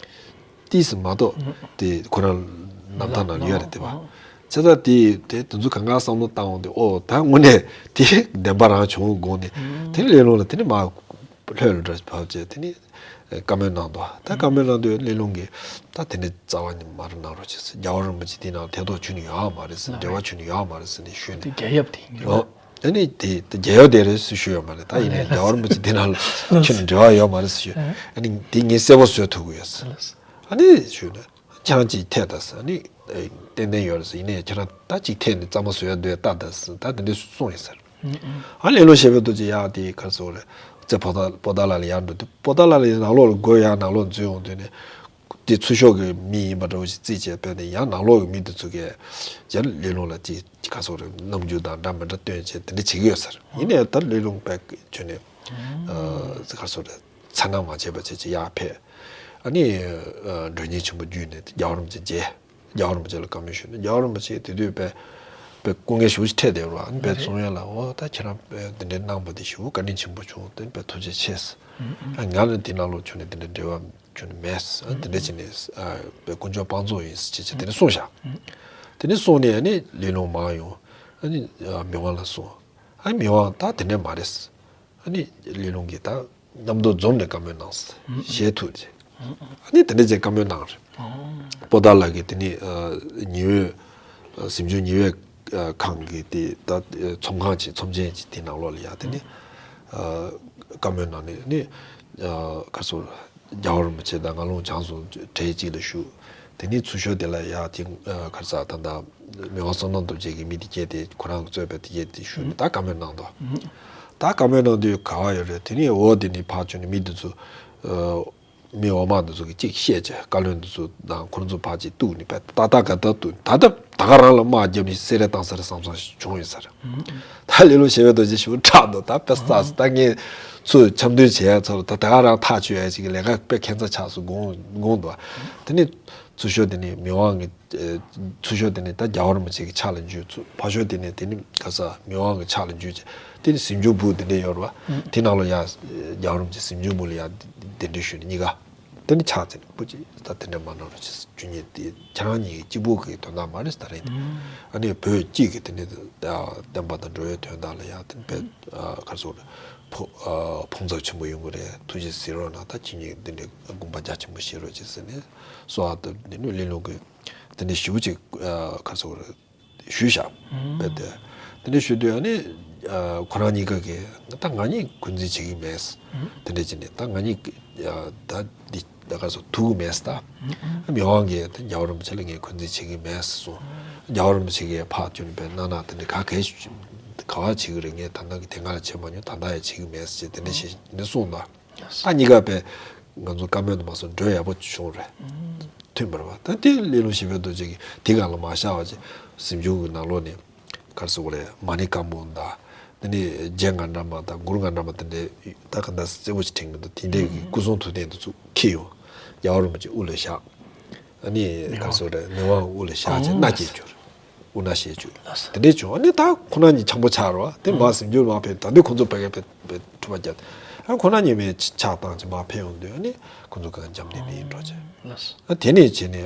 ཏིས་མ་གཏོགས་དེ་ཁོ་རང་རྣམ་ཐར་ནང་ལ་ཡོད་རེད་དེ་བ། བྱས་ཙང་དེ་དེ་དེ་ཚོ་གང་ག་བསམ་བློ་བཏང་འོང་དུས་ཨོ་ད་དངོས་གནས་དེ་བདེན་པ་རང་བྱུང་དགོངས་ནས་དེ་ནས་ལས་སློང་ལ་དེ་ནས་མ་ལྷོད་ལ་འདྲ་བབས་བྱས་དེ་ནས་བཀའ་མོལ་གནང་འདུག་ད་བཀའ་མོལ་གནང་དུས་ལས་སློང་གིས་ད་དེ་འདྲའི་རྩ་བ་ནས་མ་རེད་གནང་རོགས་བྱས་ཟེར། རྒྱལ་བ་རིན་པོ་ཆེ་དེ་ནང་ཐེ་གཏོགས་ཁྱོན་ནས་ཡོད་མ་རེད་ཟེར། འབྲེལ་བ་ཁྱོན་ནས་ཡོད་མ་རེད་ཟེར་ནས་ཞུས་ནས། དེ་རྒྱལ་ཡབ་དེ་ཡིན་རོ། ཨ་ནི་དེ་དེ་རྒྱལ་ཡབ་དེ་རེད་ཟེར་ཞུས་ཡོད་མ་རེད། ད་ཡིན་ནའི་རྒྱལ་བ་རིན་པོ་ཆེ་དེ་ནང་ལ་ཁྱོན་ནས་འབྲེལ་བ་ཡོད་མ་རེད་ཟེར་ཞུས། ཨ་ནི་དེ་ངས་གསལ་པོ་བཟོ་ཐུབ་ཀྱི་ཡོད་ཟེར། ཨ་ནི་ཞུས་ནས་ཁྱེད་རང་ཅིག་ཐད་ད་ཟེར། ཨ་ནི་ཏན་ཏན་ཡོད་རེད་ཟེར། ཡིན་ནའི་ཁྱེད་རང་ད་ཅིག་ཐད་ནས་གཙང་མ་བཟོ་ཡ་འདོད་ལྟ་ད་ཟེར། ད་དེ་འདྲས་གསུངས་ཡོད་ཟེར། ཨ་ལས་ལོ་ཞེ་པོ་འདུག་ཅེས་ཡག་དེ་གར་སོང་རེད། རྩེ་ཕོ་ད་པོ་ཏཱ་ལ་ལ་ཡར་འགྲོ་དུས་པོ་ཏཱ་ལ་ལ་ནང་ལོགས་ལ་སྒོ་ཡར་ནང་ལོགས་འཛུལ་ཡོང་དུས་ནས། དེ་ཚུར་ཤོག་གི་མི་ཡིན་པ་འདྲ་བོ་ཞིག་རྩིས་བྱས་པས་ནས་ཡང་ནང་ལོགས་ཀྱི་མི་དེ་ཚོ་གས་ཡར་ལས་ལོ་ལ་ཅིག་གར་སོང་རེད། རྣམ་འགྱུར་དང་འདྲ་མི་འདྲ་སྟོན་བྱས་དེ་འདྲ་བྱེད་ཀྱི་ཡོད་ཟེར། ཡིན་ནའི་ད་ལས་ལོ་པས་ཁྱོན་ནས་གར་སོང་རེད། མཚན་ན་མ་བྱས་པ་བྱས་ཅིག་ཡར་ཕེབས། ཨ་ནི་མགྲོན་གཉེར་ཆེན་པོ་བརྒྱུད་ནས་རྒྱལ་བ་རིན་པོ་ཆེ་མཇལ། རྒྱལ་བ་རིན་པོ་ཆེ་ལ་བཀའ་མོལ་ཞུས་ནས་རྒྱལ་བ་རིན་པོ་ཆེ་དེ་དུས་དཔེ་དཔེ་སྐུ་ངལ་ཞེ་པོ་ཞིག་འཕྲད་བསྡད་པ་རེད། དཔེ་གསུང་ཡ་ལ་འོ་ད་ཁྱེད་རང་དཔེ་འདི་འདྲའི་གནང་བ་དེ་ཞེ་པོ་བཀའ་དྲིན་ཆེན་པོ་བྱུང་། དེ་དཔེ་ཐུགས་རྗེ་ཆེ་ཟེར། ཨ་ང་ནི་དེ་ནང་ལོགས་ཁྱོན་ནས་དེ་འདྲའི་འབྲེལ་བ་ཁྱོན་ནས་མེད་ཟེར། ཨ་དེ་འདྲ་བྱས་ནས་ཨ་དཔེ་དཀོན་མཆོག་དཔང་རྫོགས་ཡིན་ཟེར་བྱས་བྱས་དེ་འདྲ་གསུངས་བཞག་དེ་འདྲ་གསུངས་ནས་ཨ་ནི་ལས་སློང་མར་ཡོང་། ཨ་ནི་མི་དབང་ལ་གསུངས། ཨ་མི་དབང་ད་དེ་འདྲ་མ་རེད་ཟེར། ཨ་ནི་ལས་སློང་གིས་ད་མཉམ་དུ་འཛོམས་ནས་བཀའ་མོལ་གནང་ཟེར། ཞལ་ཐུག་ཅེས། ཨ་ནི་དེ་འདྲ་བྱས་བཀའ་མོལ་གནང་རེད། པོ་ཏཱ་ལ་གི་དེ་ནི་ཨ་ཉི་འོད་ཨ་གཟིམ་ཆུང་ཉི་འོད་ཨ་ཁང་གི་དེ་ད་ཨ་ཚོམས་ཁང་ཅིག་ཚོམས་ཆེན་ཅིག་དེ་ནང་ལོགས་ལ་ཡ་དེ་ནི་ཨ་བཀའ་མོལ་གནང་ནས་ནི་ཨ་ག་སོ་རྒྱལ་བ་རིན་པོ་ཆེ་དང་ངག་དབང་བྱང་སེང་གྲལ་གཅིག་ལ་བཞུགས། དེ་ནས་ཚུར་ཤོག་དེ་ལ་ཡ་དེ་ཨ་ག་རེ་ཟ་ད་ལྟ་མི་དབང་བསོད་ནམས་སྟོབས་རྒྱས་ཀྱི་མི་དེ་སྐྱེས་ཏེ་ཁོ་རང་གིས་གཙོས་པའི་དེ་སྐྱེས་ཏེ་བཞུགས་ནས་ད་བཀའ་མོལ་གནང་དོ། ད་བཀའ་མོལ་གནང་དུས་ག་བ་ཡོད་རེད། དེ་ནས་འོ་དེ་ནས་ཕར་བྱོན་ནས་མི་འདི་ཚོ་ཨ་མི་འོག་མ་འདི་ཚོ་གིས་གཅིག་བཤད་བྱས། བཀའ་བློན་འདི་ཚོ་དང་ཁོ་ཚོ་ཕར་གཅིག་གཏུགས་ནས་ད་ད་ག་ད་གཏུགས་ད་ད་ད་ག་རང་ལ་དམག་བརྒྱབ་ནས་བསད་རེས་བཏང་ས་རེད་བསམ་བསམ་ཞིག་བྱུང་ཡོད་ས་རེད། ད་ལས་སློང་ཞེ་པོ་རྡོ་རྗེ་ཞེ་པོ་སྐྲག་འདུག་ད་དཔེ་ས་ད་ངས་ཚུར་འཆམ་མཐུན་བྱེད་ཡ་ཚོར་ད་ད་ག་རང་ཐག་ཆོད་ཡ་ཅིག་གི་ལས་ཀ་དཔེ་ཁྱད་མཚར་ཆགས་སོང་དགོངས་དགོངས་འདུག་དེ་ནས་ཚུར་ཤོག་དེ་ནས་མི་དབང་གི་ཚུར་ཤོག་དེ་ནས་ད་རྒྱལ་བ་རིན་པོ་ཆེ་གི་ཕྱག་ལ་འཇུས། ཚུར་ཕར་ཤོག་དེ་ནས་དེ་ནས་ག་ས་མི་དབང་གི་ཕྱག་ལ་འཇུས་བྱས། དེ་ནས་གཟིམ་ཆུང་སྦུག་དེ་འདྲ་ཡོད་རེད་བ། དེ་ནང་ལ་ཡ་རྒྱལ་བ་རིན་པོ་ཆེ་གཟིམ་ཆུང་སྦུག་ལ་ཡ་གདན་འདྲེན་ཞུས་ནས་གཉིས་ཀ་དེ་ནས་ཕྱག་འཚལ་ནས་སྤུ་ཅིག་ད་དེ་འདྲ་མ་གནང་རོགས་བྱས། ཁྱོད་གཉིས་དེ་ཁྱེད་རང་གཉིས་ཀྱི་གཅིག་པུ་གི་དོན་དག་མ་རེད་ད་རེད། ཨ་ནི་བོད་སྐྱིད་ཀྱི་དེ་འདྲ་བསྟན་པ་དང་འགྲོ་བའི་དོན་དག་ལ་ཡ་དེ་དཔེ་ག་རེ་ཟེར་དགོས་རེད། ཕུགས་ཕུགས་འཚབ་ཆེན་པོ་ཡོང་གི་རེད། ཐུགས་རྗེ་གཟིགས་རོགས་གནང་། ད་ཁྱེད་གཉིས་འདི་འདྲའི་དགོངས་པ་རྒྱ་ཆེན་པོ་བཞེས་རོགས་བྱེད་ཟེར་ནས་གསོལ་བ་བཏབ། འདི་ནི་ལས་སློང་གིས་དེ་འདྲའི་ཞེ་པོ་ཅིག་ག་རེ་ཟེར་དགོས་རེད། ཞུས་བཞག་དཔེ་དེ། དེ་འདྲ་ཞུས་དུས་ཨ་ནི་ཁོ་རང་གཉིས་ཀ་གིས་ད་ང་གཉིས་འཁོན་འཛིན་བྱེད་ཀྱི་མེད། དེ་འདྲ་བྱས་ནས་ད་ང་གཉིས་ད་འདི་ད་ག་སོ་ཐུག་གི་མེད་ད། མི་དབང་གིས་ད་རྒྱལ་བ་རིན་པོ་ཆེ་ལ་ངས་འཁོན་འཛིན་བྱེད་ཀྱི་མེད་གསུངས། རྒྱལ་བ་རིན་པོ་ཆེ་གིས་ཕར་བསྐྱོན་པའི་གནང་ན་དེ་འདྲ་ག་གས་ག་བ་བྱེད་ཀྱི་རེད། ངས་ད་ལྟ་གི་དེ་སྔ་ལ་བྱེད་མ་མྱོང་། ད་ལྟ་ཡང་བྱེད་ཀྱི་མེད་ཅེས་དེ་འདྲ་བྱས་ནས་གསུངས་ད། ད་གཉིས་ཀ་དཔེ་ང་ཚོ་བཀའ་མོལ་དུ་མ་སོང་འགྲོས་ཡག་པོ་བྱུང་རེད། མཐུན་པར་བ་ད་དེ་ལས་སློང་ཞེ་པོ་རྡོ་རྗེ་གིས་དེ་གང་ལ་མ་བཞག་པ་བྱས། གཟིམ་ཆུང་གི་ནང་ལོགས་ནས་ག་རེ་ཟེར་དགོས་རེད། མ་ཎི་བཀའ་འབུམ་དང་དེ་ནས་རྒྱན་ང་འདྲ་མ་དང་མགུར་ང་འདྲ་མ་དེ་འདྲའི་ད་ག་འདྲ་གསལ་པོ་ཞིག་དྲན་གྱི་འདུག་དེ་འདྲའི་གི་སྐུ་གསུང་ཐུགས་རྟེན་དེ་ཚོ་འཁྱེར་ཡོང་། རྒྱལ་བ་རིན་པོ་ཆེ་དབུ་ལ་བཞག་ཨ་ནི་ག་རེ་ཟེར་དགོས་རེད། མི་དབང་དབུ་ལ་བཞག་བྱས་མནའ་སྐྱེལ་རྒྱུ་རེད། དབུ་མནའ་བཞེས་བཅུག་དེ་འདྲས་བྱུང་། ཨ་ནི་ད་ཁོ་རང་གཉིས་འཆམ་པོ་ཆགས་རོ། དེ་མ་ཟིན་རྒྱུ་མ་ཕེབས། ད་འདི་ཁོ་ཚོ་ཕ་གི་ཕེབས་ཕེབས་འཁྲུག་པ་བརྒྱབ། ཨ་ཁོ་རང་གཉིས་མེད་ཆགས་བཏང་ཅིག་མ་ཕེབས་ཡོང་དུས་ཨ་ནི་ཁོ་ཚོ་གང་འཇམ་ནས་མི་ཡིན་འགྲོ་ཆེ། ཨ་དེ་ནས་བྱས་ནས་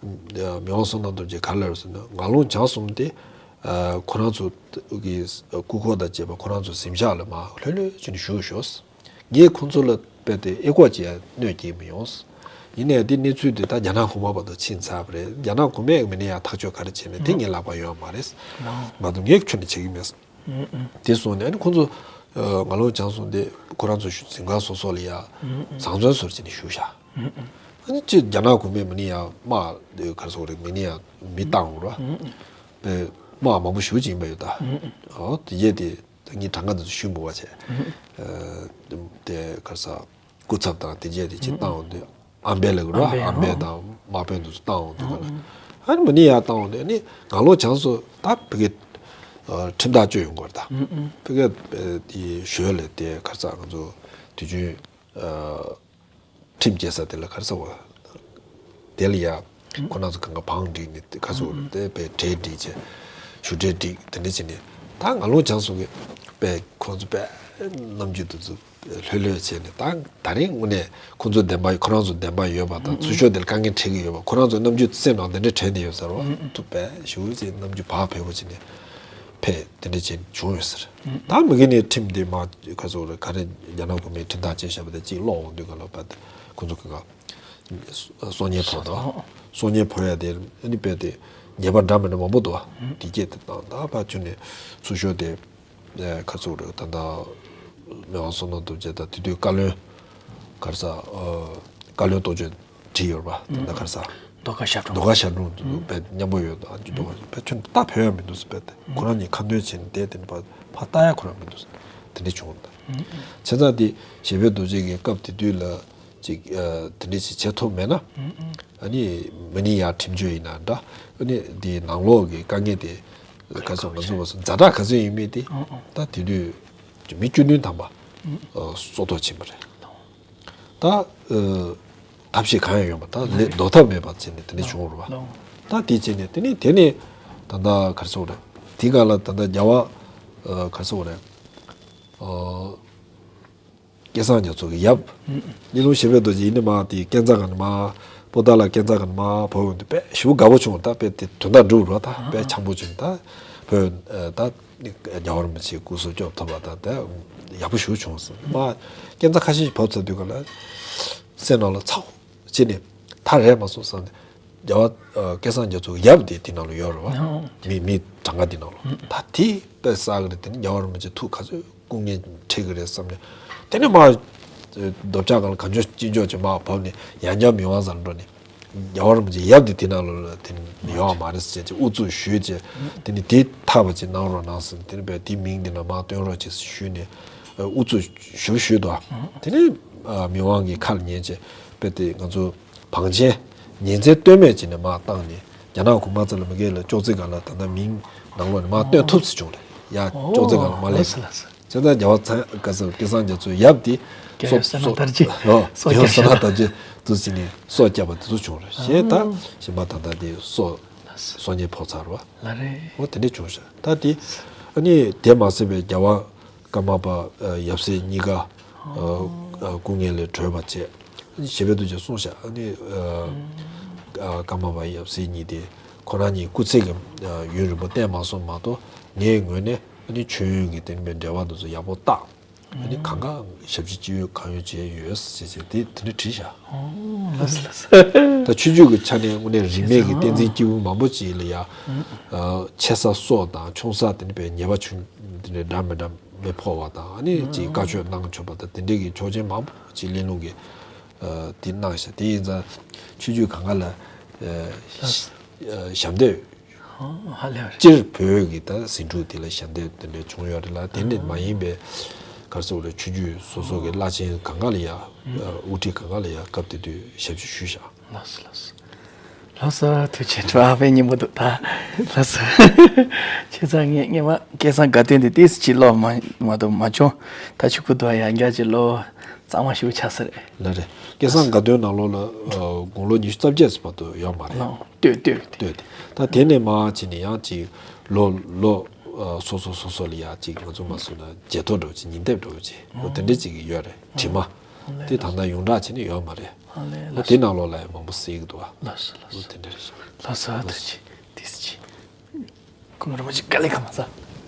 མི་དབང་བསོད་ནམས་རྡོ་རྗེ་ག་རེ་ལབ་ཟེར་ན། ངག་དབང་བྱང་གསུམ་དེ་ཁོ་རང་ཚོ་གི་སྐུ་འཁོར་དང་བཅས་པ་ཁོ་རང་ཚོ་གཟིམ་ཤག་ལ་མར་ལྷོད་ལྷོད་བྱས་ནས་བཞུགས་ཤོག་ངས་ཁོང་ཚོ་ལ་རྦད་དེ་ཨེ་ཁོག་ཅིག་ཡང་གནོད་སྐྱེལ་མི་ཡོང་། ཡིན་ནའི་འདི་གནས་ཚུལ་འདི་ད་རྒྱ་ནག་གོང་མ་བར་དུ་ཕྱིན་ཚར་བ་རེད། རྒྱ་ནག་གོང་མས་མི་ནི་ཡང་ཐག་གཅོད་ག་རེ་བྱས་ནས་དེ་ངའི་ལག་པར་ཡོད་མ་རེད། མ་གཏོགས་ངས་ཁྱོན་ནས་བྱེད་ཀྱི་མེད། དེ་སོང་ནས་ཨ་ནི་ཁོང་ཚོ་ངག་དབང་བྱང་གསུམ་དེ་ཁོ་རང་ཚོ་གཟིམ་ཁང་སོ་སོ་ལ་ཡ་བཟང་བཙོན་བཟོ་བྱས་ནས་བཞུགས་བཞག་ཨ་ནི་ཅི་རྒྱ་ནག་གོང་མས་མི་ནི་ཡང་དམག་ག་རེ་ཟེར་དགོས་རེད། མི་ནི་ཡང་མི་བཏང་འོང་ར། དམག་མང་པོ་ཞེ་པོ་ཅིག་ཡིན་པ་ཡོད་ད། འོ་དེ་རྗེས་དེ། ད་ངས་གྲངས་ཀ་འདི་ཚོ་ཞུ་མི་དགོས་པ་བྱས། དེ་ག་རེ་ཟེར་སྐུ་ཚབ་དང་དེ་རྗེས་དེ་ཅིག་བཏང་འོང་དུས་ཨམ་བན་ལབ་དགོས་རེད། ཨམ་བན་དང་དམག་དཔོན་འདི་ཚོ་བཏང་འོང་དུས་ག་ལ་ ཨ་ནི་མ་ཎི་ཡར་བཏང་འོང་དུས་ཨ་ནི་ངང་ལོག་བྱང་སོང་ད་ཕ་གི་ཁྲིམས་ཐག་གཅོད་ཡོང་གི་རེད་ད། ཕ་གི་དེ་ཞོལ་ལ་དེ་ག་རེ་ཟེར་ང་ཚོ་དུས་རྒྱུན། ཁྲིམས་བཅད་ས་དེ་ལ་ག་རེ་ཟེར་བ། དེ་ལ་ཡ། ཁོ་རང་ཚོ་གང་ག་བང་བསྒྲིགས་ནས་དེ་ག་ཚོད་དེ་པའི་གྲལ་བསྒྲིགས་བྱས། ཞུ་གྲལ་བསྒྲིགས་དེ་འདྲ་བྱས་ནས་ད་ང་ལོ་བྱང་སོང་གི་པའི་ཁོ་ཚོ་པའི་རྣམ་འགྱུར་དེ་ཚོ་ལྷོད་ལྷོད་བྱས་ནས་ད་ད་རིང་དངོས་གནས་ཁོ་ཚོ་བདེན་པ་ཁོ་རང་ཚོ་བདེན་པ་ཡོད་པ་དང་ཚུར་ཤོག་དེ་ལ་དཀའ་ངལ་འཕྲད་ཀྱི་ཡོད་པ་ཁོ་རང་ཚོ་རྣམ་འགྱུར་སེམས་ནང་དེ་འདྲ་དྲན་བསྡད་ཡོད་ཟེར་བ་ཐུབ་པས་ཞུ་ཚེ་རྣམ་འགྱུར་བག་ཕེབས་པོ་བྱས་ནས། ཕེ་དེ་འདྲ་བྱས་བྱུང་ཡོད་ཟེར། ད་མི་གི་ནས་ཁྲིམས་དེ་མ་ག་ཚོད་རེད་ག་རེ་རྒྱ་ནག་གོང་མའི་ཁྲིམས་ཐག་བཅད་བཞག་པ་དེ་གཅིག་ཀློག་འོང་དུས་ག་ལ་བ་དེ་ཁོ་ཚོ་གི་ག་སྲོག་ཉེན་ཕོག་དང་སྲོག་ཉེན་ཕོག་ཡ་དེ་ཨ་ནི་དཔེ་དེ་ཉེས་པ་འདྲ་མི་འདྲ་མང་པོ་འདུག་བ་དེ་སྐད་དེ་དང་ད་ཕ་ཆུ་ནས་ཚུར་ཤོག་དེ་ག་ཚོད་རེད་ད་ད་མི་དབང་བསོད་ནམས་སྟོབས་རྒྱལ་དང་དེ་དུས་བཀའ་བློན་ག་རེ་ཟ་བཀའ་བློན་རྟོགས་བརྗོད། བྲིས་ཡོད་རེད་པ། དེ་འདྲ་ག་རེ་ཟ། ཟློས་གར་ཞབས་དྲུང་། ཟློས་གར་ཞབས་དྲུང་དུ་དཔེ་མཉམ་པོ་ཡོད་དོ་ཨ་ཅེ་ཟློས་གར་དཔེ་ཁྱོད་ལྟ་ཕོད་ཡ་མི་འདུག་ཟེར་དཔེ་དེ་ཁོ་རང་གཉིས་ཁ་འདོན་བྱས་ནས་བསྡད་དེ་འདྲ་ཕར་ཕར་ལྟ་ཡ་ཁོ་རང་མི་འདུག་ཟེར་དེ་འདྲ་བྱུང་བ་དང་། བྱས་ཙང་དེ་གཞལ་པའི་རྡོ་རྗེ་གི་སྐབས་དེ་དུས་ལ་ཅིག་དེ་འདྲ་ཞིག་བྱེད་ཐུབ་མེད་ན་ཨ་ནི་མ་ཎི་ཡར་ཁྲིམས་གཅོད་ཡིན་ན་འདྲ་ཨ་ནི་དེ་ནང་ལོགས་ཀྱི་དཀའ་ངལ་དེ་ག་ཚོད་ང་ཚོ་བ་སོ་ཛ་དྲག་ག་ཚོད་ཡིན་མིན་དེ་ད་དེ་དུས་མི་བཅུ་བདུན་ཐམ་པ་སྲོག་ཐོག་ཕྱིན་པ་རེད། ད། ཐབས་ཤེས་གང་ཡང་ཡོད་མ་ད་ལས་ལྡོག་ཐབས་མེད་པ་བྱས་ནས་དེ་འདྲ་བྱུང་བ་རེད་བ། ད་དེ་བྱས་ནས་དེ་ནས་དེ་ནས་ད་ལྟ་ག་རེ་ཟེར་དགོས་རེད་དེ་ག་ལ་ད་ལྟ་རྒྱལ་བ་ག་རེ་ཟེར་དགོས་རེད། སྐལ་བཟང་རྒྱ་མཚོ་གི་ཡབ། གླིང་ལུང་གཞལ་བའི་རྡོ་རྗེ་ཡིན་ནི་མ་དེ་སྐས་འཛེག་ག་ནི་མ་པོ་ཏཱ་ལ་སྐས་འཛེག་ག་ནི་མ་བོད་འོང་དུས་དཔེ་ཞེ་པོ་དགའ་པོ་བྱུང་ད་དཔེ་དེ་དོན་དག་འགྲུབ་རེད་ད་དཔེ་འཆམ་པོ་བྱུང་ད་བོད་ད། རྒྱལ་བ་རིན་པོ་ཆེའི་སྐུ་གཟུགས་སྐྱོབ་ཐུབ་པ་དང་དེ་ཡག་པོ་ཞེ་པོ་བྱུང་སོང་། མ་སྐས་འཛེག་ཁ་ཤས་ཤིག་བབས་ཚར་དུས་ག་ལ་སེམས་ནང་ལ་ཚ་བོ་བྱས་ནས་ད་རེད་མ་སོང་བསམ་ནས་རྒྱལ་བ་སྐལ་བཟང་རྒྱ་མཚོ་གི་ཡབ་དེ་དེ་ནང་ལ་ཡོད་རེད་བ། མི་མི་གྲངས་ཀ་དེ་ནང་ལ་ད་དེ་དཔེ་བསགས་གི་རེད། དེ་ནི་རྒྱལ་བ་རིན་པོ་ཆེ་ཐུགས་ག་ཚོད་སྐུ་ངལ་འཕྲད་གི་རེད་བསམ་ནས་དེ་ནས་མ་རྡོ་བཀྱག་སྒང་ལ་གང་བྱུང་ཅི་འཇོག་ཅིག་མར་བབས་ནས་ཡང་བསྐྱར་མི་དབང་ཟེར་འགྲོ་ནས། རྒྱལ་བ་རིན་པོ་ཆེ་ཡབ་དེ་དེ་ནང་ལོགས་ལ་དེ་ནི་ཡོད་མ་རེད་ཟེར་བྱས་ཨུ་ཚུགས་ཞུས་བྱས་དེ་ནི་དེ་ཐར་པ་ཅིག་གནང་རོགས་གནང་ཟེར་དེ་ནི་བས་དེ་མིང་དེ་ནི་མར་སྟོན་རོགས་བྱེད་ཟེར་ཞུས་ནས་ཨུ་ཚུགས་ཞུ་ཞུས་དོ། དེ་ནི་མི་དབང་གི་ཁ་ལ་ཉན་བྱས་བས་དེ་ང་ཚོ་བང་ཆེན་ཉིན་མཚན་ལྟོས་མེད་ཅིག་ནས་མར་བཏང་ནས་རྒྱ་ནག་གོང་མ་ཚོ་ལ་མ་གས་ལ་ཅོག་ཙེ་སྒང་ལ་ད་ལྟ་མིང་ནང་ལོགས་ནས་མར་སྟོན་ཐུབ་ཟེར་བྱུང་རེད་ཡ། ཅོག་ཙེ་སྒང་ལ་མར་སླེབས། བྱས་ཙང་རྒྱལ་བ་ཚ་ག་ཟེར་སྐལ་བཟང་རྒྱ་མཚོའི་ཡབ་དེ་སྐྱབས་སོ་ན་དར་རྒྱས་ཨོ་སོ་སྐྱབས་སོ་ན་དར་རྒྱས་དུ་ཟིན་ནས་སྲོག་བསྐྱབས་པ་དེ་ཚོ་བྱུང་རེད། གཞན་ད་གཞན་པ་ད་ལྟ་དེ་སྲོག་སྲོག་ཉེན་ཕོག་ཚར་བ་ལ་རེད། ཨོ་དེ་འདྲས་བྱུང་ཤག་ད་དེ་ཨ་ནི་དེ་མ་ཟད་པའི་རྒྱལ་བ་ཀརྨ་པ་ཡབ་སྲས་གཉིས་ཀ་སྐུ་ངལ་ལས་གྲོལ་བ་བྱས། གཞལ་བའི་རྡོ་རྗེས་གསུངས་ཤག་ཨ་ནི་ཀརྨ་པ་ཡབ་སྲས་གཉིས་དེ་ཁོ་རང་གཉིས་སྐུ་ཚེ་གི་ཡུན་རིང་པོ་བསྟེན་མ་སོང་མ་གཏོགས་ངའི་ངོས་ནས་ཨ་ནི་མཆོད་ཡོན་གྱི་བསྟན་པའི་འབྲེལ་བ་དེ་ཚོ་ཡག་པོ་བརྟག་ཨ་ནི་གང་ག་ཞབས་ཕྱི་ཅི་ཡོད་གང་ཡོད་བྱས་ཡོད་ཟེར་བྱས་དེ་དེ་འདྲ་བྲིས་ཤག་ལགས་སོ་ལགས་སོ། ད་ཆོས་བརྒྱུད་ཀྱི་ཆ་ནས་དངོས་གནས་རིས་མེད་ཀྱི་བསྟན་འཛིན་སྐྱེས་བུ་མང་པོ་ཅིག་ལ་ཡ་ཆེ་ས་སོགས་དང་ཆུང་ས་དེ་འདྲ་བའི་ཉེས་པ་ཆུང་དེ་འདྲ་འདྲ་མི་འདྲ་མི་ཕོག་པ་དང་ཨ་ནི་ཅིག་བཀའ་ཆོས་གནང་ཆོག་པ་དང་དེ་འདྲ་གི་ཆོག་མཆན་མང་པོ་ཅིག་གླིང་ལུང་གི་དེ་གནང་ཤག་དེ་ཡིན་ཙང་ཆོས་བརྒྱུད་གང་ག་ལ་ཞབས་འདེགས་ཧ་ལས་པ་རེད། སྤྱིར་བོད་ཀྱི་ད་ཟིང་འཁྲུག་དེ་ལ་ཞབས་འདེགས་དེ་འདྲ་བྱུང་ཡོད་རེད་ལ་དེ་འདྲ་མ་ཡིན་པའི་ག་རེ་ཟེར་དགོས་རེད། ཆོས་བརྒྱུད་སོ་སོ་གི་བླ་ཆེན་གང་ག་ལ་ཡ་དབུ་ཁྲིད་གང་ག་ལ་ཡ་སྐབས་དེ་དུས་ཞབས་ཕྱི་ཞུས་ཤག་ལགས་སོ་ལགས་སོ། ལགས་སོ་ཐུགས་རྗེ་ཆེ། ཨ་ཕའི་སྙིང་པོ་འདུག་ད། ལགས་སོ། བྱས་ཙང་ངས་སྔས་མ་སྐལ་བཟང་དགའ་སྟོན་དེ་ཏོག་ཙམ་ཅིག་ཀློག་མ་མ་གཏོགས་མ་བྱུང་། ད་ཕྱི་གུ་དུ་ཡང་བསྐྱར་ཅིག་ཀློག་གཙང་མ་ཞིག་ཆགས་ས་རེད། ལགས་རེད། སྐལ་བཟང་དགའ་སྟོན་ནང་ལོགས་ལ་དགུང་ལོ་ཉི་ཤུ་རྩ་བརྒྱད་ཙམ་བར་དུ་ཡོད་མ་རེད། ལགས་ལྟོས་ལྟོས་ཏེ། ལྟོས་ཏེ། ད་དེ་ནས་མར་ཕྱིན་ནས་ཡང་ཅིག་ལོ་ལོ་སོ་སོ་སོ་སོ་ལ་ཡང་ཅིག་ང་ཚོ་མ་སོང་ན་བརྗེད་ཐོ་འདྲ་བོ་ཅིག་ཉིན་དེབ་འདྲ་བོ་ཅིག་ལོ་དེ་འདྲ་ཅིག་ཡོད་རེད་དྲི་མ། དེ་ད་ལྟ་ཡོངས་གྲགས་བྱས་ནས་ཡོད་མ་རེད། ཨ་ལས། ལོ་དེ་ནང་ལོགས་ལ་ཡང་མང་པོ་གསལ་གི་འདུག་བ། ལགས་སོ་ལགས་སོ། ལོ་དེ་འདྲ་རེད། ལགས་སོ་ཨ་ཐུགས་རྗེ་ཆེ། ཏིས་ཆེ། ཀུན་རིན་པོ་ཆེ་དཀའ་ལས་ཁག་མ་ཟ།